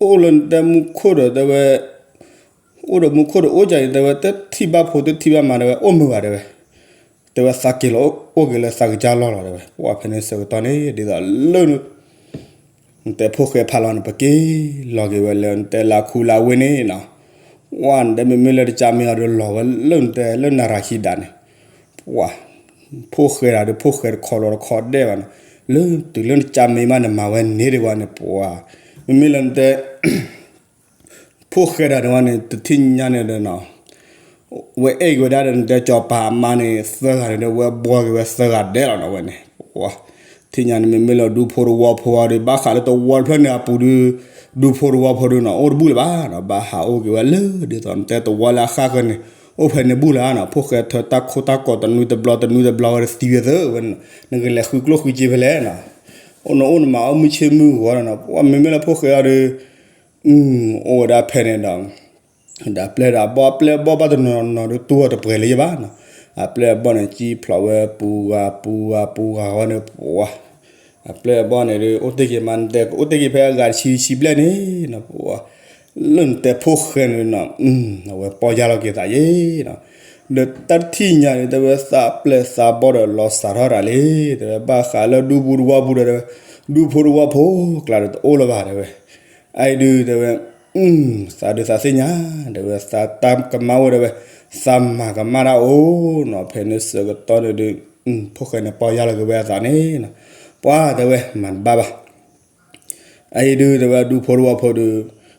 အိၣ်လၢနတဲမူခိၣ်ဒီး တဲဝဲ အိၣ်ဒီးမူခိၣ်ဒီးအိၣ်ကၢ်အံၤ တဲဝဲ တထံၣ်ဘၣ်ဖိတထံၣ်ဘၣ်မါ တဲဝဲ အိၣ်မုာ်ဘၣ် တဲဝဲ တဲဝဲ သးက့ၤလီၤ အိၣ်က့ၤလၢသးကစၢ်လီၢ်လီၤ တဲဝဲ ပှၤ ဖဲန့ၣ်ဆၢကတီၢ်န့ၣ် ဒ်သိးလၢ နတဲဖိၣ်ဃဲဖးလီၤန့ၣ် ပက့ၤလီၤက့ၤဝဲလၢနတဲလၢခူလၢဝ့ၢ်န့ၣ်နီၤ, ဝဲနတဲမ့မ့ၢ်လၢတကၢ်မ့ၢ်အီၤဒီးလီၤဝဲလၢနတဲလၢနရၤခံဒးန့ၣ်, ပှၤ ဖိၣ်ဃဲတဂၤဒီးဖိၣ်ဃဲတခီဒီးတခီဒဲးဘၣ်နီၤ, လၢတုၤလၢနကၢ်မ့ၢ်မးန့ၣ် မၤဝဲန့ၢ်ဒံးဝဲန့ၣ် ပှၤ မ့မ့ၢ်လၢနတဲ ဖိၣ်ဃဲတဂၤန့ၣ်ဝဲန့ၣ် တထံၣ်ညါန့ၣ်ဒီးနီၤ ဝဲအဲၣ်က့ၤဝဲဒၣ်ဒီး နတဲစီၤပၤအမါန့ၣ် သၢဂၤန့ၣ်ဒီး ဝဲဘှီက့ၤဝဲသၢဂၤဒဲးလီၤနီၤဝဲန့ၣ်, ပှၤ ထံၣ်ညါန့ၣ်မ့မ့ၢ်လၢဒူဖိတဝီဖိအီၤဒီး ဘၣ်ဃးလၢတဝီတဖျၢၣ်န့ၣ်အပူၤဒီး ဒူဖိတဝီဖိဒီးနီၤ အိၣ်တဘူၣ်လၢၤဘၣ်နီၤ, ဘၣ်ဟးအိၣ်က့ၤဝဲလၢဒ်သိးနတဲတဝီလၢအဃၣ်ဃၢၤန့ၣ် အိၣ်ဖဲန့ၣ်ဘူၣ်လၢနီၤ, ဖိၣ်ဃဲထၢတၢ်ခိတၢ်ကီးတနွံတဘျီတနွံတဘျီဝဲဒီးသံဝဲသၢဝဲ, နကလဲၤဃုကျိၣ်ဃုစ့ဖဲလဲၣ်နီၤ, အိၣ်နအိၣ်နမၤအီၣ်မုၢ်ဆ့ၣ်မုၢ်ဂီၤနီၤ, ပှၤမ့မ့ၢ်လၢဖိၣ်ဃဲအီၤဒီး အိၣ်ဝဲဒၣ်ဖဲန့ၣ်ဒီး ဒီးအပျဲၢ်ဒီးအဘီၣ် အပျဲၢ်အဘီၣ်ဘၣ်တနီၤနီၤဒီးတူၢ်အီၤတပှဲၤလၢၤဘၣ်နီၤ, အပျဲၢ်အဘီၣ်န့ၣ်ကံဖျိးဝဲပူၤဂၤပူၤဂၤပူၤဂၤဝဲန့ၣ် ပှၤ အပျဲၢ်အဘီၣ်န့ၣ်ဒီး အိၣ်တ့ၢ်က့ၤမးနတဲ ကအိၣ်တ့ၢ်က့ၤဖဲအဂၤတဆံဆံဘျဲၣ်န့ၣ်နီၤ, ပှၤ လၢနတဲဖိၣ်ဃဲန့ၣ်နီၤ, အဝဲပီၢ်ယၢ်လီၤက့ၤသးယ့ၣ်နီၤ, ဒီးတၢ်တထံၣ်ညါန့ၣ် တဲဝဲသးပျဲၢ်သးဘီၣ်ဒီးလီၤစးထီၣ်တၢ်လံ, တဲဝဲဘၣ်ဃးလၢဒူဖိတဝီပူၤဒီး တဲဝဲ ဒူဖိတဝီဖိကျါဒီးတအိၣ်လၢၤဘၣ် တဲဝဲ အအံၤဒုး တဲဝဲ သးဒုးသးသ့ၣ်ညါ တဲဝဲ သးတၢ်ကမၣ်အိၣ် တဲဝဲ သးမၤကမၣ်တၢ်အိၣ်နီၤ, ဖဲန့ၣ်ဆၢကတီၢ်န့ၣ်ဒုး ဖိၣ်ဃဲန့ၣ်ပီၢ်ယၢ်လီၤက့ၤဝဲအသးန့ၣ်နီၤ, ပှၤတဲဝဲမၤတဘၣ်ဘၣ် အအံၤဒုး တဲဝဲဒူဖိတဝီဖိဒုး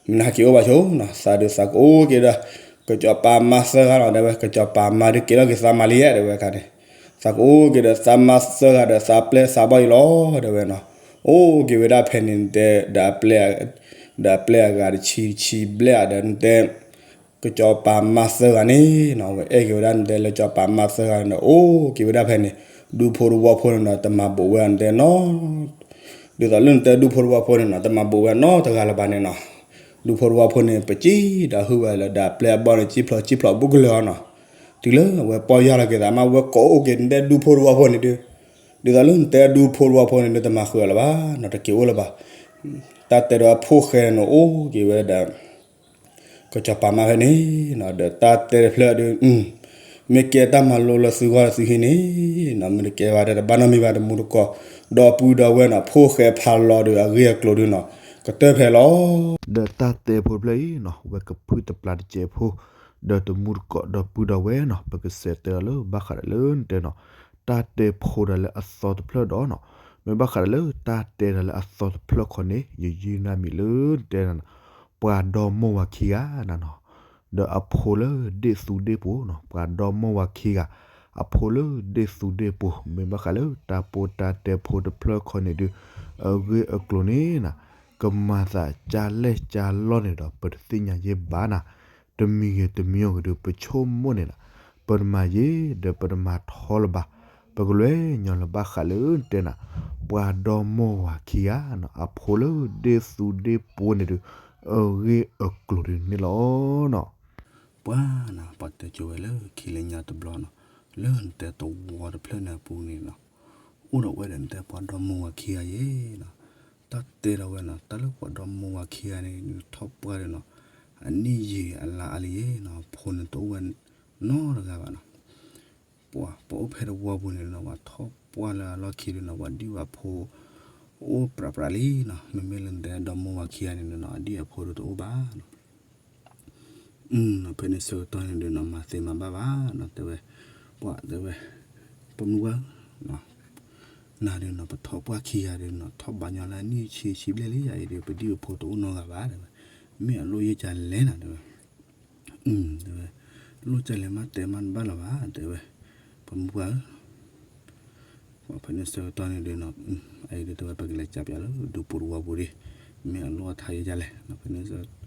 မနုၤက့ၤအိၣ်ဘၣ်ဆိနီၤ, သးဒုးသးကအိၣ်က့ၤဒီး ကစီၤပၤမါသၢဂၤလီၤ တဲဝဲ, ကစီၤပၤမါဒုးကဲထီၣ်က့ၤသးမၤလံဧါ တဲဝဲခါန့ၣ်, သးကအိၣ်က့ၤဒီးသးမါသၢဂၤဒီးသးပျဲၢ်သးဘီၣ်အံၤလီၤ တဲဝဲနီၤ, အိၣ်က့ၤဝဲဒၣ်ဖဲန့ၣ်တဲ ဒီးအပျဲၢ် ဒီးအပျဲၢ်အဂၤတဆံတဆံဘျဲၣ်ဧါဒီးနတဲ ကစီၤပၤမါသၢဂၤန့ၣ်နီၤ, အဝဲအဲၣ်က့ၤဝဲဒၣ်နတဲလၢကစီၤပၤမါသၢဂၤန့ၣ်ဒီး အိၣ်က့ၤဝဲဒၣ်ဖဲန့ၣ် ဒူဖိတဝီဖိန့ၣ်နီၤ တမၤဘူးဝဲနတဲနီၤ, ဒ်သိးလၢနတဲဒူဖိတဝီဖိန့ၣ်နီၤ တမၤဘူးဝဲနီတဂၤလၢၤဘၣ်န့ၣ်နီၤ, ဒူဖိတဝီဖိန့ၣ် ပစံၣ်ဒီးဟုၣ်ဝဲလၢဒီးအပျဲၢ်အဘီၣ်န့ၣ် စံၣ်ဖျိးစံၣ်ဖျိးဘူးကလၢၤအီၤနီၤ, တုၤလၢအဝဲပီၢ်ယၢ်လီၤက့ၤသးမး ဝဲကိးအိၣ်က့ၤနတဲဒူဖိတဝီဖိန့ၣ်ဒုး, ဒ်သိးလၢနတဲဒူဖိတဝီဖိန့ၣ်ဒုး တမၤဃုာ်အီၤလၢၤဘၣ်နီၤ, တက့ၤအိၣ်လၢၤဘၣ်, တၢ်တဲဒီးအဖိၣ်ဃဲန့ၣ်အိၣ်က့ၤဝဲဒီး ကစီၤပၤမါဖဲန့ၣ်နီၤ, ဒီးတၢ်တဲတဖျၢၣ်ဒုး မ့ၢ်ကဲတၢ်မၤလိလၢသုဂီၢ်လၢသုဟံၣ်န့ၣ်နီၤ, မ့ၢ်တကဲဘၣ်ဒီးတဘၣ်နီတမံၤဘၣ်, တမူတကိး ဒီပုၢ်ဒီဝဲၢ်နီၤ, ဖိၣ်ဃဲဖးလီၤဒီးအဂ့ၢ်အကျိၤဒုးနီၤ ကတၢၢ်ဖဲလီၤ. ဒီးတၢ်တဲဖိတဖျၢၣ်အံၤနီၤ ဝဲကဖုတပျၢ်တစဲးဖိ ဒီးတမူတကိး ဒီပုၢ်ဒီဝဲၢ်နီၤ, ပကစးတဲဒီးလၢဘၣ်ဃးဒီးလၢနတဲနီၤ, တၢ်တဲဖိဒီးလၢအသီတဖျၢၣ်ဒီးနီၤ, မ့ၢ်ဘၣ်ဃးဒီးလၢတၢ်တဲဒီးလၢအသီတဖျၢၣ်ခီန့ၣ် ယယုၢ်နၢ်မံၤလၢနတဲနီၤ ပှၤဒီမိၢ်ဝၤခံဂၤနၤနီၤ, ဒီးအဖိလၢဒ့ၣ်သူဒ့ၣ်ပှိၤနီၤ, ပှၤဒီမိၢ်ဝၤခံဂၤ အဖိလၢဒ့ၣ်သူဒ့ၣ်ပှိၤ, မ့ၢ်ဘၣ်ဃးလၢတၢ်ပိာ်တၢ်တဲဖိတဖျၢၣ်ခီန့ၣ်ဒုး အဂ့ၢ်အကျိၤန့ၣ်နၤ, ကမၤသးကၢ်လဲၢ်ကၢ်လီၢ်န့ၣ်ဒီး ပတသ့ၣ်ညါယဲၢ်ဘၣ်နၤ, တမံၤဂ့ၤတမံၤဂ့ၤဒုး ပဆိကမိၣ်န့ၣ်နၤ, ပတမၤယဲၢ်ဒီးပတမၤထီလၢၤဘၣ်, ပကလဲၤညီလၢဘၣ်ဃးလၢနတဲနၤ, ပှၤဒီမိၢ်ဝၤခံဂၤနီၤ အဖိလၢဒ့ၣ်သူဒ့ၣ်ပှိၤန့ၣ်ဒုး အဂ့ၢ်အကျိၤဒုးန့ၣ်လီၤနီၤ. ပှၤနၤ ပှၤတဲကၠိဝဲလၢခံလၢညါတဘျီနီၤ, လၢနတဲသဝီတဖျၢၣ်န့ၣ်အပူၤန့ၣ်နီၤ, အိၣ်ဒီးဝဲဒီးနတဲပှၤဒီမိၢ်ဝၤခံဂၤယဲနီၤ, တၢ်တဲဒီးဝဲနီၤ တၢ်လၢပှၤဒီမိၢ်ဝၤခံဂၤန့ၣ် ထီၣ်ပှၢ်ဒီးနီၤ, အနံၣ်ယံာ်အလါအါလံယဲနီၤ, ဖိန့ၣ်တအိၣ်ဝဲနီတဂၤဘၣ်နီၤ. ပှၤ ပှၤအိၣ်ဖဲတဝီပူၤန့ၣ်နီၤ ပှၤထီၣ်ပှၢ်လၢအလီၢ်ခံဒုးနီၤ ပှၤဒံၣ်ပှၤဖိ အိၣ်ပြးပြးလံနီၤ, မ့မ့ၢ်လၢနတဲဒီမိၢ်ဝၤခံဂၤန့ၣ်နီၤ အဒံၣ်အဖိဒုးတအိၣ်ဘၣ်နီၤ. ဖဲန့ၣ်ဆၢကတီၢ်န့ၣ်ဒုးနီၤ မၤသ့မၤဘၣ်ဘၣ်နီၤ တဲဝဲ, ပှၤတဲဝဲ, ပမုၢ်ဝဲ နၤဒုးနီၤ ပထီၣ်ပှၢ်ခံဂၤဒုးနီၤ ထီၣ်ဘးညီလၢအနံၣ်ဆံဆံဘျဲၣ်လံယၤအံၤဒုး ပဒံၣ်ပဖိတအိၣ်နီတဂၤဘၣ်တဲဝဲ, မ့ၢ်အလိၣ်ယဲၢ်ကလဲၣ်နၤတဲဝဲ တဲဝဲ, လိၣ်ကလဲၣ်မးတဲမးတဘၣ်လၢၤဘၣ်တဲဝဲ, ပမုၢ်ပှၢ်ဧၢ ဖဲန့ၣ်ဆၢကတီၢ်န့ၣ်ဒုးနီၤ, အအံၤဒုးတဲဝဲ ပကလဲၤကးပၠးလၢဒူပူၤတဝီပူၤဒံး, မ့ၢ်အလိၣ်အထါယဲၢ်ကလဲၣ်, ဖဲန့ၣ်ဆၢက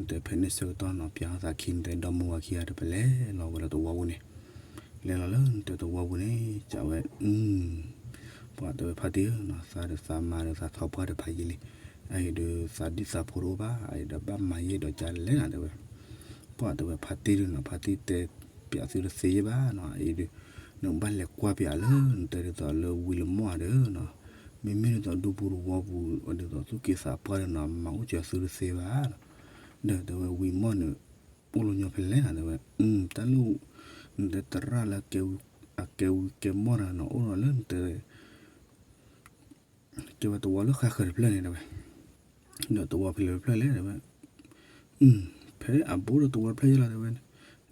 တီၢ်နီၤ ပၠးထီၣ်သးခံန့ၣ် တဲဒီမိၢ်ဝၤခံဂၤဒီး ပလဲၤလီၤဝဲလၢတဝီပူၤန့ၣ်, လဲၤလီၤလၢနတဲတဝီပူၤန့ၣ် ကးဝဲ, ပှၤတဲဝဲဖါတံၢ်ဧၢနီၤ သးဒီးသးမါဒီးသးထီၣ်ပှၢ်ဒီးဖးယံာ်လံ, အအံၤဒုးသးဒံၣ်သးဖိတအိၣ်ဘၣ် အအံၤဒီးဘၣ်မၤယဲၢ်ဒီးကလဲၣ်နၤတဲဝဲ, ပှၤတဲဝဲဖါတံၢ်ဒုးနီၤ ဖါတံၢ်တဲပၠးသုတသ့ယဲၢ်ဘၣ်နီၤ အအံၤဒုး, နကဘၣ်လဲၤကွၢ်ပၠးလၢနတဲဒ်သိးလၢဝံၤလၢမီၢ်ဧါဒီးနီၤ, မ့မ့ၢ်ဒ်သိးဒူပူၤတဝီပူၤ ဒ်သိးသူၣ်က့သးပှၢ်ဒီးနီၤ မၤအိၣ်စၢၤသုတသ့ဘၣ်နီၤ, ဒီးတဲဝဲဝံၤမီၢ်န့ၣ် အိၣ်လၢညီဖဲလဲၣ်နၤတဲဝဲ, တၢ်လၢ နတဲသရၣ်လၢအကဲဝံၤကဲမီၢ်တဂၤနီၤ အိၣ်ဒီးလၢနတဲ တဲဝဲတဝီလၢဃါဃၢၤတဖျၢၣ်န့ၣ်တဲဝဲ, ဒီးတဝီဖဲလဲၣ်တဖျၢၣ်လဲၣ်တဲဝဲ, ဖဲအဘူးဒီးတဝီတဖျၢၣ်ယဲၢ်လီၤတဲဝဲ,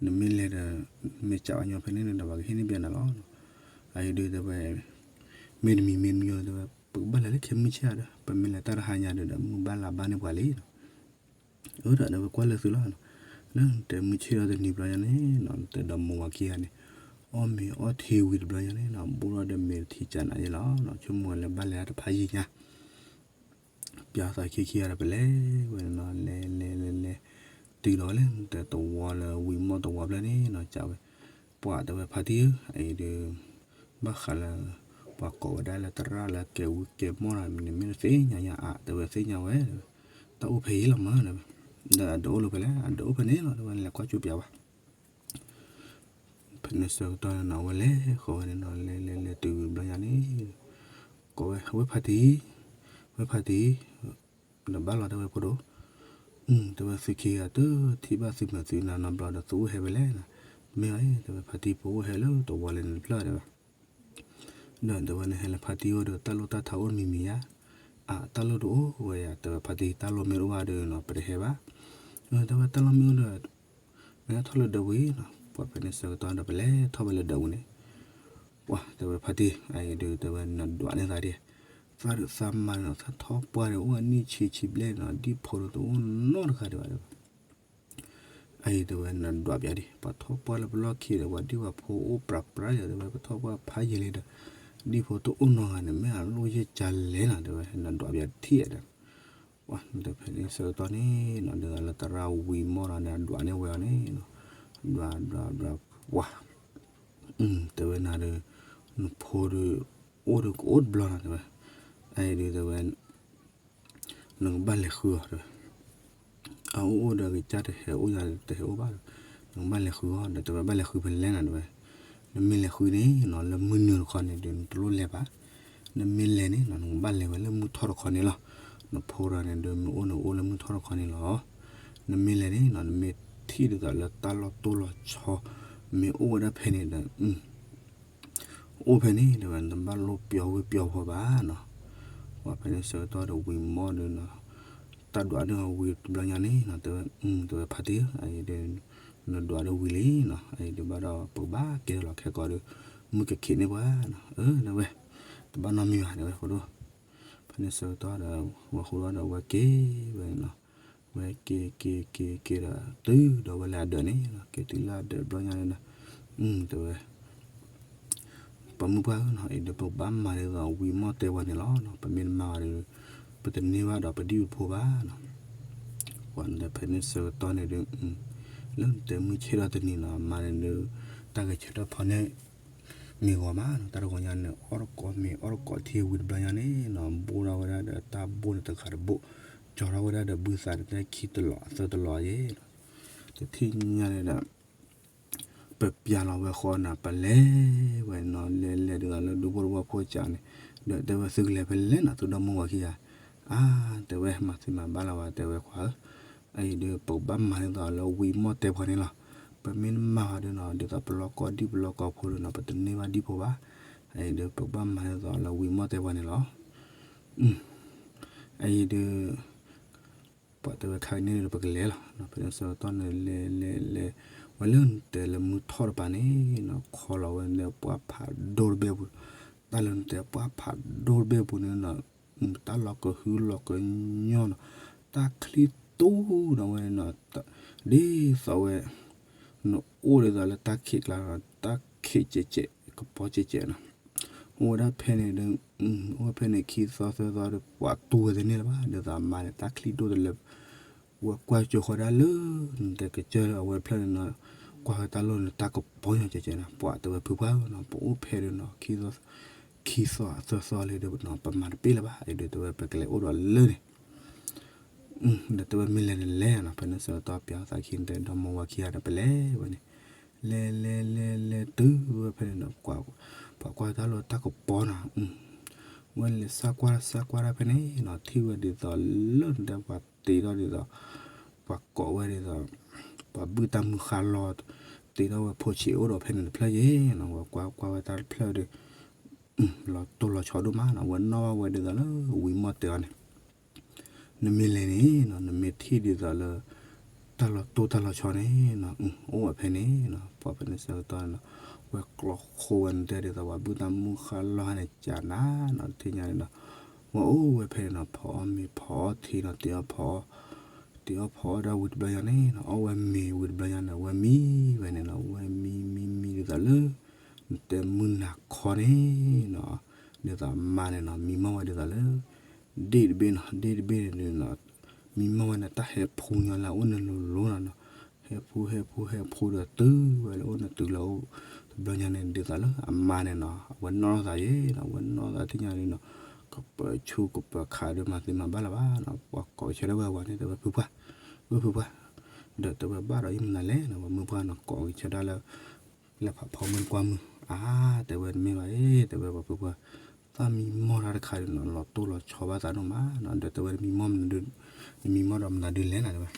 နမ့ၢ်လဲၤဒီး မ့ၢ်ကးဝဲညီဖဲန့ၣ်န့ၣ်ဒီး ပှၤကဟ့ၣ်န့ၢ်ပၠးနၤလီၤ, အအံၤဒုးတဲဝဲ, မ့တမံၤမ့တမံၤတဲဝဲ, ပကဘၣ်လဲၤလၢခဲမုၢ်ဆ့ၣ်ဧါဒီး ပမ့ၢ်လဲၤတၢ်တဟါညါဒီး ဒီးမုၢ်ဘၣ်လါဘၣ်န့ၢ်ပှၤလံနီၤ အၢ ဒီးတဲဝဲကွၢ်လၢသုလီၤနီၤ, လၢနတဲမုၢ်ဆ့ၣ်ထီၣ်တနံၤဘျီညါန့ၣ်နီၤ နတဲဒီးမိၢ်ဝၤခံဂၤန့ၣ် အီၣ်မ့ၤအီထံဝံၤတဘျီညါန့ၣ်နီၤ ဘူးထီၣ်ဒီးမ့ၤတထံကးနးယဲၢ်လီၤနီၤ ဆိကမိၣ်ဝဲလၢဘၣ်လဲၤတၢ်တဖးယံာ်ညါ ပၠးသးခံခံဂၤဒီးပလဲၤဝဲနီၤ လဲၤလဲၤလဲၤလဲၤ နတဲတတုၤဒီးလဲၣ် နတဲတဝီလၢဝံၤမီၢ်တဝီဖျၢၣ်န့ၣ်နီၤ ကးဝဲ, ပှၤတဲဝဲဖါတံၢ်ဧၢ, အအံၤဒုး ဘၣ်ဃးလၢ ပှၤကိးဝဲဒၣ်လၢသရၣ်လၢကဲဝံကဲမီၢ်ဒီး နမ့ၢ်တသ့ၣ်ညါယၤအါ တဲဝဲသ့ၣ်ညါဝဲ, တၢ်အိၣ်ဖဲအံၤလီၤမး တဲဝဲ, ဒီးအဒၢးအိၣ်လၢဖဲလဲၣ် အဒၢးအိၣ်ဖဲန့ၣ်လီၤ တဲဝဲ နလဲၤကွၢ်ကၠူပျးဘၣ် ဖဲန့ၣ်ဆၢကတီၢ်န့ၣ်နီၤ အဝဲလဲၤဃီၤဝဲန့ၣ်နီၤ လဲၤလဲၤလဲၤတုၤဘျီညါန့ၣ် ကိးဝဲ ဝဲဖါတံၢ်, ဝဲဖါတံၢ်, ဒီးဘၣ်လီၤတဲဝဲဖိဒိၣ်, တဲဝဲသုခံဂၤတထံၣ်ဘၣ်သုမုာ်သုနၤနီတဘျီဒီး သုအိၣ်ဟဲဖဲလဲၣ်နီၤ, မ့ၢ်အီၤ တဲဝဲဖါတံၢ် ပအိၣ်ဟဲလၢတဝီလၢန့ၣ်တဖျၢၣ်တဲဝဲ ဒီးတဲဝဲနဟဲလၢဖါတံၢ်အိၣ်ဒီး တၢ်လိၣ်တၢ်ထးအိၣ်တမံၤမံၤဧါ, အတၢ်လိၣ်တအိၣ်ဝဲယၤ တဲဝဲဖါတံၢ် တၢ်လိၣ်မ့ၢ်တအိၣ်ဘၣ်ဒီးနီၤ ပတဟဲဘၣ်, တဲဝဲတၢ်လိၣ်မ့ၢ်အိၣ်ဒီး နဟဲထီၣ်လၢဒၢးပူၤနီၤ, ပှၤဖဲန့ၣ်ဆၢကတီၢ်ဒီး ပလဲၤထီၣ်ဝဲလၢဒၢးပူၤန့ၣ်, ပှၤတဲဝဲဖါတံၢ် အအံၤဒုးတဲဝဲနဒွးန့ၢ်သးဒ်, သးဒုးသးမၤနီၤ သးထီၣ်ပှၢ်ဒီးအိၣ်အနံၣ်ဆံဆံဘျဲၣ်နီၤ ဒံၣ်ဖိဒီးတအိၣ်နီတဂၤဒံးဘၣ်ဒီး အအံၤတဲဝဲနဒွးပျးဒံး ပှၤထီၣ်ပှၢ်လၢပလီၢ်ခံဒီး ပှၤဒံၣ်ပှၤဖိအိၣ်ပြးပြးဒီး တဲဝဲပထီၣ်ပှၢ်ဖးယံာ်လံဒီး ဒံၣ်ဖိတအိၣ်နီတဂၤန့ၣ် မ့ၢ်အလိၣ်ယဲၢ်ကလဲၣ်နီၤ တဲဝဲနဒွးပျးတထံၣ်ဒီး ပှၤတဲဖဲန့ၣ်ဆၢကတီၢ်န့ၣ်နီၤ ဒ်သိးလၢသရၣ်ဝံၤမီၢ်ဒီးန့ၣ် အဒွးန့ၢ်ဝဲအီၤန့ၣ်နီၤ ဒွးဒွးဒွး ပှၤ တဲဝဲနၤဒီး နဖိဒီး အိၣ်ဒီးကအိၣ်တဘျီနီၤ တဲဝဲ အအံၤဒုးတဲဝဲ နကဘၣ်လဲၤဃုအီၤတဲဝဲ အအိၣ်အိၣ်ဒီးကစၢ်တဟဲအိၣ်ယၤတဟဲအိၣ်ဘၣ်ဒီး နကဘၣ်လဲၤဃုအီၤဒီး တဲဝဲဘၣ်လဲၤဃုဖဲလဲၣ်နီၤ တဲဝဲ နမ့ၢ်လဲၤဃုန့ၣ်နီၤ လၢမုၢ်နုာ်တခီန့ၣ်ဒီး နတလိၣ်လဲၤဘၣ် နမ့ၢ်လဲၤန့ၣ်နီၤ နကဘၣ်လဲၤဝဲလၢမုၢ်ထီၣ်တခီန့ၣ်လီၤ နဖိဒီးန့ၣ်ဒီး မ့ၢ်အိၣ်န့ၣ်အိၣ်လၢမုၢ်ထီၣ်တခီန့ၣ်လီၤ နမ့ၢ်လဲၤန့ၣ်နီၤ နမ့ၢ်ထံၣ်ဒ်သိးလၢတၢ်လီၢ်တိၢ်လီၤဆီ မ့ၢ်အိၣ်ဝဲဒၣ်ဖဲန့ၣ်ဒီး အိၣ်ဖဲန့ၣ် တဲဝဲ နတဘၣ်လိၣ်ပျီဝ့ၢ်ပျီဖိဘၣ်နီၤ ပှၤဖဲန့ၣ်ဆၢကတီၢ်ဒီးဝံၤမီၢ်ဒီးနီၤ တၢ်ဒွးန့ၢ်အီၤဝံၤတဘျီညါန့ၣ်နီၤ တဲဝဲ တဲဝဲဖါတံၢ်ဧၢ အအံၤဒီး နဒွးဒီးဝံၤလံနီၤ အအံၤဒီးဘၣ်ဒီးပကဘၣ်ကဲထီၣ်လီၤခဲကိးဒီး မုၢ်ကခံးန့ၢ်ပှၤနီၤ အၢ တဲဝဲ တဘၣ်နီတမံၤဘၣ် တဲဝဲဖိဒိၣ် ဖဲန့ၣ်ဆၢကတီၢ်ဒီး ဝဲဃိဒီးဝဲက့ၤဝဲနီၤ ဝဲက့ၤက့ၤက့ၤက့ၤဒီး တုၤဒီးဝဲလၢအဒၢးန့ၣ်နီၤ က့ၤတုၤလၢအဒၢးတဘျီညါန့ၣ်ဒီး တဲဝဲ ပှၤမုၢ်ပှၢ်ဧၢနီၤ အံၤဒီးပကဘၣ်မၤဒ်သိးဝံၤမီၢ်တဲပှၤန့ၣ်လီၤနီၤ ပမ့ၢ်တမၤဘၣ်ဒီး ပတန့ၢ်ဘၣ်ဒီးပဒံၣ်ပဖိဘၣ်နီၤ ပှၤဒီးဖဲန့ၣ်ဆၢကတီၢ်န့ၣ်ဒီး လၢနတဲမုၢ်ဆ့ၣ်ထီၣ်တနံၤနီၤ မၤန့ၣ်ဒီး တၢ်ဂဲၤဆၢထၢၣ်ဖီန့ၣ် မ့ၢ်ဂီၤမးနီၤ တၢ်တဂီၤညါန့ၣ် အီၣ်တကိးမ့ၤအီၣ်တကိးထံဝံၤတဘျီညါန့ၣ်နီၤ ဘိၣ်ထီၣ်ဝဲဒၣ်ဒီးတၢ်ဘိၣ်န့ၣ်တဂၤတဘိၣ် ကၠီထီၣ်ဝဲဒၣ်ဒီးဘုသးန့ၣ် တၢ်ခံတလီၤအသၢတလီၤယဲၢ်နီၤ တထံၣ်ညါန့ၣ်ဒီး ပပျၢ်လီၤဝဲဃီနီၤ ပလဲၤဝဲနီၤ လဲၤလဲၤဒ်သိးလၢဒူဖိတဝီဖိကးန့ၣ် ဒီးတဲဝဲသုကလဲၤဖဲလဲၣ်နီၤ သုဒီမိၢ်ဝၤခံဂၤ အါ တဲဝဲမၤသံမၤဘၣ်လၢၤဝဲ တဲဝဲခွါဧၢ အအံၤဒီး ပကဘၣ်မၤဒ်သိးလၢဝံၤမီၢ်တဲပှၤန့ၣ်လီၤ. ပမ့ၢ်တမၤဘၣ်ဒီးနီၤ ဒ်သိးပလီၢ်ကီၢ်ဒံၣ်ပလီၢ်ကီၢ်ဖိဒီးနီၤ ပတန့ၢ်ဘၣ်ဒံၣ်ဖိဘၣ်. အအံၤဒီး ပကဘၣ်မၤဒ်သိးလၢဝံၤမီၢ်တဲပှၤန့ၣ်လီၤ. အအံၤဒီး ပှၤတဲဝဲခါကန့ၣ်ဒီး ပကလဲၤလီၤ. ဖဲန့ၣ်ဆၢကတီၢ်န့ၣ် လဲၤလဲၤလဲၤ ဝဲလၢနတဲလၢမုၢ်ထီၣ်တပၤန့ၣ်နီၤ ခီလီၤဝဲလၢပှၢ်ဖးဒိၣ်တဘ့ၣ်ပူၤ, တၢ်လၢနတဲပှၢ်ဖးဒိၣ်တဘ့ၣ်ပူၤန့ၣ်နီၤ တၢ်လီၤကဟုလီၤကညီနီၤ, တၢ်ချံတူၢ်ဒီးဝဲနီၤ, ဒ်သိးဝဲ နအိၣ်ဒ်သိးလၢတၢ်ခံးကျါနီၤ, တၢ်ခံးကဲးကဲး ကပီၤကဲးကဲးနီၤ, အိၣ်ဝဲဒၣ်ဖဲန့ၣ်ဒီး အိၣ်ဝဲဖဲန့ၣ်ခံသီသၢသီဒီး ပှၤတူၢ်ဝဲတန့ၢ်လၢၤဘၣ်, ဒ်သိးအမါန့ၣ် တၢ်ချံဒိၣ်တလၢ ဝဲကွၢ်ကၠိဃီဒၣ်လၢ နတဲကစၢၢ်အဝဲဖျၢၣ်န့ၣ်နီၤ, ကွၢ်ဝဲတၢ်လီၢ်န့ၣ် တၢ်ကပီၤညီကဲးကဲးနီၤ, ပှၤတဲဝဲဖုပှၢ်နီၤ, ပအိၣ်ဖဲဒီးနီၤ ခံသီသၢသီလံဒီးနီၤ ပမၤတပ့ၢ်လၢၤဘၣ်, အံၤဒီးတဲဝဲပကလဲၤအိၣ်ဒီးလၢန့ၣ် ဒီးတဲဝဲမ့ၢ်လဲၤန့ၣ်လဲၤနီၤ, ဖဲန့ၣ်ဆၢကတီၢ်ပၠးသးခံန့ၣ် ဒီမိၢ်ဝၤခံဂၤဒီးပလဲၤဝဲန့ၣ်, လဲၤလဲၤလဲၤလဲၤတုၤဝဲဖဲန့ၣ်ဒီး ပှၤကွၢ်တၢ်လီၢ်တၢ်ကပီၤနီၤ, ဝဲလဲၤစၢ်ကွၢ်စၢ်ကွၢ်ဒၣ်ဖဲန့ၣ်နီၤ, ထံၣ်ဝဲဒ်သိးလၢနတဲပှၤတ့ထီၣ်ဒ်သိး ပှၤကိးဝဲဒ်သိး ပှၤဘုၣ်တၢ်မုၢ်ဃါလီၤ တ့ထီၣ်ဝဲဖိဆံးအိၣ်ဒီးဖဲန့ၣ်တဖျၢၣ်ယဲနီၤ, ဝဲကွၢ်ကွၢ်ဝဲတၢ်တဖျၢၣ်ဒီး လီၤတိၢ်လီၤဆီဒိၣ်မးနီၤ, ဝဲနီၣ်ဘၣ်ဝဲဒ်သိးလၢဝံၤမီၢ်တဲအီၤန့ၣ် နမ့ၢ်လဲၤန့ၣ်နီၤ နမ့ၢ်ထံၣ်ဒ်သိးလၢ တၢ်လီၤတိၢ်တၢ်လီၤဆီန့ၣ်နီၤ အိၣ်ဝဲဖဲန့ၣ်နီၤ, ပှၤဖဲန့ၣ်ဆၢကတီၢ်န့ၣ်နီၤ ဝဲကျီဃိဝဲနတဲဒ်သိးပှၤဘုၣ်တၢ်မုၢ်ဃါလီၤဟါန့ၣ် ကနၤနီၤ, တထံၣ်ညါန့ၣ်နီၤ ဝဲအိၣ်ဝဲဖဲန့ၣ်နီၤ ဖီအီၣ်မ့ၤဖီအီၣ်ထံနီၤ တ့အီၣ်ဖီအီၣ် တ့အီၣ်ဖီအီၣ်ဒၣ်ဝံၤတဘျီညါန့ၣ်နီၤ အီၣ်ဝဲမ့ၤဝံၤတဘျီညါန့ၣ် ဝဲမံဝဲန့ၣ်နီၤ, ဝဲမံမံမံဒ်သိးလၢ နတဲမုၢ်နၤခီန့ၣ်နီၤ, ဒ်သိးအမါန့ၣ်နီၤ မံမီၢ်ဝဲဒ်သိးလၢ ဒ့ၣ်တဘ့ၣ်နီၤ, ဒ့ၣ်တဘ့ၣ်န့ၣ်နီၤ မံမီၢ်ဝဲန့ၣ် တၢ်ဟဲဖှူညီလၢအအိၣ်န့ၣ်လိၤလိၤနီၤနီၤ, ဟဲဖှူဟဲဖှူဟဲဖှူဒီးတုၤဝဲလၢအအိၣ်န့ၣ်တုၤလၢအအိၣ်တဘျီညါန့ၣ် ဒ်သိးလၢအမါန့ၣ်နီၤ အဝဲနီၣ်သးယဲနီၤ အဝဲနီၣ်သးထံၣ်ညါန့ၣ်နီၤ, ကပၢၤဆူကပၢၤခးဒီးမၤသ့မၤဘၣ်လၢၤဘၣ်နီၤ, ပှၤကိးကဆၢထၢၣ်ဝဲအဝၤန့ၣ် တဲဝဲဖုပှၢ်, ဝဲဖုပှၢ်, ဒီးတဲဝဲဘၣ်ဒီးယမနုၤလဲၣ်နီၤ, ပှၤမုၢ်ပှၢ်နီၤ ကိးကဆၢဒၣ်လၢ လဲၤဖးဖီမုၢ်ကွၢ်မုၢ်, အါ, တဲဝဲတမ့ၢ်ဘၣ်အ့, တဲဝဲပှၤဖုပှၢ်, သးမံမီၢ်တၢ်တခါဒီးနီၤ လီၤတိၢ်လီၤဆီဘၣ်သးဒိၣ်မးနီၤ, ဒီးတဲဝဲတမံမီၢ်မနုၤ, နမံမီၢ်ဒီးမနုၤဒုးလဲၣ်နီၤ တဲဝဲ,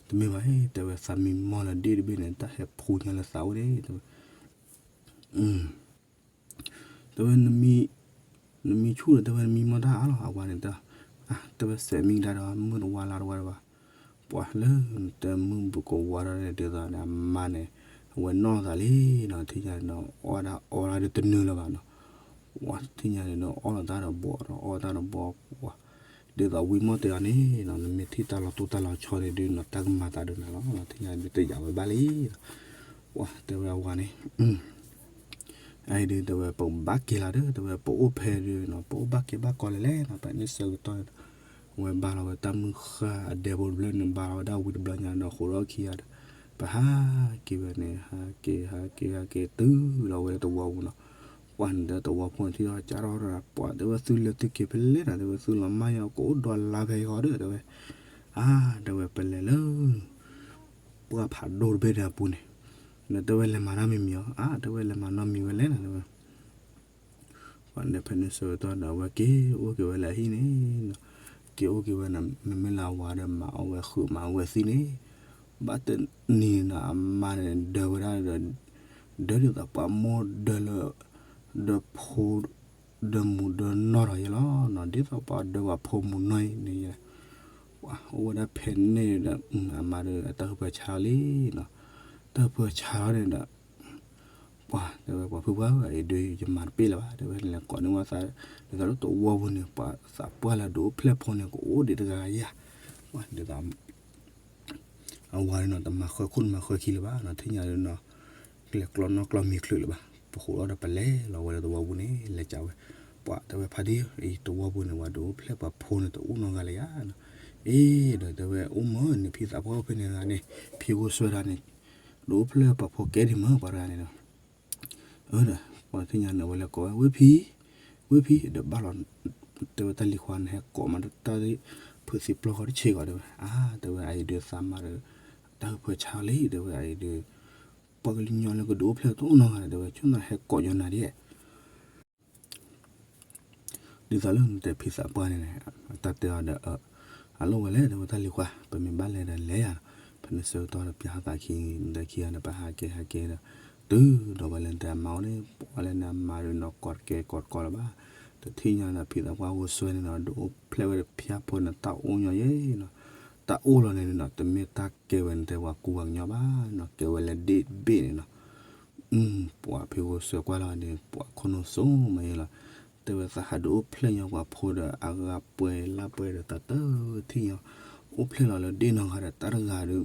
တမ့ၢ်ဘၣ်အ့, တဲဝဲသးမံမီၢ်လၢဒ့ၣ်တဘ့ၣ်န့ၣ် တၢ်ဟဲဖှူညီလၢသးအိၣ်န့ၣ် တဲဝဲ တဲဝဲ နမံဆူၣ်ဒီး တဲဝဲနမံမီၢ်တၢ်အါလီၤ အဝၤန့ၣ်တၢ်, တဲဝဲစဲးမံကဒါဒီး မုၢ်တဝါလါတဝါဒီးဘၣ်, ပှၤလၢနတဲမုၢ်ဘူးကဝါဒီးန့ၣ် ဒ်သိးန့ၣ် အမါန့ၣ် အဝဲနီၣ်သးလံနီၤ, ထံၣ်ညါန့ၣ်ဒီး အီၣ်ဒၣ်အီလၢတနုာ်လၢၤဘၣ်နီၤ, ပှၤထံၣ်ညါန့ၣ်ဒီး အီၣ်လီၤတၢ်ဒီးဘီဒီး အီၣ်တၢ်ဒီးဘီ, ပှၤ ဒ်သိးဝံမီၢ်တဲအီၤန့ၣ်နီၤ နမ့ၢ်ထံၣ်တၢ်လီၤတိၢ်တၢ်လီၤဆီန့ၣ်ဒုးနီၤ တၢ်ကမၤသးဒိၣ်နၤလီၤ, ထံၣ်ညါဒုးတယာ်ဝဲဘၣ်လံ, ပှၤတဲဝဲအဝၤန့ၣ် အအံၤဒုး တဲဝဲ ပကဘၣ်က့ၤလီၤဒီး တဲဝဲ ပအိၣ်ဖဲဒုးနီၤ ပအိၣ်ဘၣ်က့ၤဘၣ်ကီးလဲၣ်လဲၣ်နီၤ, ဖဲန့ၣ်ဆၢကတီၢ်န့ၣ်ဒီး အဝဲဘါလီၤဝဲတၢ်မုၢ်ဃၢ်အဒဲဖိတဘျီန့ၣ် ဘါလီၤဝဲဒၣ်ဝံၤတဘျီညါဒီး ဃိးဒီခံဂၤဒီး ပဟးက့ၤဝဲန့ၣ် ဟးက့ၤ ဟးက့ၤ ဟးက့ၤ တုၤလီၤဝဲလၢသဝီပူၤနီၤ, ပှၤန့ၣ်ဒီးသဝီဖိန့ၣ်ထံၣ်ထီၣ်ကၢ်ထီၣ်ဒီး ပှၤတဲဝဲသုလဲၤသုက့ၤဖဲလဲၣ်နီၤ, တဲဝဲသုလီၤမၢ်ယီၤ ကအိၣ်ဒီးလါဖဲအံၤဃီဒီး တဲဝဲ, အါ တဲဝဲ ပလဲၤလၢ ပှၢ်ဖးဒိၣ်တဘ့ၣ်ဒီးအပူၤန့ၣ်, ဒီးတဲဝဲလဲၤမၤနီတမံၤမံၤအီၤ, အါ တဲဝဲလဲၤမၤနီတမံၤဝဲလဲၣ်နီၤ တဲဝဲ, ပှၤန့ၣ်ဖဲန့ၣ်ဆၢကတီၢ်ဒီး အဝဲက့ၤအိၣ်က့ၤဝဲလၢအဟံၣ်န့ၣ်နီၤ, က့ၤအိၣ်က့ၤဝဲန့ၣ် မ့မ့ၢ်လၢအဝၤဒီးမၤအီၣ်ဝဲဃုာ်မၤဝဲသံန့ၣ်, ဘၣ်တနံၤန့ၣ် အမါန့ၣ်ဒၢဝဲဒၣ်ဒီး ဒၢဒ်သိးပှၤမိၢ်ဒၢလၢ ဒီးဖိ ဒီးမူဒီးနီၢ်ထီၣ်ယဲလီၤနီၤ, ဒ်သိးပှၤဒၢပှၤဖိမူနီၢ်အံၤန့ၣ်ယဲ, ပှၤအိၣ်ဝဲဒၣ်ဖဲန့ၣ်ဒီး အမါဒီးတၢ်ဟၢဖၢဆါလီၤလံနီၤ, တၢ်ဟၢဖၢဆါလီၤန့ၣ်ဒီး ပှၤတဲဝဲပှၤဖုပှၢ်ဧၢ အံၤဒုး ယမၤတပ့ၢ်လၢၤဘၣ် တဲဝဲ နလဲၤကိးန့ၢ်ဝဲသး ဒ်သိးလၢသဝီပူၤန့ၣ် ပှၤသးပှၢ်လၢဒုးအိၣ်ဖျဲၣ်ဖိန့ၣ် ကအိၣ်ဒံးတဂၤယၤ, ပှၤဒ်သိး အဝၤန့ၣ်နီၤ တမၤဃၢခူၣ်တမၤဃၢခံလၢၤဘၣ်နီၤ, ထံၣ်ညါဒုးနီၤ ကလဲၤကျီနီၣ်ကျီမံၤချုးလၢၤဘၣ်, ပဃိးဒီးပလဲၤလီၤဝဲလၢသဝီပူၤန့ၣ် လဲၤကးဝဲ, ပှၤတဲဝဲဖါတံၢ် အံၤသဝီပူၤန့ၣ် ပှၤဒုးအိၣ်ဖျဲၣ်ပှၤဖိန့ၣ်တအိၣ်နီတဂၤလၢၤယၤနီၤ, အ့ ဒီးတဲဝဲအိၣ်မ့ၢ်န့ၣ် ဖံသးပှၢ်အိၣ်ဖဲန့ၣ်တဂၤန့ၣ် ဖံဂိၢ်စွဲတၢ်န့ၣ် ဒုးအိၣ်ဖျဲၣ်ပှၤဖိကဲဒံးမ့ၢ်ပှၤတဂၤန့ၣ်ဒီး အၢ ဒီး ပှၤထံၣ်ညါန့ၣ် အဝဲလဲၤကိးဝဲ ဝ့ၢ်ဖံ, ဝ့ၢ်ဖံ ဒီးဘၣ်လီၤ, တဲဝဲတၢ်လံၤခွါန့ၣ် ဟဲကိးမးတၢ် ဖုးသံပျီၢ်ဃီတဆ့ကီး တဲဝဲ, အါ တဲဝဲ အအံၤဒုးသးမါဒီး တၢ်ဟၢဖၢဆါလံ တဲဝဲ အအံၤဒုး ပှၤကညီလၢကဒုးအိၣ်ဖျဲၣ်တအိၣ်နီတဂၤ တဲဝဲ ဆိနၤဟဲကိးညီနၤဒ် ဒ်သိးလၢနတဲဖံသးပှၢ်န့ၣ်န့ၣ် တၢ်တဲအီၤဒီး အလိၣ်ဝဲလဲၣ် တဲဝဲတၢ်လံၤခွါ ပမ့ၢ်ဘၣ်လဲၤဒီးလဲၤယၤ, ဖဲန့ၣ်ဆၢကတီၢ်ဒီးပျၢ်ဟးသးခံ ဒီးခံဂၤန့ၣ် ပဟးက့ၤဟးက့ၤဒီး တုၤဒီးဝဲလၢနတဲအမါအိၣ်န့ၣ် ပှၤလၢနအမါဒီးနီၢ် ကိးတကဲကိးတကီလၢၤဘၣ်, တထံၣ်ညါဒီးဖံသးပှၢ်ဂိၢ်စွဲန့ၣ်ဒီး ဒုးအိၣ်ဖျဲၣ်ဝဲတဖၠၣ်ဖိန့ၣ် တၢ်အိၣ်ညီယဲနီၤ, တၢ်အိၣ်လီၤန့ၣ်နီၤ တမ့ၢ်တၢ်ကဲဝဲန့ၣ် တဲပှၤကူပှၤကညီဘၣ်နီၤ ကဲဝဲလၢဒ့ၣ်တဘ့ၣ်န့ၣ်နီၤ ပှၤဖံဂိၢ်စွဲကွၢ်လီၤန့ၣ် ပှၤခိၣ်နူာ်စိမးယဲလီၤ, တဲဝဲသးဟးဒုးအိၣ်ဖျဲၣ်ညီပှၤဖိဒီး အဂၤပှဲၤလၢပှဲၤဒီး တၢ်တထံၣ်ညီ အိၣ်ဖျဲၣ်လီၤလၢဒ့ၣ်နီတဂၤဒီး တၢ်တဂၤဒီး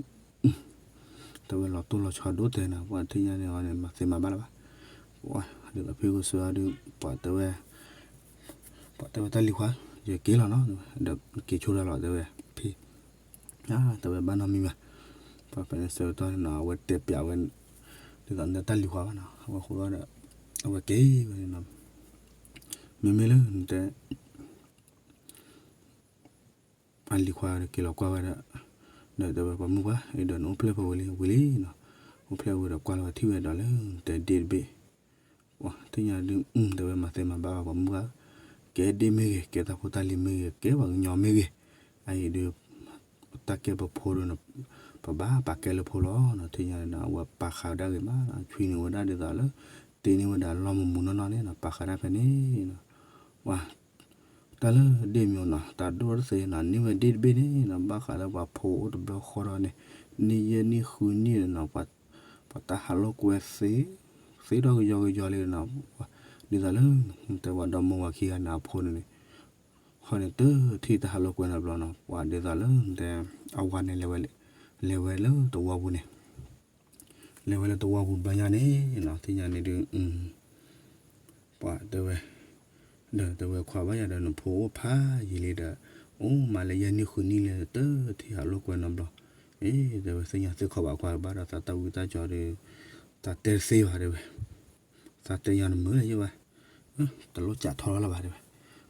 တဲဝဲလီၤတိၢ်လီၤဆီဒိၣ်တဲနၤ ပှၤထံၣ်ညါန့ၣ်အီၤန့ၣ် မၤသ့မၤဘၣ်လၢၤဘၣ်, ပှၤဒ်သိးဖံဂိၢ်စွဲအီၤဒီး ပှၤတဲဝဲ ပှၤတဲဝဲတၢ်လံၤခွါ ယက့ၤလီၤနီၤ ဒီးက့ၤဆိတၢ်လီၤ တဲဝဲ ဖံ တဲဝဲဘၣ်နီတမံၤဘၣ်, ပှၤဖဲန့ၣ်ဆၢကတီၢ်န့ၣ်နီၤ အဝဲတဲပျးဝဲ ဒ်သိးနတၢ်လံၤခွါဘၣ်နီၤ အဝဲဃိဒီး အဝဲက့ၤဝဲန့ၣ်နီၤ, မ့မ့ၢ်လၢနတဲ အလံၤခွါဒီးက့ၤလီၤကွၢ်ဝဲဒီး ဒီးတဲဝဲပှၤမုၢ်ပှၢ် အံၤဒီးနအိၣ်ဖျဲၣ်ဖိဝံၤလံ ဝံၤလံနီၤ, အိၣ်ဖျဲၣ်ဝံၤဒီးကွၢ်လီၤဝဲထံၣ်ဝဲဒီးလၢနတဲဒ့ၣ်တဘ့ၣ်, ပှၤထံၣ်ညါဒုး တဲဝဲမၤသ့မၤဘၣ်ဘၣ်ပှၤမုၢ်ပှၢ်, ကဲဒ့ၣ်မ့ၢ်ဂ့ၤ ကဲတၢ်ဖိတၢ်လံၤမ့ၢ်ဂ့ၤ ကဲပှၤကညီမ့ၢ်ဂ့ၤ, အအံၤဒုး တၢ်ကဲပဖိဒီး ပဘၣ်ပာ်ကဲလၢဖိလီၤနီၤ, ထံၣ်ညါန့ၣ်နီၤ အဝဲပာ်ဃာ်ဝဲဒၣ်ဂ့ၤမး ဆွံန့ၢ်ဝဲဒၣ်ဒ်သိးလၢ တ့န့ၢ်ဝဲဒၣ်လီၢ်မုၢ်မုၢ်နီၢ်နီၢ်န့ၣ်နီၤ ပာ်ဃာ်ဒၣ်ဖဲန့ၣ်နီၤ, ပှၤ တၢ်လၢဒ့ၣ်မ့ၢ်နီၤ တၢ်ဒိၣ်တသ့နီၤ န့ၢ်ဝဲဒ့ၣ်တဘ့ၣ်န့ၣ်နီၤ ဘၣ်ဃးလၢပှၤဖိအိၣ်တဘျီဃီဒီးန့ၣ် နံၣ်ယဲၢ်နံၣ်ဃုနံၣ်န့ၣ်နီၤ ပှၤတၢ်ဟးလိာ်ကွဲသ့ သ့ထီၣ်ကယီကယီလံနီၤ, ဒ်သိးလၢ တဲဝဲဒီမါဝၤခံဂၤန့ၣ်အဖိန့ၣ်န့ၣ် ဃီန့ၣ်တထံၣ်တၢ်ဟးလိာ်ကွဲနီတဘျီနီၤ ပှၤဒ်သိးလၢ တဲ အဝၤန့ၣ် လဲၤဝဲလၢသဝီပူၤန့ၣ် လဲၤဝဲလၢသဝီပူၤဘျီညါန့ၣ်နီၤ ထံၣ်ညါန့ၣ်ဒုး ပှၤတဲဝဲ ဒီးတဲဝဲခွါဘၣ်ယၤဒီးနဖိအိၣ်ဖးယံာ်လံဒီး အိၣ်မးလၢယဲၢ်နံၣ်ဃုနံၣ်လၢတထံၣ်ဟးလိာ်ကွဲနီတဘျီ, အ့ တဲဝဲ သ့ၣ်ညါသ့ၣ်ခီဘၣ်ကွၢ်ဘၣ်ဒီးသးတၢ်ဝံတၢ်ကၠီဒီး သးတဲတသ့ဘၣ် တဲဝဲ, သးတဲယၤတမုာ်လၢၤယဲၢ်ဘၣ်, တလိၣ်ကးထီၣ်လၢၤဘၣ် တဲဝဲ,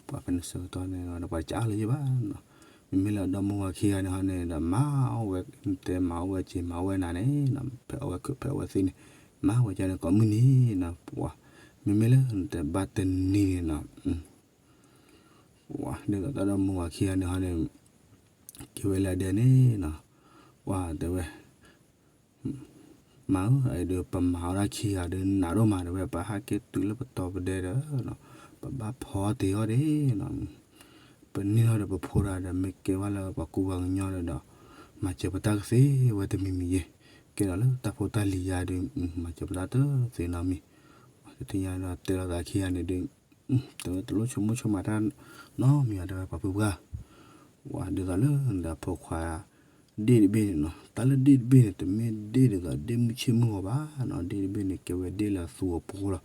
ပှၤဖဲန့ၣ်ဆၢကတီၢ်န့ၣ်ဒီး ပှၤတကးလၢၤယဲၢ်ဘၣ်နီၤ, မ့မ့ၢ်လၢအဒီမိၢ်ဝၤခံဂၤန့ၣ်ဟီန့ၣ်ဒီး မၤအီၣ်ဝဲ တဲမၤအီၣ်ဝဲစ့ၤ မၤအီၣ်ဝဲနၤန့ၣ်နီၤ, ဖဲအီၣ်ဝဲခုး ဖဲအီၣ်ဝဲသ့ၣ်န့ၣ် မၤဝဲကန့ၣ်ကိးမုၢ်နံၤနီၤ, ပှၤ မ့မ့ၢ်လၢနတဲဘၣ်တနံၤန့ၣ်နီၤ ပှၤဒ်သိးတၢ်ဒီမိၢ်ဝၤခံဂၤန့ၣ်ဟီန့ၣ် က့ၤဝဲလၢအဒဲန့ၣ်နီၤ, ပှၤတဲဝဲ မၤဧၢ အအံၤဒီး ပမၤအီၣ်တၢ်ခံဂၤဒီးနးဒိၣ်မး တဲဝဲ, ပဟးက့ၤတုၤလၢပတီၢ်ပဒဲဒီး ပဘၣ်ဖီအီၣ်တ့ၤအီၣ်ဒ့နီၤ, ပန့ၢ်ထီၣ်ဒီးပဖိတဂၤဒီး မ့ၢ်ကဲဝဲလၢပှၤကူပှၤကညီဒီး မၤစၢၤပတၢ်ကသ့ဝဲတမံၤမံၤယဲၢ်, ကဲဒီးလၢတၢ်ဖိတၢ်လံၤယါဒီး မၤစၢၤပတၢ်တသ့နီတမံၤ, တထံၣ်ညါဒီးတဲလီၤသးခံဂၤန့ၣ်ဒီး တဲဝဲတလိၣ်ဆိကမိၣ်ဆိကမးတၢ်နီတမံၤဘၣ် တဲဝဲ ပှၤဖုပှၢ် ဝဲဒ်သိးလၢနဒီးဖိခွါ ဒ့ၣ်တဘ့ၣ်န့ၣ်နီၤ, တၢ်လၢဒ့ၣ်တဘ့ၣ်န့ၣ် တမ့ၢ်ဒ့ၣ်ဒ်သိးဒ့ၣ်မုၢ်ဆ့ၣ်မုၢ်ဂီၤဘၣ်နီၤ, ဒ့ၣ်တဘ့ၣ်န့ၣ် ကဲဝဲဒ့ၣ်လၢအသူအပှိၤလီ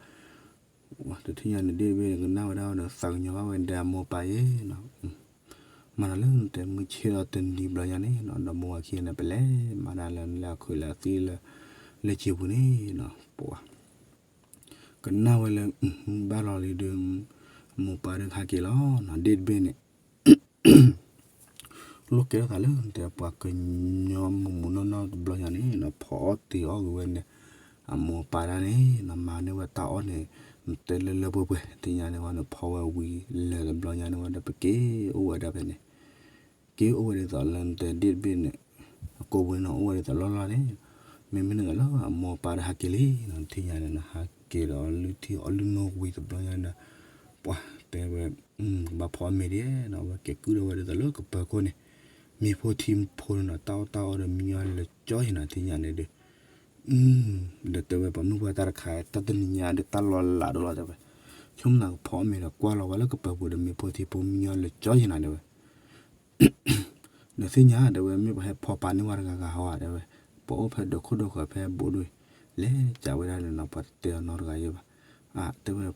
ၤ, တထံၣ်ညါန့ၣ် ဒ့ၣ်တဘ့ၣ်န့ၣ် ကနၣ်ဝဲဒၣ်ဒီးသးကညီၤဘၣ်ဝဲဒီးအမိၢ်ပၢ်ယဲၢ်နီၤ, မၤဒီးလၢနတဲမုၢ်ဆ့ၣ်ဒီးတနံၤဘျီညါန့ၣ်နီၤ ဒီမိၢ်ဝၤခံဂၤန့ၣ် ပလဲၤမၤတၢ်လၢနလဲၤအခ့လၢအသံလၢ လၢက့ၤပူၤန့ၣ်နီၤ, ပှၤ ကနၣ်ဝဲလၢ ဘၣ်လီၤလံဒီး အမိၢ်ပၢ်ဒီးဟးက့ၤလီၤနီၤ, ဒ့ၣ်တဘ့ၣ်န့ၣ် လိၣ်ကဲထီၣ်သးလၢနတဲပှၤကညီမုၢ်မုၢ်နီၢ်နီၢ်တဘျီညါန့ၣ်နီၤ, ဖီအီၣ်တ့ၤအီၣ်ဂ့ၤဝဲန့ၣ် အမိၢ်ပၢ်ဒၣ်န့ၣ်နီၤ, မၤန့ၢ်ဝဲတၢ်အီၣ်န့ၣ် နတဲလၢလၢပှဲၤပှဲၤ ထံၣ်ညါန့ၣ်ဝဲန့ၣ် ဖီဝဲဝံၤလၢာ်တဘျီညါန့ၣ်ဝဲဒီး ပက့ၤအိၣ်ဝဲဒၣ်ဖဲန့ၣ် က့ၤအိၣ်ဝဲဒ်သိးလၢနတဲဒ့ၣ်တဘ့ၣ်န့ၣ် အကိာ်ပူၤန့ၣ်နီၤ အိၣ်ဝဲဒ်သိးလီၢ်လီၢ်န့ၣ်, မ့မ့ၢ်န့ၣ်လၢအမိၢ်ပၢ်ဒီးဟးက့ၤလံနီၤ, ထံၣ်ညါန့ၣ်နီၤ ဟးက့ၤဒီးအီလုၢ်ထံအီလုၢ်နိဝံၤတဘျီညါဒီး ပှၤတဲဝဲ ကဘၣ်ဖီအီၣ်မ့ၤဒံးနီၤ, အဝဲက့ၤကုၣ်ထီၣ်ဝဲဒ်သိးလၢကပၢၤခိၣ်န့ၣ် မ့ၢ်ဖိထံဖိန့ၣ်နီၤ, တၢ်အီၣ်တၢ်အီဒီးမံညီလၢာ်ကၠီယဲၢ်နီၤ, ထံၣ်ညါန့ၣ်ဒီး ဒီးတဲဝဲပှၤမုၣ်ပှၢ်တၢ်တခါ တၢ်တနံၤညါဒီးတၢ်လီၤလးဒိၣ်လီၤတဲဝဲ, ဆိကမိၣ်သးကဖီအီၣ်မ့ၤဒီးကွၢ်လီၤဝဲလၢကပၢၤပူၤဒီးမ့ၢ်ဖိထံဖိမံညီလၢာ်ကၠီယဲၢ်နီၤတဲဝဲ ဒီးသ့ၣ်ညါတဲဝဲ မ့ၢ်ပှၤဟဲဖီပာ်န့ၢ်ဝဲတဂၤဂၤဟီဧါတဲဝဲ, ပအိၣ်ဖဲဒၢးခိၣ်ဒၢးဃၢၤဖဲဘိၣ်ဒိၣ်, လဲၤကးဝဲဒၣ်န့ၣ်နီၤ ပှၤတတဲအီၤနီတဂၤယဲၢ်ဘၣ်, အတဲဝဲ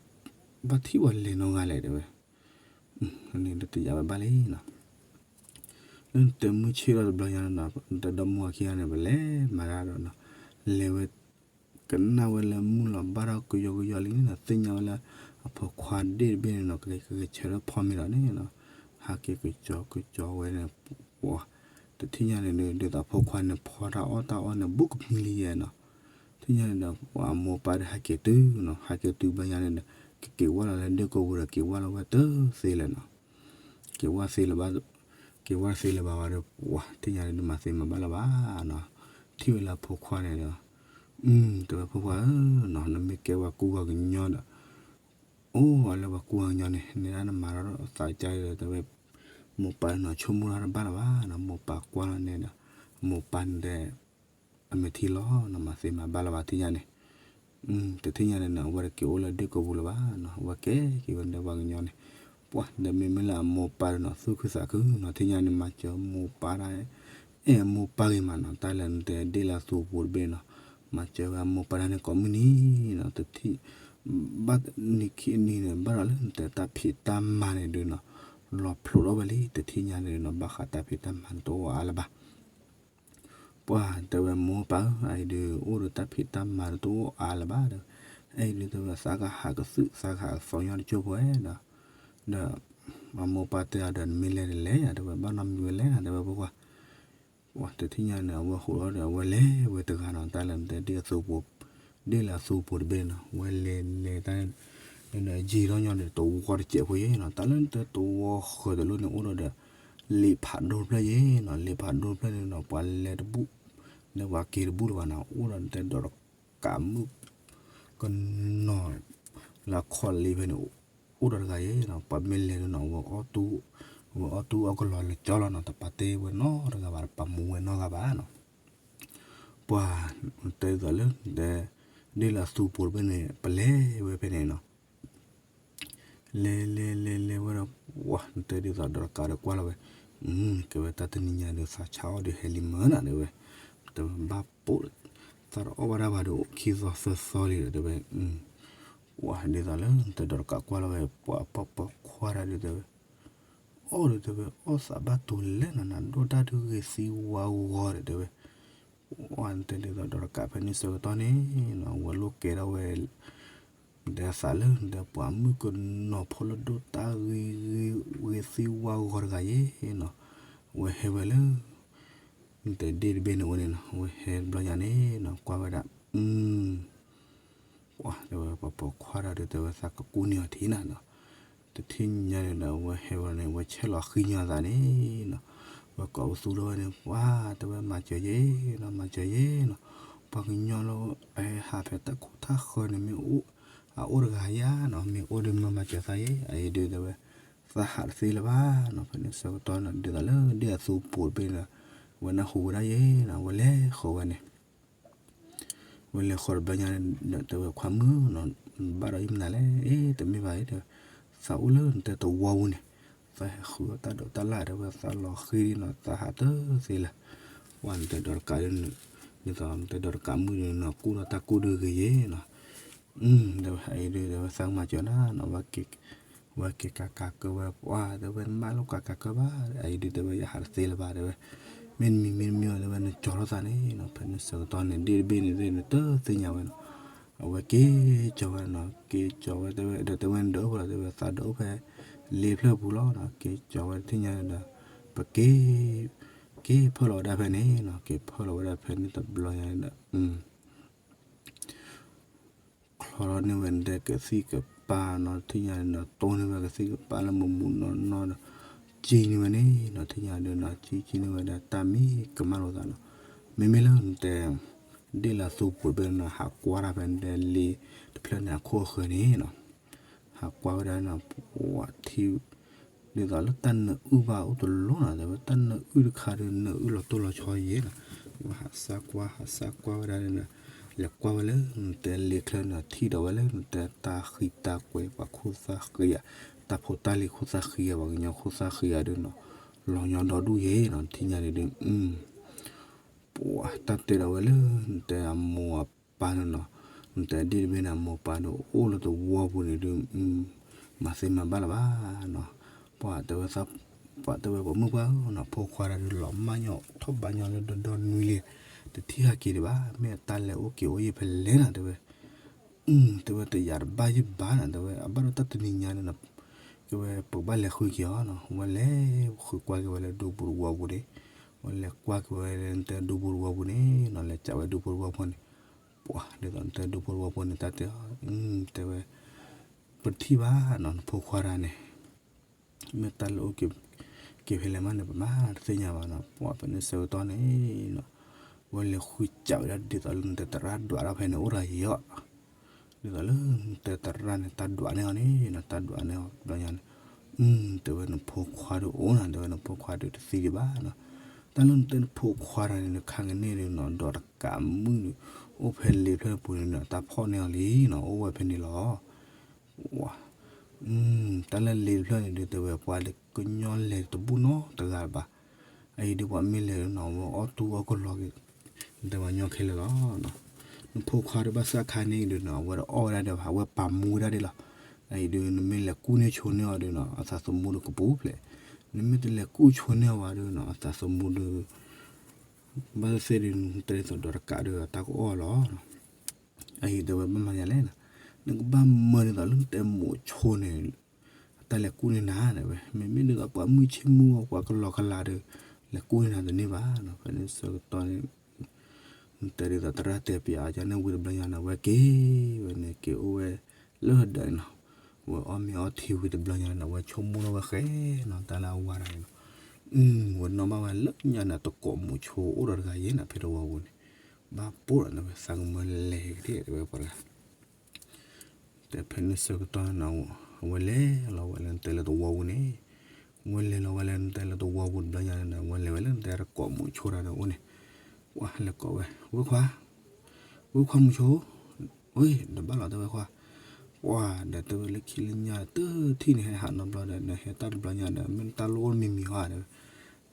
ဘၣ်ထံၣ်ဝဲလဲၤနီတဂၤလဲၣ်တဲဝဲ, န့ၣ်ဒီးတယာ်ဝဲဘၣ်လံနီၤ လၢနတဲမုၢ်ဆ့ၣ်ထီၣ်တဘျီညါနီၤ နတဲဒီမါဝၤခံဂၤန့ၣ် ပလဲၤမၤတၢ်ဒီးနီၤ, လဲၤဝဲ ကနၣ်ဝဲလၢမုၢ်လီၤဘၣ်ထီၣ်ကယီကယီလံန့ၣ်နီၤ သ့ၣ်ညါဝဲလၢ အဖိခွါဒ့ၣ်တဘ့ၣ်န့ၣ်နီၤ ကလဲၤကဆၢထၢၣ်ဖီမ့ၤဒီးန့ၣ်နီၤ, ဟးက့ၤကကၠီကကၠီဝဲန့ၣ်, ပှၤ တထံၣ်ညါန့ၣ်ဒီး ဒ်သိးအဖိခွါန့ၣ်ဖီတၢ်အီၣ်တၢ်အီန့ၣ် ဘူးကမံလံယဲနီၤ, တထံၣ်ညါန့ၣ်ဒီး ပှၤအမိၢ်ပၢ်ဒီးဟဲက့ၤတုၤနီၤ ဟဲက့ၤတုၤဘျီညါန့ၣ်ဒီး ကက့ၤဝဲလီၤလၢဒ့ၣ်ကိာ်ပူၤဒီး က့ၤဝဲလီၤဝဲတသ့လၢၤနီၤ က့ၤဝဲသ့လၢၤဘၣ်, က့ၤဝဲသ့လၢၤဘၣ်ဝဲဒီး ပှၤထံၣ်ညါန့ၣ်ဒီးမၤသ့မၤဘၣ်လၢၤဘၣ်နီၤ, ထံၣ်ဝဲလၢအဖိခွါန့ၣ်ဒီး, တဲဝဲဖိခွါဧၢနီၤ နမ့ၢ်ကဲဝဲကူပှၤကညီဒီး, အိၣ်ဝဲလၢပှၤကူပှၤကညီန့ၣ် န့ၣ်ဒၣ်နမၤထီၣ်သးကါဒီး တဲဝဲ, မိၢ်ပၢ်နီၤဆိကမိၣ်တၢ်တဘၣ်လၢၤဘၣ်နီၤ မိၢ်ပၢ်ကွၢ်လီၤန့ၣ်ဒီး, မိၢ်ပၢ်န့ၣ်ဒီး အမဲာ်ထံလီၤနီၤ မၤသ့မၤဘၣ်လၢၤဘၣ်ထံၣ်ညါန့ၣ် တထံၣ်ညါန့ၣ်နီၤ အဝဲတက့ၤအိၣ်လၢဒ့ၣ်ကိာ်ပူၤလၢၤဘၣ်နီၤ အဝဲကဲက့ၤဝဲဒၣ်ပှၤကညီန့ၣ်, ပှၤဒီးမ့မ့ၢ်လၢအမိၢ်ပၢ်ဒီးနီၤ သူၣ်ခုသးခုနီၤ ထံၣ်ညါန့ၣ် မၤစၢၤမိၢ်ပၢ်ဒၣ်, အဲၣ်မိၢ်ပၢ်ဂ့ၤမးနီၤ တၢ်လၢနတဲဒ့ၣ်လၢအသူပူၤတဘ့ၣ်နီၤ, မၤစၢၤဝဲအမိၢ်ပၢ်ဒၣ်န့ၣ်ကိးမုၢ်နံၤနီၤ တထံၣ် ဘၣ်နံၤခံနံၤန့ၣ် ဘၣ်ဒီးလၢနတဲတၢ်ဖံးတၢ်မၤန့ၣ်ဒုးနီၤ, လီၤဖျိးထီၣ်ဝဲလံ တထံၣ်ညါန့ၣ်နီၤ ဘၣ်ဃးတၢ်ဖံးတၢ်မၤန့ၣ်တအိၣ်အါလၢၤဘၣ် ပှၤတဲဝဲမိၢ်ပၢ်ဧၢ အအံၤဒုး အိၣ်ဒီးတၢ်ဖံးတၢ်မၤတအိၣ်အါလၢၤဘၣ်ဒီး, အအံၤဒုးတဲဝဲသးကဟးကသုၣ် သးကဟးကသီညီတကၠိၢ်ဖိဝဲဒီး, ဒီးအမိၢ်ပၢ်တဲအီၤဒီးနမ့ၢ်လဲၤတလဲၤယၤ တဲဝဲဘၣ်နီတမံၤဝဲလဲၤနီၤ တဲဝဲဖိခွါ ပှၤတထံၣ်ညါန့ၣ် အဝဲဟိးထီၣ်ဒီး အဝဲလဲၤဝဲတဂၤနီၤ တၢ်လၢနတဲဒ့ၣ်အသူပူၤ, ဒ့ၣ်လၢအသူပူၤတဘ့ၣ်နီၤ ဝဲလဲၤလဲၤတၢ် ဒီးယံာ်ထီၣ်ညီဒီး တဝီတစဲးဖိယဲနီၤ တၢ်လၢနတဲတဝီဃၢၤတလိၣ်န့ၣ် အိၣ်ဒီးဒီး လံာ်ဖးဒိၣ်တဖျၢၣ်ယဲနီၤ လံာ်ဖးဒိၣ်တဖျၢၣ်န့ၣ်ဒီး ပှၤလဲၤတဘူၣ် လၢပှၤက့ၤတဘူၣ်လၢၤဘၣ်နီၤ အိၣ်ဒီးနတဲဒီးတကးမုၣ် ကနီၤ လၢအခီၣ်လံဖဲန့ၣ် အိၣ်ဒီးတဂၤယဲနီၤ ပှၤမ့ၢ်လဲၤဒီးနီၤ ဝဲအီၣ်တူၢ် ဝဲအီၣ်တူၢ်အီၣ်ကလီၤလၢကၠီလီၤနီၤ တပာ်တ့ၢ်ဝဲနီတဂၤဘၣ် တပာ်မူဝဲနီတဂၤဘၣ်နီၤ ပှၤတဲဒ်သိးလၢ ဒ့ၣ်လၢအသူပူၤတဘ့ၣ်န့ၣ် ပလဲၤဝဲဖဲန့ၣ်နီၤ လဲၤလဲၤလဲၤလဲၤဝဲဒီး ပှၤတဲဒ်သိးဒီးတကးဒီးကွၢ်လီၤဝဲ ကဲဝဲတၢ်တနံၤညါဒီးသးဆါအီၣ်ဒီးဟဲလံမၢနီၤ တဲဝဲ တဲဝဲဘၣ်ပိာ် သးတအီၣ်ဘၣ်တၢ်ဘၣ်ဒီးအိၣ်ခံသီသၢသီလံဒီးတဲဝဲ ပှၤဒ်သိးလၢတဲဒီးတကးကွၢ်လီၤဝဲ ပှၤပှၤပှၤခွါတၢ်ဒီးတဲဝဲ အီၣ်ဒီးတဲဝဲ အီၣ်သးဘၣ်တိၤလဲၣ်နီၤ နဒိၣ်တၢ်ဒုးဂ့ၤသံဝါဂီၤဒီးတဲဝဲ, အဝဲတဲဒ်သိးဒီးတကးဖဲန့ၣ်ဆၢကတီၢ်န့ၣ်နီၤ အဝဲလိၣ်ကဲထီၣ်ဝဲ နတဲအသးလၢနတဲပှၤမုၣ်ကနီၤဖိလၢဒိၣ်တၢ်ဂ့ၤဂ့ၤသံဝါဂီၤတဂၤယဲနီၤ, အဝဲဟဲဝဲလၢ နတဲဒ့ၣ်တဘ့ၣ်န့ၣ်အိၣ်န့ၣ်နီၤ အဝဲဟဲတဘျီညါန့ၣ်နီၤ ကွၢ်ဝဲဒၣ် တဲဝဲပှၤပိာ်ခွါတဂၤဒီးတဲဝဲသးကကူၣ်န့ၢ်အီၤထံနၤနီၤ, တထံၣ်ညါန့ၣ်ဒီး အဝဲဟဲဝဲန့ၣ် အဝဲဆဲးလီၤဃံညီအသးန့ၣ်နီၤ, ဝဲကိးပသူထီၣ်ဝဲန့ၣ် ပှၤတဲဝဲမၤစၢၤယဲနီၤ မၤစၢၤယဲနီၤ, ပှၤကညီလၢ ဟးဖဲတၢ်ခိၣ်တၢ်ဃၢၤန့ၣ် မ့ၢ်အိၣ် အအိၣ်တဂၤယါနီၤ မ့ၢ်အိၣ်ဒီးမၤမၤစၢၤသးယဲ အအံၤဒုးတဲဝဲ သးဟးတသ့လၢၤဘၣ်နီၤ, ဖဲန့ၣ်ဆၢကတီၢ်န့ၣ် ဒ်သိးလၢဒ့ၣ်အသူပူၤတဘ့ၣ်န့ၣ် အဝဲနၢ်ဟူဝဲဒၣ်ယဲနီၤ အဝဲလဲၤဃီၤဝဲန့ၣ် ဝဲလဲၤဃီၤတဘျီညါန့ၣ်ဒီး တဲဝဲခွါမုၣ်နီၤ ဘၣ်ဒီးယမနုၤလဲၣ် အ့ တမ့ၢ်ဘၣ်အံၤဒီး သးအိၣ်လၢနတဲသဝီပူၤန့ၣ် သးဟဲဃုအီၣ်တၢ်ဒိးတၢ်လၢ် တဲဝဲသးလီၤဃံၤနီၤ သးဟးတသ့လၢၤ, ပှၤနတဲဒီးတကးဒ်န့ၣ် ဒ်သိးနတဲဒီးတကးမုၣ်န့ၣ်နီၤ ကူၣ်ဒီးတၢ်ကူၣ်ဒုးဂ့ၤယဲနီၤ, တဲဝဲအံၤဒုး တဲဝဲသးကမၤစၢၤနၤနီၤ ဝဲက့ၤကးကးကၢဝဲ ပှၤတဲဝဲနဘၣ်လိၣ်ကးကးကၢဘၣ် အအံၤဒုး တဲဝဲယဟးတသ့လၢၤဘၣ် တဲဝဲ မ့တမံၤမ့တမံၤအီၤ တဲဝဲ နကၠီထီၣ်သးန့ၣ်နီၤ ဖဲန့ၣ်ဆၢကတီၢ်န့ၣ် ဒ့ၣ်တဘ့ၣ်န့ၣ်သ့ၣ်န့ၣ် တသ့ၣ်ညါဝဲနီၤ, အဝဲက့ၤကၠီဝဲနီၤ က့ၤကၠီဝဲ တဲဝဲဒီး တဲဝဲနဒုးအိၣ်ဖဲလဲၣ် တဲဝဲသးဒုးအိၣ်ဖဲ လ့ဖျၢၣ်ပူၤလီၤနီၤ က့ၤကၠီဝဲတထံၣ်ညါဒီး ပက့ၤ က့ၤဖၢလီၤဝဲဒၣ်ဖဲန့ၣ်နီၤ က့ၤဖၢလီၤဝဲဒၣ်ဖဲန့ၣ်တဘျီညါဒီး ချီထီၣ်န့ၢ်ဝဲဒၣ်ကသံၣ်ကပၤနီၤ ထံၣ်ညါန့ၣ်နီၤ တိၢ်န့ၢ်ဝဲကသံၣ်ကပၤလၢမူးမူးနီၢ်နီၢ်ဒီး ကံန့ၢ်ဝဲန့ၣ်နီၤ ထံၣ်ညါဒီးနီၤ ကံကံန့ၢ်ဝဲဒၣ်တၢ်မံကမၣ်လိာ်သးနီၤ, မ့မ့ၢ်လၢနတဲ ဒ့ၣ်လၢသူပူၤတဘ့ၣ်နီၤ ဟးကွၢ်တၢ်ဖဲနတဲလ့တဖျၢၣ်န့ၣ် အခိၣ်အဃၢၤန့ၣ်နီၤ ဟးကွၢ်ဝဲဒၣ်နီၤ ပှၤထံၣ် ဒ်သိးလၢတၢ်နၢအုၣ်ဘၣ်အိၣ်တလိၣ်နီၤ တဲဝဲတၢ်နၢအုၣ်တခါဒီး နၢအုၣ်လီၤတိၢ်လီၤဆီယဲနီၤ, ဟးစၢ်ကွၢ် ဟးစၢ်ကွၢ်ဝဲဒၣ်န့ၣ်နီၤ, လဲၤကွၢ်ဝဲလၢနတဲလ့ချၢန့ၣ် ထံၣ်ဒီးဝဲလၢနတဲတၢ်ဃံတၢ်ကွဲ ပှၤခိၣ်သၣ်ဃံဧါ, တၢ်ဖိတၢ်လံၤခိၣ်သၣ်ဃံဧါ, ပှၤကညီခိၣ်သၣ်ဃံဧါဒီးနီၤ, လီၤညီဒီဒူၣ်ယဲနီၤ, နထံၣ်ညါန့ၣ်ဒီး ပှၤတၢ်တဲဒီးဝဲလၢ နတဲအမိၢ်အပၢ်န့ၣ်နီၤ, နတဲဒ့ၣ်တဘ့ၣ်န့ၣ် အမိၢ်အပၢ်ဒီးအိၣ်လၢသဝီပူၤန့ၣ်ဒီး မၤသ့မၤဘၣ်လၢၤဘၣ်နီၤ, ပှၤတဲဝဲ ပှၤတဲဝဲပှၤမုၣ်ပှၢ်ဧၢနီၤ, ဖိခွါတဂၤဒီးလီၤမၢ်ညီထီၣ်ဘးညီလၢဒီဒီနွံလံ, တထံၣ်ဟဲက့ၤဒံးဘၣ်, မ့ၢ်အတၢ်လဲၤအိၣ်က့ၤအိၣ်ယံၤဖဲလဲၣ်နီၤ တဲဝဲ တဲဝဲတယာ်တဘၣ်ယံၤဘၣ်နီၤ, တဲဝဲအဘၣ်ဒီးတၢ်တနံၤညါန့ၣ်နီၤ, ကဲဝဲပကဘၣ်လဲၤဃုက့ၤအီၤနီၤ, ဝဲလဲၤဃုကွၢ်က့ၤဝဲလၢဒူပူၤတဝီပူၤန့ၣ်, ဝဲလဲၤကွၢ်က့ၤဝဲလၢနတဲဒူပူၤတဝီပူၤန့ၣ်နီၤ, လဲၤကးဝဲဒူပူၤတဝီပူၤန့ၣ်, ပှၤဒ်သိးနတဲဒူပူၤတဝီပူၤန့ၣ် တၢ်တဲအီၤ, တဲဝဲ ပထံၣ်ဘၣ်နီၤ နဖိခွါတဂၤန့ၣ် မ့ၢ်တၢ်လဲၤအိၣ်က့ၤဖဲလဲၣ်မးန့ၣ် ပမၤတသ့ၣ်ညါဘၣ်နီၤ, ပှၤဖဲန့ၣ်ဆၢကတီၢ်န့ၣ်နီၤ, ဝဲလဲၤဃုကးဝဲဒၣ်ဒ်သိးလၢနတဲသရၣ်ဒွးထီၣ်ဖဲန့ၣ်အိၣ်တဂၤယီၤ, ဒ်သိးလၢနတဲသရၣ်န့ၣ် တၢ်ဒွးန့ၢ်အီၤန့ၣ်နီၤ, တၢ်ဒွးန့ၢ်အီၤဘျီညါန့ၣ်, တဲဝဲနဖိခွါဒုးအိၣ်နီၤ, တဲဝဲနဖိခွါဒုးတသံဒံးဘၣ်နီၤ, တၢ်လၢနတဲနဖိခွါတဂၤန့ၣ် နခါကန့ၣ်ဒီးနီၤ, ဒီးတကးမုၣ်န့ၣ် အိၣ်ဖဲလ့ဖျၢၣ်ပူၤန့ၣ်နီၤ, တၢ်ဖီၣ်န့ၢ်အီၤလံနီၤ, အိၣ်ဝဲဖဲန့ၣ်လီၤ. ဝါ, တၢ်လၢလ့တဖျၢၣ်န့ၣ်ဒုး တဲဝဲပှၤလၢကညီလဲၤတဘူၣ်နီတဂၤဘၣ်. အအံၤဒုးပှၤမ့ၢ်လဲၤနီၤ အဝဲအီၣ်တူၢ်အီၣ်ကလီၤက့ၤ, တဲပှၤညီခဲလၢာ်လီၤ. နဖိခွါဒုးဘၣ်ဆၣ်ခါန့ၣ်ဒုးနီၤ အဝဲတအီၣ်ဝဲဒၣ်ဒံးဘၣ်, အဝဲပာ်မူဝဲဒၣ်ဒံးလီၤ. အအံၤဒုး နမ့ၢ်လဲၤကူၣ်န့ၢ်ဆိန့ၢ်အီၤဒုးနီၤ အသးသမူဒုးကပူၤဖျဲး, နမ့ၢ်တလဲၤကူၣ်ဆိန့ၢ်အီၤဘၣ်ဒုးနီၤ အသးသမူဒုး ဘၣ်သ့ၣ်သ့ၣ်ဒုး နတဲဒ်သိးဒီးတကးဒုး တၢ်ကအီၣ်လီၤ. အအံၤတဲဝဲဘၣ်မၤယၤလဲၣ်နီၤ, နကဘၣ်မၢဒ်သိးလၢနတဲမိၤဆိန့ၣ် တၢ်လဲၤကူၣ်န့ၢ်နၤတဲဝဲ, မ့မ့ၢ်ဒ်သိးပှၤမုၢ်ဆ့မုၢ်ဂီၤ ပှၤကလီၤကလးဒီး လဲၤကူၣ်န့ၢ်နၤတန့ၢ်ဘၣ်နီၤ. ဖဲန့ၣ်ဆၢကတီၢ်န့ၣ် နတဲဒ်သိးသရၣ်တဲပၠးအီၤန့ၣ် ဝံၤတဘျီညါန့ၣ် အဝဲက့ၤဝဲန့ၣ် က့ၤအိၣ်ဝဲလၢဒၢးန့ၣ်နီၤ. ဝဲအီၣ်မ့ၤအီထံဝံၤတဘျီညါန့ၣ် အဝဲဆိကမိၣ်ထီၣ်ဝဲဃဲနီၤ တၢ်လၢအဝၤတဂၤန့ၣ်နီၤ. ဝဲနီၣ်ဘၣ်ဝဲလၢညါန့ၣ် တကိးမိၤဆိအိၣ်ဒီးတဂၤယဲနီၤ ဖဲတဝီပူၤန့ၣ်, ဘၣ်ပိာ်ဒီးတဲဝဲ သးကမၢလဲၤက့ၤဒၣ်တဲဝဲပှၤတဂၤ တဲဖဲန့ၣ်ဆၢကတီၢ်န့ၣ် အဝဲလဲၤလီၤဝဲလၢနတဲလၢတဝီပူၤန့ၣ်, ဝဲလဲၤလီၤဝဲလၢနတဲလၢတဝီပူၤတဘျီညါန့ၣ် ဝဲလဲၤဝဲလၢနတဲတကိးမိၤဆိတဂၤန့ၣ်အိၣ်န့ၣ်, ပှၤလဲၤကိးဝဲ, ဝဲခွါ, ဝဲခွါမိၤဆိ, ဝဲဒီးဘၣ်လီၤတဲဝဲခွါ, ပှၤဒီးတဲဝဲလၢခံလၢညါတထံၣ်န့ၣ် ဟဲဟးနီတဘျီဒီး နဟဲတၢ်တဘျီညါဒီး မ့ၢ်တၢ်လိၣ်မံၤမံၤဧါတဲဝဲ,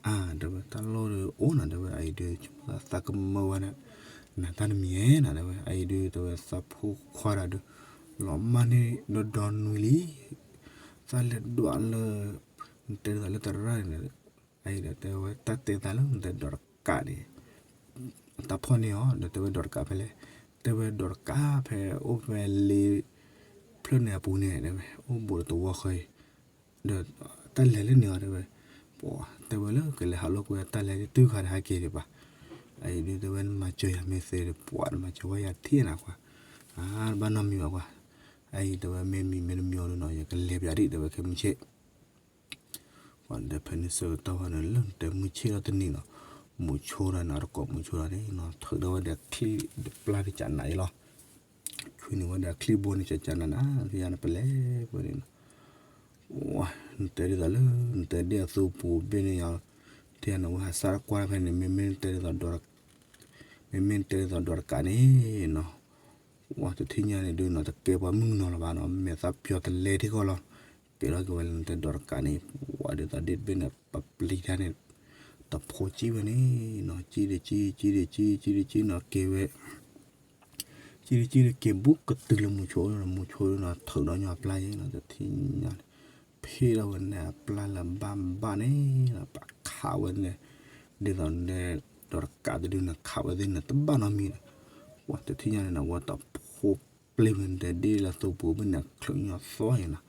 အါ တဲဝဲ တၢ်လိၣ်ဒီးအိၣ်နီၤ တဲဝဲ အအံၤဒီး ဆိကမိၣ်သးသးကမၢဝဲဒၣ် နတၢ်တမံၤဧဲနီၤ တဲဝဲ အအံၤဒီး တဲဝဲ သးဖိခွါတဂၤဒီး လီၤမၢ်န့ၢ်ဒီဒီနွံလံ သးလဲၤဒွးလၢ နတဲဒ်သိးလၢတရၣ်န့ၣ်, အအံၤဒီးတဲဝဲတၢ်တဲသးလၢနတဲဒိးတကးန့ၣ် အတၢ်ဖီၣ်န့ၢ်အီၤ ဒီးတဲဝဲဒိးတကးဖဲလဲၣ်, တဲဝဲဒိးတကးဖဲအိၣ်ဖဲလ့ဖျၢၣ်န့ၣ်အပူၤန့ၣ် တဲဝဲ အိၣ်ဘူးဒီးသဝီဃၢၤအံၤ, ဒီးတၢ်လဲၤလၢန့ၣ်အီၤ တဲဝဲ, ပှၤတဲဝဲလၢကလဲၤဟးလိာ်ကွဲတၢ်လဲၤတုၤခါတဟဲက့ၤဒံးဘၣ်, အအံၤဒုးတဲဝဲနမၤစၢၤယၤမ့ၢ်သ့ဒီး ပှၤနမၤစၢၤဝဲယၤထံၣ်နၤကွၢ်, အါတဘၣ်နီတမံၤဘၣ်ကွၢ်, အအံၤတဲဝဲမ့ၢ်မံၤမ့ၢ်တမံၤအီၤဒီးနီၤ ယကလဲၤပၠးဒံး တဲဝဲခဲမုၢ်ဆ့ၣ် ပှၤဒီးဖဲန့ၣ်ဆၢကတီၢ်ဝဲန့ၣ် လၢနတဲမုၢ်ဆ့ၣ်ထီၣ်တနံၤနီၤ, မူဆိဒီးနၤတကိးမူဆိဒီးန့ၣ်နီၤ ထုးထီၣ်ဝဲဒီးချံၣ်တပျၢ်တကးနးအံၤလီၤ, ဆွံန့ၢ်ဝဲဒီးချံၣ်ဘိန့ၣ်ကကးနးနး ထံၣ်ယၤန့ၣ်ပလဲၤပှဲၤန့ၣ်နီၤ, နတဲဒ်သိးလၢ နတဲဒ်အသူပူၤဘ့ၣ်န့ၣ်ယၤ, ထံၣ်ယၤန့ၣ်ဝဲဟးစၢ်တကွၢ်ဖဲန့ၣ် မ့မ့ၢ်နတဲဒ်သိးဒိးတကး, မ့မ့ၢ်နတဲဒ်သိးဒိးတကးန့ၣ်နီၤ ပှၤတထံၣ်ညါန့ၣ်ဒုးနီၤ တကဲပှၤမုၣ်ကနီၤလၢၤဘၣ်နီၤ မဲာ်သၣ်ပျီတလဲထံၣ်ဃီလီၤ, ကဲထီၣ်က့ၤဝဲလၢနတဲဒိးတကးန့ၣ် ပှၤဒ်သိးဒ့ၣ်တဘ့ၣ်န့ၣ် ပပျံၤတၢ်န့ၣ် တဖိကံၣ်ဝဲန့ၣ်နီၤ ကံၣ်ဒီးကံၣ် ကံၣ်ဒီးကံၣ် ကံၣ်ဒီးကံၣ်နီၤ က့ၤဝဲ ကံၣ်ဒီးကံၣ်ဒီးက့ၤဘူးကတုၤလၢမူဆိဒီး မူဆိဒီးနီၤ ထုးဒီးညီအပျၢ်ယဲနီၤ တထံၣ်ညါန့ၣ် ဖ့ထီၣ်ဝဲန့ၣ်အပျၢ်လၢဘၣ်ဘၣ်န့ၣ်နီၤ ပခးဝဲန့ၣ် ဒ်သိးန့ၣ် ဒိးတကးတဒုန့ၣ် ခးဝဲသ့ၣ်န့ၣ် တဘၣ်နီတမံၤနီၤ, ပှၤတထံၣ်ညါန့ၣ်နီၤ ဝဲတဖိပျံၤဝဲန့ၣ် ဒ့ၣ်လၢသူပူၤဘ့ၣ်န့ၣ် ချုးညီသွီယဲနီၤ,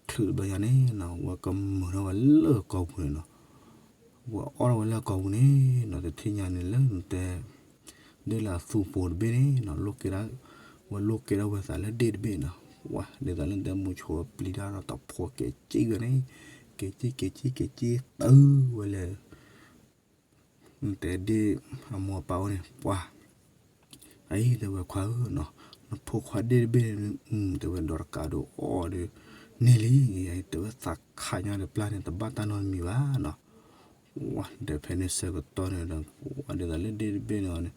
ချုးတဘျီညါန့ၣ်နီၤ ဝဲကမုာ်ထီၣ်ဝဲလၢအကိာ်ပူၤန့ၣ်နီၤ ဝဲအီၣ်ထီၣ်ဝဲလၢအကိာ်ပူၤန့ၣ်နီၤ တထံၣ်ညါန့ၣ်လၢနတဲ ဒ့ၣ်လၢအသူပူၤတဘ့ၣ်န့ၣ်နီၤ လိၣ်က့ၤဒၣ် ဝဲလိၣ်က့ၤဒၣ်ဝဲသးလၢဒ့ၣ်တဘ့ၣ်နီၤ, ဝဲဒ်သိးလၢနတဲမူဆိပျံၤတၢ်ဒီးတဖိက့ၤကံၣ်ဝဲန့ၣ်, က့ၤကံၣ်က့ၤကံၣ်က့ၤကံၣ်တုၤဝဲလၢ နတဲဒ့ၣ်အမိၢ်အပၢ်အိၣ်န့ၣ် ပှၤ အအံၤတဲဝဲခွါဧၢနီၤ, နဖိခွါဒ့ၣ်တဘ့ၣ်န့ၣ် တဲဝဲဒိးတကးဒီးအီၤဒီး န့ၢ်လံ, တဲဝဲသးခးညီဒီးပျၢ်န့ၣ် တဘၣ်တၢ်နီတမံၤဘၣ်နီၤ, ဒီးဖဲန့ၣ်ဆၢကတီၢ်န့ၣ်ဒီး ပှၤဒ်သိးလၢဒ့ၣ်တဘ့ၣ်န့ၣ်အီၤန့ၣ်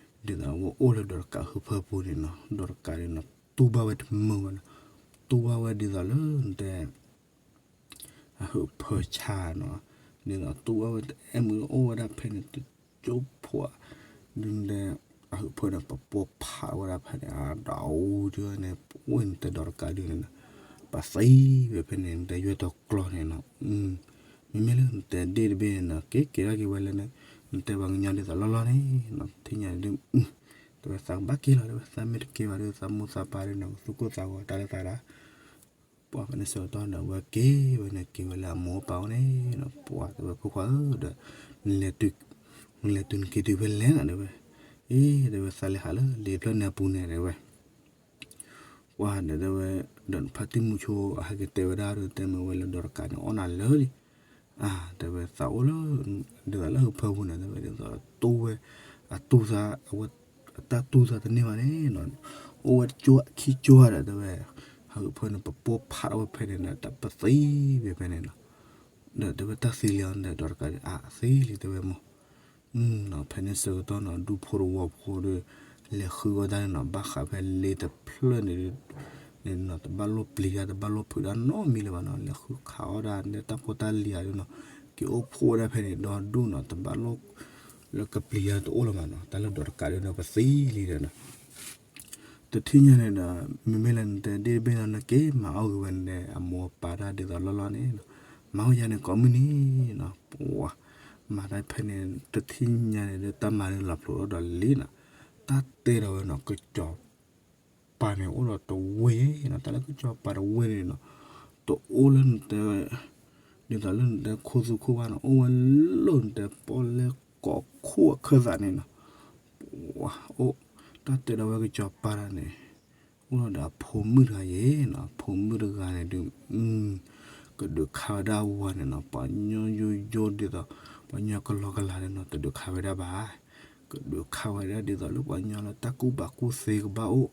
ဒ်သိးဝဲအိၣ်လၢဒိးတကးဟုဖၢပူၤန့ၣ်နီၤ, ဒိးတကးန့ၣ်နီၤ တူၢ်ဘၣ်ဝဲတမုာ်ဘၣ်နီၤ, တူၢ်ဘၣ်ဝဲဒ်သိးလၢနတဲ အဟုးဖၢဆါနီၤ, ဒ်သိးတူၢ်ဘၣ်ဝဲတအဲၣ်မုာ်အိၣ်ဝဲဒၣ်ဖဲန့ၣ် တကၠိဖိး, ဒ်နတဲ အဟုးဖၢန့ၣ် ပပိာ်ဖးဝဲဒၣ်ဖဲန့ၣ် အဒၣ်အူဒ်န့ၣ် ပအိၣ်နတဲဒိးတကးဒ်န့ၣ်နီၤ, ပသံဝဲဖဲန့ၣ် နတဲယွဲၢ်တီၤကျီန့ၣ်နီၤ, မ့မ့ၢ်လၢနတဲဒ့ၣ်တဘ့ၣ်န့ၣ်နီၤ က့ၤက့ၤထီၣ်က့ၤဝဲလၢန့ၣ် နတဲပှၤကညီဒ်သိးလီၢ်လီၢ်န့ၣ်နီၤ ထံၣ်ညါဒ် တဲဝဲသးကဘၣ်က့ၤလီၤ တဲဝဲသးမ့ၢ်တက့ၤဘၣ်ဒီး သးမိၢ်သးပၢ်ဒီးနီၤ ကသူၣ်ကိၢ်သးဂီၤတၢ်လၢသးဒၣ် ပှၤဖဲန့ၣ်ဆၢကတီၢ်ဒီး ဝဲက့ၤဝဲန့ၣ် က့ၤဝဲလၢအမိၢ်အပၢ်အိၣ်န့ၣ်နီၤ, ပှၤတဲဝဲဖိခွါဧၢဒီး နလဲၤတုၤ နလဲၤတုၤနက့ၤတုၤဖဲလဲၣ်နီၤ တဲဝဲ, အ့ တဲဝဲသးလဲၤဟးလၢလ့ဖျၢၣ်န့ၣ်အပူၤန့ၣ် တဲဝဲ ပှၤဒီးတဲဝဲ ဒီးဖါတံၢ်မူဆိ အဟဲက့ၤတဲဝဲဒၣ်ဒီး တဲမ့ၢ်ဝဲလၢဒိးတကးန့ၣ် အီၣ်နၤလၢာ်လံ, အါ တဲဝဲသးအိၣ်လၢ ဒ်သိးလၢဟုးဖၢပူၤန့ၣ် တဲဝဲဒ်သိးတူၢ်ဝဲ အတူၢ်သး အဝဲ အတၢ်တူၢ်သးတန့ၢ်ဘၣ်န့ၣ်နီၤ, အိၣ်ဝဲတကၠိခံကၠိဒီး တဲဝဲ ဟုးဖၢန့ၣ် ပပိာ်ဖးထီၣ်ဝဲဖဲန့ၣ်ဒီး တၢ်ပသံဝဲဖဲန့ၣ်နီၤ, ဒီးတဲဝဲတၢ်သံလံအီၤဒီး ဒိးတကးဒီး အါ သံလံ တဲဝဲမိၢ် ဖဲန့ၣ်ဆၢကတီၢ်နီၤ ဒူဖိတဝီဖိဒီး လဲၤဃုအီၣ်တၢ်န့ၣ်နီၤ ဘၣ်ဃးဖဲလ့တဖျၢၣ်န့ၣ် န့ၣ်နီၤ တဘၣ်လိၣ်ပျံၤတၢ် တဘၣ်လိၣ်ဖုးတၢ်နီတမံၤလၢၤဘၣ်နီၤ လဲၤဃုခးအီၣ်ဒၣ် တၢ်ဖိတၢ်လံၤဧါဒ်နီၤ က့ၤအိၣ်ဖှိၣ်ဝဲဒၣ်ဖဲန့ၣ် ဒီဒူၣ်နီၤ တဘၣ်လိၣ် လၢကပျံၤတၢ်တအိၣ်လၢၤဘၣ်နီၤ တၢ်လၢဒိးတကးဒ်န့ၣ် ပသံလံဒီးနီၤ တထံၣ်ညါန့ၣ်ဒီး မ့မ့ၢ်လၢနတဲဒ့ၣ်တဘ့ၣ်နီၤ နက့ၤမၤအီၣ်ဂ့ၤဝဲန့ၣ် အမိၢ်အပၢ်တၢ်ဒ်သိးလီၢ်လီၢ်န့ၣ်နီၤ မၤဝဲယၤန့ၣ်ကိးမုၢ်နံၤနီၤ ပှၤ မၤတၢ်ဖဲန့ၣ် တထံၣ်ညါန့ၣ်ဒီး တၢ်မၤန့ၣ်လီၤဖျိးဒီးလံနီၤ တၢ်တဲဒီးဝဲနီၤ ကစီၤပၤန့ၣ်အိၣ်ဒီးတဝ့ၢ်နီၤ တၢ်လၢကစီၤပၤတဝ့ၢ်န့ၣ်နီၤ တအိၣ်လၢနတဲ ဒ်သိးလၢနတဲခိၣ်သူခိၣ်ဘၣ်နီၤ အိၣ်ဝဲလၢနတဲပီၣ်လဲၣ်ကိးခိၣ်အခၢၣ်သးန့ၣ်နီၤ ပှၤအိၣ် တၢ်တဲဒီးဝဲကစီၤပၤတၢ်န့ၣ် အိၣ်ဒီးအဖိမုၣ်တဂၤယဲနီၤ အဖိမုၣ်တဂၤန့ၣ်ဒုး ကဒုးခါဝဲဒၣ်အဝၤန့ၣ်နီၤ ပှၤညီယိယိဒ်သိး ပှၤညီကလီကလီန့ၣ်နီၤ တဒုးခါဝဲဒၣ်ဘၣ် ကဒုးခါဝဲဒၣ်ဒ်သိးလၢပှၤညီလၢတၢ်ကူၣ်ဘၣ်ကူၣ်သ့ကဘၣ်အိၣ်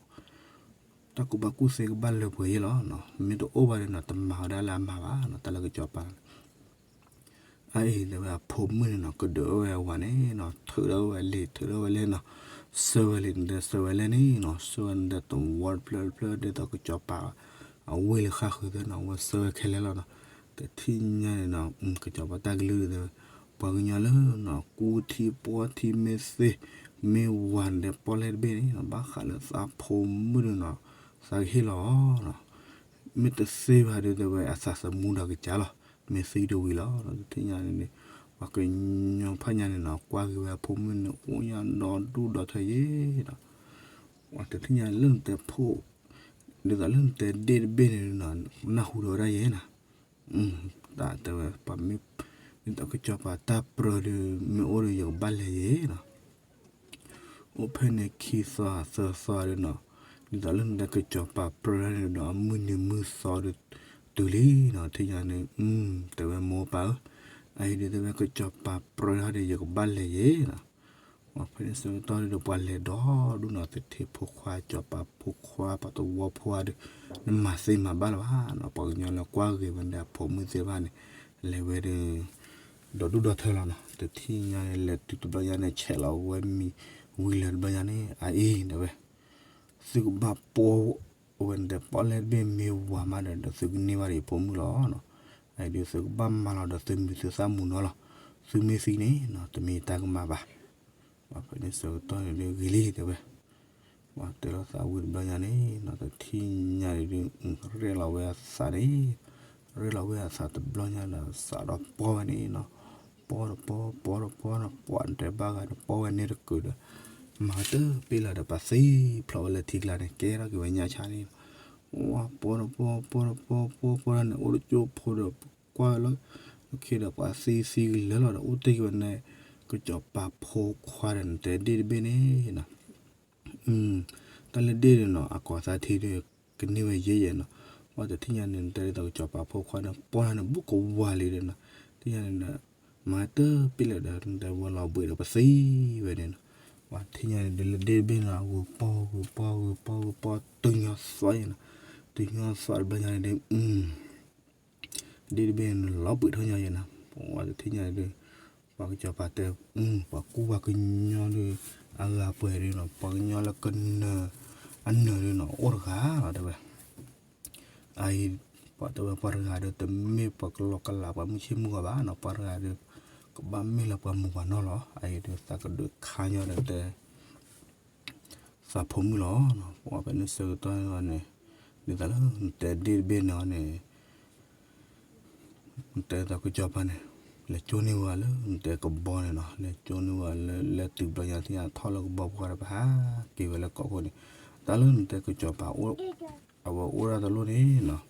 တၢ်ကူၣ်ဘၣ်ကူၣ်သ့ကဘၣ်လၢပှဲၤယဲလီၤနီၤ မ့ၢ်တအိၣ်ဘၣ်ဒီးနီၤ တမၤဝဲဒၣ်လၢအမၤဘၣ်နီၤ တၢ်လၢကစီၤပၤ အအံၤတဲဝဲအဖိမုၣ်န့ၣ်နီၤ ကဒုးဝဲအဝၤန့ၣ်နီၤ ထုးထီၣ်ဝဲလံာ် ထုးထီၣ်ဝဲလဲၣ်နီၤ ဆှၢဝဲလံာ် နတဲဆှၢဝဲလဲၣ်န့ၣ်နီၤ ဆှၢဝဲန့ၣ်ဒီးတဝီတဖျၢၣ်တဖျၢၣ် ဒ်သိးကစီၤပၤ အဝ့ၢ်လၢဃၣ်ဃုာ်သ့ၣ်နီၤ အဝဲဆှၢဝဲခဲလၢာ်လီၤနီၤ တထံၣ်ညါန့ၣ်နီၤ ကစီၤပၤတၢ်ကလုၢ်တဲဝဲ ပှၤကညီလၢနီၤ ကူထံပှီထံမ့ၢ်သ့ မ့ၢ်ဝၤန့ၣ်ဒီးပီၣ်လဲၣ်တဘ့ၣ်န့ၣ်နီၤ ဘၣ်ဃးလၢသးဖိမုၣ်န့ၣ်နီၤ သးကဟ့ၣ်လီၤနီၤ မ့ၢ်တသ့ဘၣ်ဒီးတဲဝဲအသးသမူဒီးကစၢ်လီၤ မ့ၢ်သံတဝံၤလီၤ. တထံၣ်ညါန့ၣ် ပှၤကညီဖးညါန့ၣ်နီၤ ကွၢ်က့ၤဝဲအဖိမုၣ်န့ၣ် အိၣ်ညါဒီဒူၣ်ဒီထၢယဲဒီး ပှၤတထံၣ်ညါလၢနတဲဖိ ဒ်သိးလၢနတဲဒ့ၣ်တဘ့ၣ်န့ၣ်နီၤ နၢ်ဟူဒီးဝဲဒၣ်ယဲနီၤ တၢ်တဲဝဲ ပှၤမ့ၢ် ဒ်သိးကစီၤပၤတၢ်ပြၢဒီး မ့ၢ်အိၣ်ဒီး ယကဘၣ်လဲၤယဲနီၤ အိၣ်ဖဲန့ၣ်ခံသီသၢသီဒီးနီၤ ဒ်သိးလၢနတဲကစီၤပၤပြၢန့ၣ်ဒီး အမုၢ်နံၤမုၢ်သီဒီး တုၤလံနီၤ ထံၣ်ညါန့ၣ် တဲဝဲမိၢ်ပၢ်ဧၢ, အအံၤဒုးတဲဝဲကစီၤပၤပြၢဟီဒီး ယကဘၣ်လဲၤယဲနီၤ ပှၤဖဲန့ၣ်ဆၢကတီၢ်ဒီး ပှၤလဲၤဒီဒူၣ်နီၤ သထ့ဖိခွါ စီၤပၤဖိခွါ ပှၤသဝီဖိဒီး နမၤသ့မၤဘၣ်လၢၤဘၣ်နီၤ ပှၤကညီလၢကွၢ်ဂ့ၤဝဲဒၣ်ဖိမုၣ်သ့ၣ်တဖၣ်န့ၣ် လဲၤဝဲဒီး ဒီဒူၣ်ဒီထၢလီၤနီၤ တထံၣ်ညါန့ၣ် လဲၤတုၤတဘျီညါန့ၣ် ဆဲးလီၤဝဲမံၤဝံၤလၢတဘျီညါန့ၣ် အအံၤတဲဝဲ သုကဘၣ်ပီ အဝဲန့ၣ်တဲပီၣ်လဲၣ်တဘ့ၣ်မ့ၢ်ဝၤမးဒီး ဒီးသုကန့ၢ်ဘၣ်ဒီးယဖိမုၣ်လီၤနီၤ, အအံၤဒုးသုကဘၣ်မၤလီၤဒီးသုမံၤသုသၣ်မုာ်နီၤလီၤ, သုမ့ၢ်သံန့ၣ်နီၤ တမ့ၢ်တၢ်ကမၣ်ဘၣ်, ပှၤဖဲန့ၣ်ဆၢကတီၢ်န့ၣ်ဒုးဂ့ၤလံတဲဝဲ, ပှၤတဲလီၤသးဝံၤတဘျီညါန့ၣ်နီၤ တထံၣ်ညါဒုး ရဲၣ်လီၤဝဲအသးန့ၣ်, ရဲၣ်လီၤဝဲအသးတဘျီညါဒီး စးထီၣ်ပီၢ်ဝဲန့ၣ်နီၤ, ပီၢ်တပီၢ် ပီၢ်တပီၢ်နီၤ ပှၤတဲဘၣ်ဂၤဒီးပီၢ်ဝဲန့ၣ်တကုာ်ဒီး မၤတပ့ၢ်လၢၤဒီးပှၤသံဖျိးဝဲလၢထံကျါန့ၣ် ကဲထီၣ်က့ၤဝဲညါဆါန့ၣ်, ဝဲပီၢ်တပီၢ် ပီၢ်တပီၢ် ပီၢ်ပီၢ်န့ၣ် အိၣ်တကၠိဖိဒီး ကွၢ်ဝဲလီၤ, လၢခံဒီးပှၤသံသံကလၢာ်လီၤဒီး အိၣ်တ့ၢ်က့ၤဝဲန့ၣ် ကစီၤပၤဖိခွါဒီးနတဲဒ့ၣ်တဘ့ၣ်န့ၣ်နီၤ တၢ်လၢဒ့ၣ်န့ၣ်နီၤ အကိးသးထံဒီး ကန့ၢ်ဝဲယဲယဲနီၤ, ပှၤတထံၣ်ညါန့ၣ် နတဲဒ်သိးကစီၤပၤဖိခွါန့ၣ် ပီၢ်လၢန့ၣ် ဘူးကဝၤလံဒီးနီၤ, ထံၣ်ညါန့ၣ်ဒီး မၤတပ့ၢ်လၢၤဒီး နတဲဝဲလီၤဘှံးဒီးပသံဝဲန့ၣ်နီၤ, ပှၤထံၣ်ညါန့ၣ်ဒုးလၢဒ့ၣ်တဘ့ၣ်န့ၣ် ဂုာ်ပီၢ်ဂုာ်ပီၢ်ဂုာ်ပီၢ်ဂုာ်ပီၢ် တုၤညီသွးယဲနီၤ, တုၤညီသွးတဘျီညါန့ၣ်ဒုး ဒ့ၣ်တဘ့ၣ်န့ၣ်လီၤဘှံးထီၣ်ညီယဲနီၤ, ပှၤတထံၣ်ညါဒုး ပှၤကစီၤပၤတဲ ပှၤကူပှၤကညီဒုး အဂၤပှဲၤဒုးနီၤ ပှၤကညီလၢကနၢၤ အနၢၤဒုးနီၤ အိၣ်တဂၤလီၤတဲဝဲ, အအံၤ ပှၤတဲဝဲပှၤတဂၤဒီး တမ့ၢ်ပှၤကလီကလးပှၤမုၢ်ဆ့ၣ်မုၢ်ဂီၤဘၣ်နီၤ ပှၤတဂၤဒီး ကဘၣ်မ့ၢ်လၢပှၤမိၢ်ပှၤနီၢ်လီၤ အအံၤဒုးသးကဒုးခါညီဒီးတဲ သးဖိမုၣ်လီၤ, ပှၤဖဲန့ၣ်ဆၢကတီၢ်န့ၣ် ဒ်သိးလၢနတဲဒ့ၣ်တဘ့ၣ်န့ၣ်န့ၣ် နတဲသးကစီၤပၤန့ၣ် လဲၤကၠိန့ၢ်ဝဲလၢနတဲကဘီန့ၣ်နီၤ လဲၤကၠိန့ၢ်ဝဲလၢ လဲၤတုၤဘျီညါထံၣ်ညါထီၣ်လၢကဘီပှၤဒီးပဟးက့ၤဝဲလၢကီၢ်ခိၣ်န့ၣ်, တၢ်လၢနတဲကစီၤပၤ အဝဲအိၣ်ဒၣ်တလိၣ်န့ၣ်နီၤ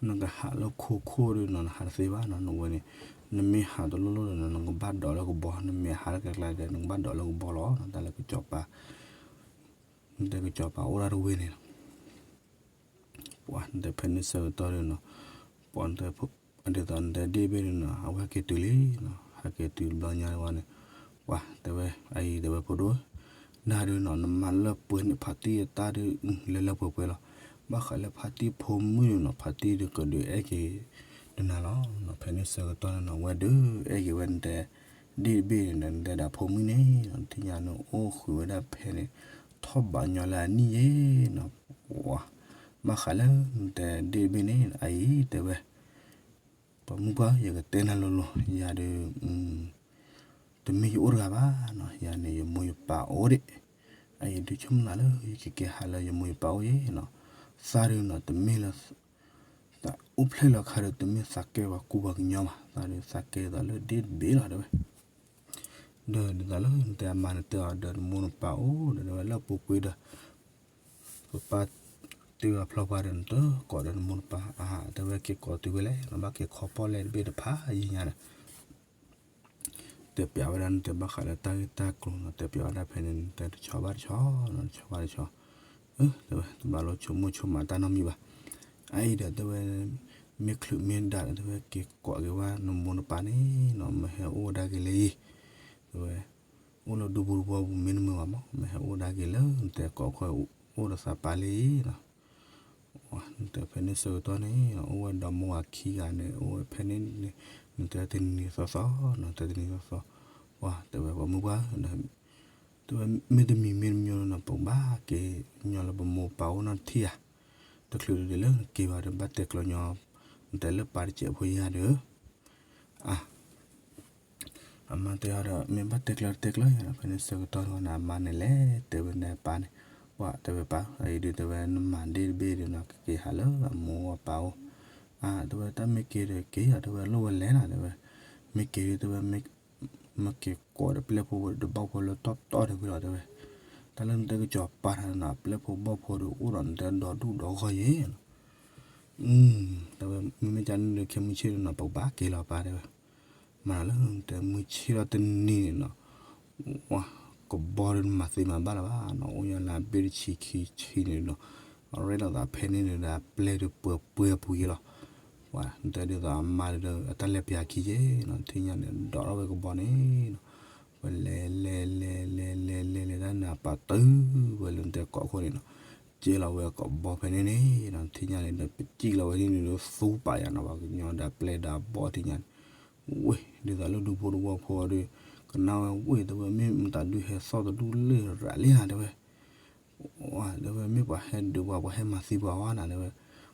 နကဟးလၢခိခိၣ်ဒီးနီၤ နဟးတသ့ဘၣ်နီၤ နဝဲန့ၣ် နမ့ၢ်ဟးတလိၣ်လိၣ်ဒီး နကဘၣ်ဒိးလၢကဘီ နမ့ၢ်ဟးလၢကျဲကျဲဒီး နကဘၣ်ဒိးလၢကဘီလီၤ, တၢ်လၢကစီၤပၤ နတဲကစီၤပၤအိၣ်ဒၣ်တဝ့ၢ်န့ၣ်လီၤ, ပှၤနတဲဖဲန့ၣ်ဆၢကတီၢ်ဒီးနီၤ, ပှၤနတဲ ဒ်သိးနတဲဒ့ၣ်တဘ့ၣ်န့ၣ်နီၤ အဝဲဟဲက့ၤတုၤလံနီၤ, ဟဲက့ၤတုၤတဘျီညါဝဲန့ၣ်, ပှၤတဲဝဲ အအံၤတဲဝဲဖိဒိၣ်, နၤဒုးနီၤ နမၤလၢပှဲၤန့ၢ်ဖါတံၢ်အတၢ်ဒုး လၢလၢပှဲၤပှဲၤလီၤ, ဘၣ်ဃးလၢဖါတံၢ်ဖိမုၣ်န့ၣ်နီၤ ဖါတံၢ်ဒုးကဒုးအဲၣ်က့ၤ နၤလီၤ, ဖဲန့ၣ်ဆၢကတီၢ်န့ၣ်နီၤ ဝဲဒုးအဲၣ်က့ၤဝဲနတဲ ဒ့ၣ်တဘ့ၣ်န့ၣ်ဒီး နတဲဒၣ်ဖိမုၣ်န့ၣ် ထံၣ်ညါန့ၣ်အိၣ်ဃုာ်ဝဲဒၣ်ဖဲန့ၣ် ထီၣ်ဘးညီလၢအနံၣ်ယဲနီၤ, ပှၤ ဘၣ်ဃးလၢနတဲဒ့ၣ်တဘ့ၣ်န့ၣ် အအံၤတဲဝဲ ပှၤမုၣ်ပှၢ် ယကတဲနၤလိၤလိၤ ယၤဒီး တမ့ၢ်ယအိၣ်တဂၤဘၣ်နီၤ, ယၤန့ၣ် ယမိၢ်ယပၢ်အိၣ်ဒံး, အအံၤဒုးဆိကမိၣ်နၤလၢ ယကက့ၤဟးလၢယမိၢ်ယပၢ်အိၣ်ယဲနီၤ, သးဒုးနီၤ တမ့ၢ်လၢ သးအိၣ်ဖျဲၣ်လီၤခါဒီး တမ့ၢ်သးကဲပှၤကူပှၤကညီဘၣ်, သးဒုးသးကဲသိးလၢဒ့ၣ်တဘ့ၣ်လီၤတဲဝဲ, ဒီးဒ်သိးလၢနတဲအမါန့ၣ်တဲအီၤဒီး နမိၢ်နပၢ်အိၣ်ဒီး တဲဝဲလၢပူၤကွံာ်ဒီး ပပၢ်တ့ၢ်အဖျီပှၤဒီး နတကိးဒီးနမိၢ်နပၢ်, အါ တဲဝဲက့ၤကိးတုၤဝဲလဲၣ်, နဘၣ်က့ၤခီပီၣ်လဲၣ်တဘ့ၣ်တဖၣ်ယံၤညါဒီး တဲပျးဝဲဒၣ်နတဲဘၣ်ဃးလၢတၢ်ဂ့ၢ်တၢ်ကျိၤနီၤ, တဲပျးဝဲဒၣ်ဖဲန့ၣ် နတဲတဆီဘၣ်တဆီနီၤ, တဆီဘၣ်တဆီ, အၢ တဲဝဲ တဘၣ်လိာ်ဆိကမိၣ်ဆိကမးတၢ်နီတမံၤဘၣ်, အအံၤဒီးတဲဝဲ မ့ၢ်ချုးမ့ၢ်ဒၣ်ဒီး တဲဝဲက့ၤကိးက့ၤဝဲနမိၢ်နပၢ်န့ၣ်နီၤ, မ့ၢ်ဟဲအိၣ်ဝဲဒၣ်က့ၤလၢအံၤ, တဲဝဲ အိၣ်လၢဒူပူၤတဘီပူၤမ့ၢ်တမုာ်ဘၣ်မး, မ့ၢ်ဟဲအိၣ်ဒၣ်က့ၤလၢနတဲကိးခိၣ် အိၣ်ဒီးသးပၢ်လၢအံၤနီၤ နတဲဖဲန့ၣ်ဆၢကတီၢ်န့ၣ် အိၣ်ဝဲဒီးမိၢ်ဝၤခံဂၤန့ၣ် အိၣ်ဝဲဖဲန့ၣ်န့ၣ် နတဲတနံၤသီသီနီၤ, တဲတနံၤသီသီ, ပှၤတဲဝဲပှၤမုၣ်ပှၢ် တဲဝဲမ့ၢ်တမံၤမ့ၢ်တမံၤနီၤ ပကဘၣ်က့ၤညီလၢပမိၢ်ပၢ်အိၣ်နီတထံၣ်ဧါ, တချုးဒ်လၢနက့ၤဘၣ်ဒီး ဘၣ်တဲကျၢၤညီ နတဲလၢပၢ်တစဲးဖိယၤဒီး အ အမါတဲအီၤဒီး မ့ၢ်ဘၣ်တဲကျၢၤတဲကျၢၤယၤဒီး ဖဲန့ၣ်ဆၢကတီၢ်တဂီၤန့ၣ် အမါန့ၣ်လဲၤတဲဝဲန့ၣ်အပၢ်န့ၣ်, ပှၤတဲဝဲပၢ် အအံၤဒုးတဲဝဲနမၤဒ့ၣ်တဘ့ၣ်ဒီးနီၤ ကက့ၤဟးလၢအမိၢ်အပၢ်အိၣ်, အ တဲဝဲတၢ်မ့ၢ်က့ၤဒီးက့ၤယၤ တဲဝဲလိၣ်ဝဲလဲၣ်နၤ တဲဝဲ, မ့ၢ်က့ၤဒီး တဲဝဲ မ့ၢ်က့ၤကိးဒီးပျဲၢ်ဖိဒီးဘီၣ်ဖိလၢတီတီဒီးဝံၤလီၤ တဲဝဲ, တၢ်လၢနတဲကစီၤပၤတၢ်နၤ ပျဲၢ်ဖိဘီၣ်ဖိဒီးအိၣ်ဒီးနတဲဒီဒူၣ်ဒီဂီၢ်ယဲၢ်နီၤ တဲဝဲ မ့မ့ၢ်ကန့ၣ်ဒီးခဲမုၢ်ဆ့ၣ်ဒီးနီၤ ပကဘၣ်က့ၤလီၤပၢ် တဲဝဲ, မၤလၢနတဲမုၢ်ဆ့ၣ်ထီၣ်တနံၤန့ၣ်နီၤ ကဘီဒီးနမၤသ့မၤဘၣ်လၢၤဘၣ်နီၤ အိၣ်ညါလၢအဘ့ၣ်တဆံခံဆံန့ၣ်နီၤ, အရဲၣ်လိာ်သးဖဲန့ၣ်န့ၣ်ဒီး အပျဲၢ်ဒီးပှဲၤပှဲၤအပူၤယဲလီၤ, ပှၤနတဲဒ်သိးအမါဒီး အတၢ်လဲၤပျၢၤခံယဲနီၤ ထံၣ်ညါန့ၣ် ဒိးထီၣ်ဝဲကဘီန့ၣ်နီၤ, ပလဲၤလဲၤလဲၤလဲၤလဲၤလဲၤလဲၤတၢ်န့ၣ် အပာ်တုၤဝဲလၢနတဲကိးခိၣ်န့ၣ်နီၤ, ကဲလီၤဝဲကဘီဖဲန့ၣ်န့ၣ်နီၤ ထံၣ်ညါန့ၣ်ဒီး ပစံၣ်လီၤဝဲန့ၣ်ဒီး သူပာ်ယၤနီၤ ပှၤကညီဒီးပျဲၢ်ဒီးဘီၣ်ထံၣ်ညါန့ၣ် ဝ့ၢ် ဒ်သိးလၢဒူဖိတဝီဖိဒီး ကနၣ်ဝဲဝ့ၢ် တဲဝဲ မ့ၢ်မတၤဒုးဟဲသီၣ်တဒူၣ်လၢရၤလံနၤ တဲဝဲ, တဲဝဲ မ့ၢ်ပှၤဟဲဒုးပှၤ ပှၤဟဲမၤသံပှၤဝဲနၤ တဲဝဲ,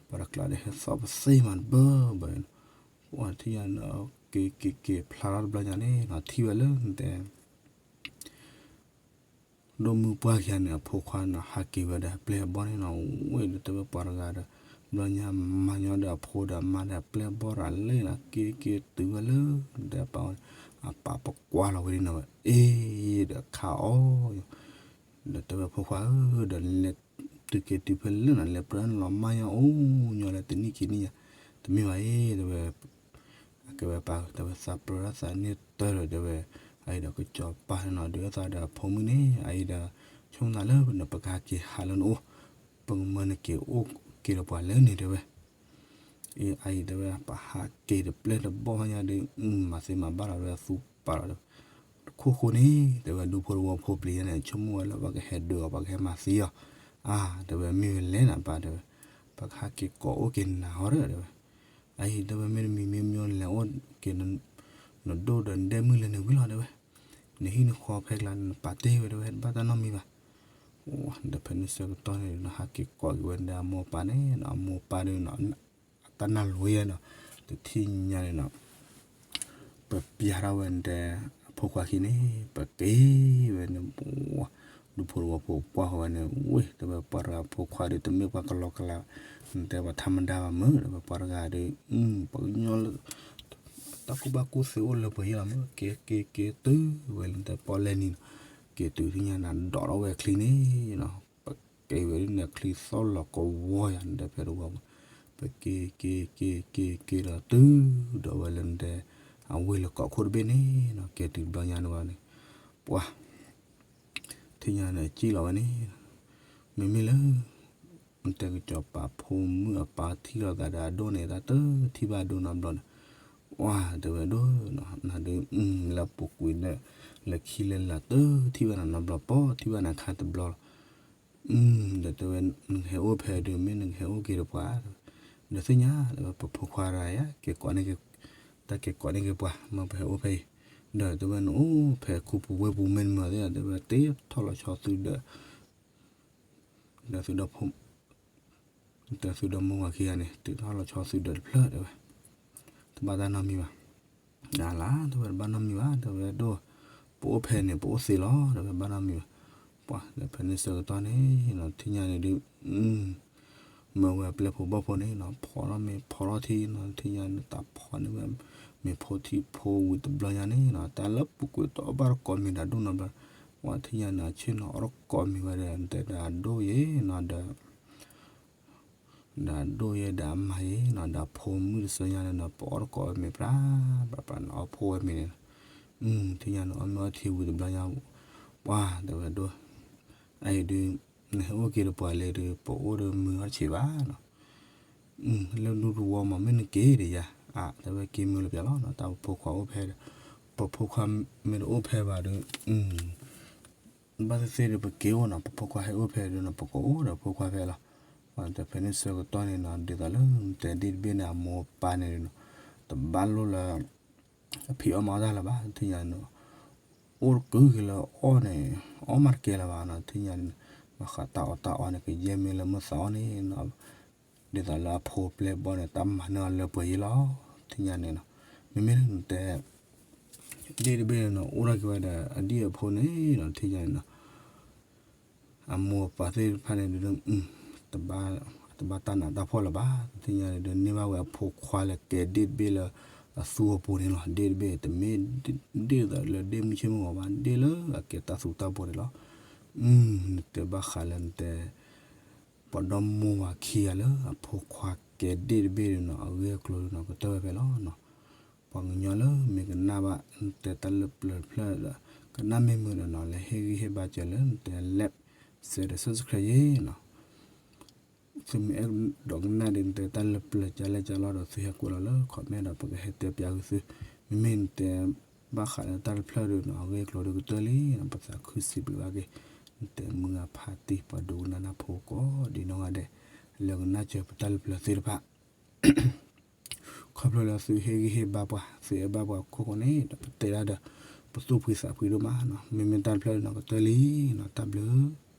ပှၤတကျးဒီးဟဲသီၣ်ပသ့မးတဘၢဘၢနီၤ, ထံၣ်ညါန့ၣ် က့ၤက့ၤက့ၤဖျါထီၣ်တဘျီညါန့ၣ်နီၤ ထံၣ်ဝဲလၢနတဲ ဒိၣ်မုၢ်ပှၢ်ခံဂၤန့ၣ် အဖိခွါန့ၣ် ဟးက့ၤဝဲဒီးအပျဲၢ်အဘီၣ်န့ၣ်နီၤ, ဝ့ၢ်ဒီးတဲဝဲပှၤတဂၤဒီး ဘျီညါမၤညီဒီးအဖိဒီးအမါဒီးအပျဲၢ်အဘီၣ်ရၤလံနီၤ, က့ၤက့ၤတုၤဝဲလၢ နတဲပာ်ဝဲန့ၣ် အပာ်ပကွၢ်လီၤဝဲဒ်နီၤဝဲ အ့ ဒီးခးအီၤ ဒီးတဲဝဲဖိခွါဧၢ ဒီးနလဲၤတုၤက့ၤတုၤဖဲလဲၣ်နီၤ လဲၤပြၢနလီၤမၢ်ညီအိၣ်ညီလၢတနံၣ်ခံနံၣ်ညါ တမ့ၢ်ဘၣ်အံၤ တဲဝဲ အကဲဝဲပၢ် တဲဝဲသးပြၢတၢ်သးန့ၢ်တၢ်ဒီး တဲဝဲ အအံၤဒီးကစီၤပၤန့ၣ်နီၤ ဒုးအသးဒီးအဖိမုၣ်န့ၣ် အအံၤဒီး ဆိကမိၣ်သးလၢ ပကဟးက့ၤဟးလၢနအိၣ် ပကမၢနက့ၤအိၣ်က့ၤဒီးပှၤလၢန့ၣ် တဲဝဲ အံၤ အအံၤ တဲဝဲ ပဟးက့ၤဒီးပျဲၢ်ဒီးဘီၣ်ညါဒီး မၤသ့မၤဘၣ်လီၤ တဲဝဲသူပာ်လီၤ တဲဝဲ တခိၣ်ဃိန့ၣ် တဲဝဲ ဒူဖိတဝီဖိပျံၤညါန့ၣ် ဆိကမိၣ်ဝဲလၢပှၤကဟဲဒုးအီၤ ပှၤကဟဲမၤသံအီၤ အါ တဲဝဲ မ့ၢ်ဝဲလဲၣ်နၤပၢ် တဲဝဲ ပကဟးက့ၤကိးအိၣ်က့ၤနၤဟီဒီး တဲဝဲ အအံၤ တဲဝဲ မ့တမံၤမ့မံၤ နလဲၤအိၣ်က့ၤ နဒိၣ်ဒီးနဒဲမုၣ်လၢန့ၣ်ဝံၤလီၤ တဲဝဲ နဟံၣ်နဃီဖဲကျါ နပာ်တ့ၢ်ဝဲ တဲဝဲ တဘၣ်တၢ်နီတမံၤဘၣ် ဒီးဖဲန့ၣ်ဆၢကတီၢ်န့ၣ် နဟးက့ၤကိးက့ၤဝဲဒၣ်အမိၢ်အပၢ်န့ၣ် အမိၢ်အပၢ်ဒီး အတၢ်နၢ်လိၤယဲနီၤ တထံၣ်ညါန့ၣ်နီၤ ပပျၢ်ထီၣ်ဝဲနတဲ အဖိခွါခံန့ၣ် ပက့ၤဝဲန့ၣ် ဒူဖိတဝီဖိကွၢ်ဃီဝဲန့ၣ် ဝ့ၢ် တဲဝဲပှၤတဂၤဖိခွါဒီး တမ့ၢ်ပှၤကလီကလီ နတဲပှၤထါမဒါဘၣ်မုၢ် တဲဝဲပှၤတဂၤဒီး ပှၤကညီလၢ တၢ်ကူၣ်ဘၣ်ကူၣ်သ့အိၣ်လၢပှဲၤယဲလီၤမုၢ် က့ၤက့ၤက့ၤတုၤဝဲလၢနတဲပီၣ်လဲၣ်နံၤနီၤ က့ၤတုၤထံၣ်ညါန့ၣ် ဒိးထီၣ်ဝဲချံန့ၣ်နီၤ ပက့ၤဝဲဒ်န့ၣ် ချံသီၣ်လီၤကဝီၤယၤ နတဲဖဲတဝီပူၤ ပက့ၤက့ၤက့ၤက့ၤက့ၤဒီးတုၤဒီးဝဲလၢနတဲ အဝ့ၢ်လၢကီၢ်ခိၣ်တဘ့ၣ်န့ၣ်နီၤ က့ၤတုၤတဘျီညါန့ၣ်ဝဲန့ၣ် ပှၤ ထံၣ်ညါန့ၣ် စံၣ်လီၤဝဲန့ၣ် မ့မ့ၢ်လၢ နတဲကစီၤပၤဖိမုၣ်အပၢ်ထံၣ်လိာ်သးဒီး အဒိၣ်န့ၣ် တၢ်တထံၣ်ဘၣ်အဒိၣ်နီတဘျီန့ၣ် ဝါ တဲဝဲဒိၣ်နီၤ နဒုး လၢပူၤကွံာ်ဒီး လၢခံလၢလာ်တထံၣ်ဘၣ်နၤနီတဘျီ ပီထံၣ်ဘၣ်နၤခါတဘျီလီၤ ဒီးတဲဝဲ နကဟဲအိၣ်ဖဲဒီး မ့ၢ်နကဟဲအိၣ်က့ၤဒီးပှၤ ဒီးသ့ၣ်ညါ တဲဝဲ ပဖိခွါရၤယါ က့ၤကိးန့ၢ်က့ၤ တၢ်က့ၤကိးန့ၢ်က့ၤပှၤ မ့ၢ်ပဟဲအိၣ်ဖဲအံၤ ဒီးတဲဝဲ နအိၣ်ဖဲခူပူၤဝ့ၢ်ပူၤ မ့ၢ်နမၤသ့ တဲဝဲ တ့ထီၣ်လီၤဆီသုဒီး ဒီးသုဒီးဖိ တဲသုဒီးမိၢ်ဝၤခံဂၤန့ၣ် တ့ထီၣ်လီၤဆီသုဒီးတဖျၢၣ် တဲဝဲ တဘၣ်တၢ်နီတမံၤဘၣ် နလါ တဲဝဲ တဘၣ်နီတမံၤဘၣ် တဲဝဲဒိၣ် ပအိၣ်ဖဲန့ၣ် ပအိၣ်သ့လီၤ တဲဝဲ ဘၣ်နီတမံၤဘၣ် ပှၤဒီးဖဲန့ၣ်ဆၢကတီၢ်န့ၣ်နီၤ ထံၣ်ညါန့ၣ်ဒုး မၢဝဲပျဲၢ်ဖိဘီၣ်ဖိန့ၣ်နီၤ ဖီထီၣ်မ့ၤဖီထီၣ်ထံနီၤ ထံၣ်ညါန့ၣ် တၢ်ဖီန့ၢ်ဝဲ မ့ၤဖိထံဖိဝံၤတဘျီညါန့ၣ်နီၤ တၢ်လၢပူၤကွံာ်တအီၣ်ဘၣ်တကိးမ့ၤဒီးဒိၣ်နီတဘျီ ပှၤထံၣ်ညါန့ၣ် အဆ့ၣ်နီၤအီၣ်တကိးမ့ၤဝဲဒီး တဲဒီးအဒိၣ်ယဲနီၤဒီး ဒီးအဒိၣ်ယဲဒီးအမါယဲနီၤ ဒီးအဖိမုၣ်တဆၢညါန့ၣ်နီၤ ပအီၣ်တကိးဝဲမ့ၤပြး ပြးပြးန့ၣ် အီၣ်ဖိဝဲမ့ၤန့ၣ် ထံၣ်ညါန့ၣ် အီၣ်မ့ၤအီထံဝံၤတဘျီညါ ပှၤတဲဝဲဒိၣ် အအံၤဒုး နဟဲအိၣ်က့ၤဒီးပှၤလဲၣ်ဒီး ပအိၣ်ဒီးမုာ်အီၣ်တဆံးဘၣ်နီၤ လၢဒူသဝီမး မ့ၢ်နက့ၤဒီးယၤ အါ တဲဝဲက့ၤမုာ်လၢပျၢၤလီၤနီၤ တၢ်ပဖိခွါအိၣ်ဖဲဒီး ပဖိခွါမ့ၢ်တအိၣ်ဖဲဘၣ်ဒီး ဘၣ်သ့ၣ်သ့ၣ်ဒီး ပက့ၤအိၣ်နီၤ ပဖိခွါဟဲအိၣ်ဖဲဒီးနီၤ ပကအိၣ်ဒီးဖိခွါဖဲလီၤ ပှၤတဲဖဲန့ၣ်ဆၢကတီၢ်န့ၣ်နီၤ ဒ်သိးလၢနတဲဒ်တဘ့ၣ်န့ၣ် အမိၢ်အပၢ်န့ၣ်နီၤ တဘၣ်လိၣ်လၢ အဖံးအီၣ်မၤအီၣ်တၢ်လၢၤဘၣ် ထံၣ်ညါန့ၣ် အိၣ်တကုၤက့ၤလၢအီၣ်န့ၣ် အီၣ်မးတကဲလၢၤဘၣ်နီၤ ထံၣ်ညါန့ၣ် ဘၣ်ဃးတၢ်အီၣ်တၢ်အီန့ၣ် ကယဲၢ်မ့ၢ်လၢမုၢ်သးအီၣ်န့ၣ်နီၤ ဒ်သိးလၢအဖိပျဲၢ်ဘီၣ်န့ၣ် တၢ်မၤန့ၢ်အီၤလၢပှဲၤယဲလီၤ ထံၣ်ညါန့ၣ်နီၤ မ့မ့ၢ်လၢနတဲ ဒ်တဘ့ၣ်န့ၣ်နီၤ အိၣ်ဒၣ်က့ၤဝဲဒီး အဒံၣ်အဖိန့ၣ်နီၤ ထံၣ်ညါန့ၣ်နီၤ အမိၢ်အပၢ်သ့ၣ်တဖၣ်န့ၣ်ဒုး တဘၣ် အ တဘၣ်တၢ်နးတၢ်ဖှီၣ်လၢၤဘၣ်. တသ့ၣ်ညါန့ၣ်ဒီး န့ၢ်ဘၣ်ဝဲအဖိခွါလၢကဲဒ့ၣ်တဘ့ၣ်လၢအသူအပူၤန့ၣ်လီၤ. ဒ့ၣ်တဘ့ၣ် တမ့ၢ်ဒ့ၣ်လၢဒ့ၣ်မုၢ်ဆ့ၣ်မုၢ်ဂီၤဘၣ်, ဒ့ၣ်လၢအကဲတၢ်သူတၢ်ပှီၤန့ၣ်လီၤ. နတဲဘၣ်ဃးလၢနတဲ ပှၤဒီမိၢ်ဝၤခံဂၤလၢအဖိခွါကဲဒ့ၣ်တဘ့ၣ်န့ၣ်နီၤ အဂ့ၢ်အကျိၤန့ၣ်နီၤ ကတၢၢ်ဝဲဖဲလီၤနီၤ. ပှၤကညီလၢမ့ၢ်ကနၣ်ဘၣ်နတဲတၢ်လၢပျၢၤတဖျၢၣ်ဒီး ကနၣ်မ့ၢ်မုာ်ဒီးနီၤ လဲၤဟ့ၣ်ဂံၢ်ဟ့ၣ်ဘါစၢၤလၢနတဲ like share ဒီး subscribe ယ့ၤနီၤ. သုမ့ၢ်အဲၣ်ဒိးကနၣ်ဒံးနတဲတၢ်လၢပျၢၤကၢ်လဲၢ်ကၢ်လီၢ်ဒီး သုဟဲကွဲးလီၤလၢ comment ဒီး ပကဟဲတဲပၠးဂ့ၤသု. မ့မ့ၢ်နတဲဘၣ်ဃးလၢတၢ်တဖျၢၣ်ဒီးနီၤ အဂ့ၢ်အကျိၤဒီးကတၢၢ်လံနီၤ ပသးခုစံးဘျုးဘၣ်က့ၤ နတဲမုၢ်ဂၤဖးတံၢ် ပှၤဒိကနၣ်နၢ်ဖိကိးဒံးနီၢ်ဂၤဒဲး လၢကနၣ်စၢၤပတၢ်လၢပျၢၤသ့ၣ်တဖၣ် ခီဖျိလၢသုဟ့ၣ်ဂံၢ်ဟ့ၣ်ဘါပှၤ သုအဲၣ်ဘၣ်ပှၤခိၣ်ဃိန့ၣ်ဒီး ပတဲဒၣ်ဒီး ပသူၣ်ဖှံသးဖှံဒိၣ်မးနီၤ. မ့မ့ၢ်တၢ်တဖျၢၣ်ဒီးနီၤ ကတၢၢ်လံနီၤ တၢ်ဘျုး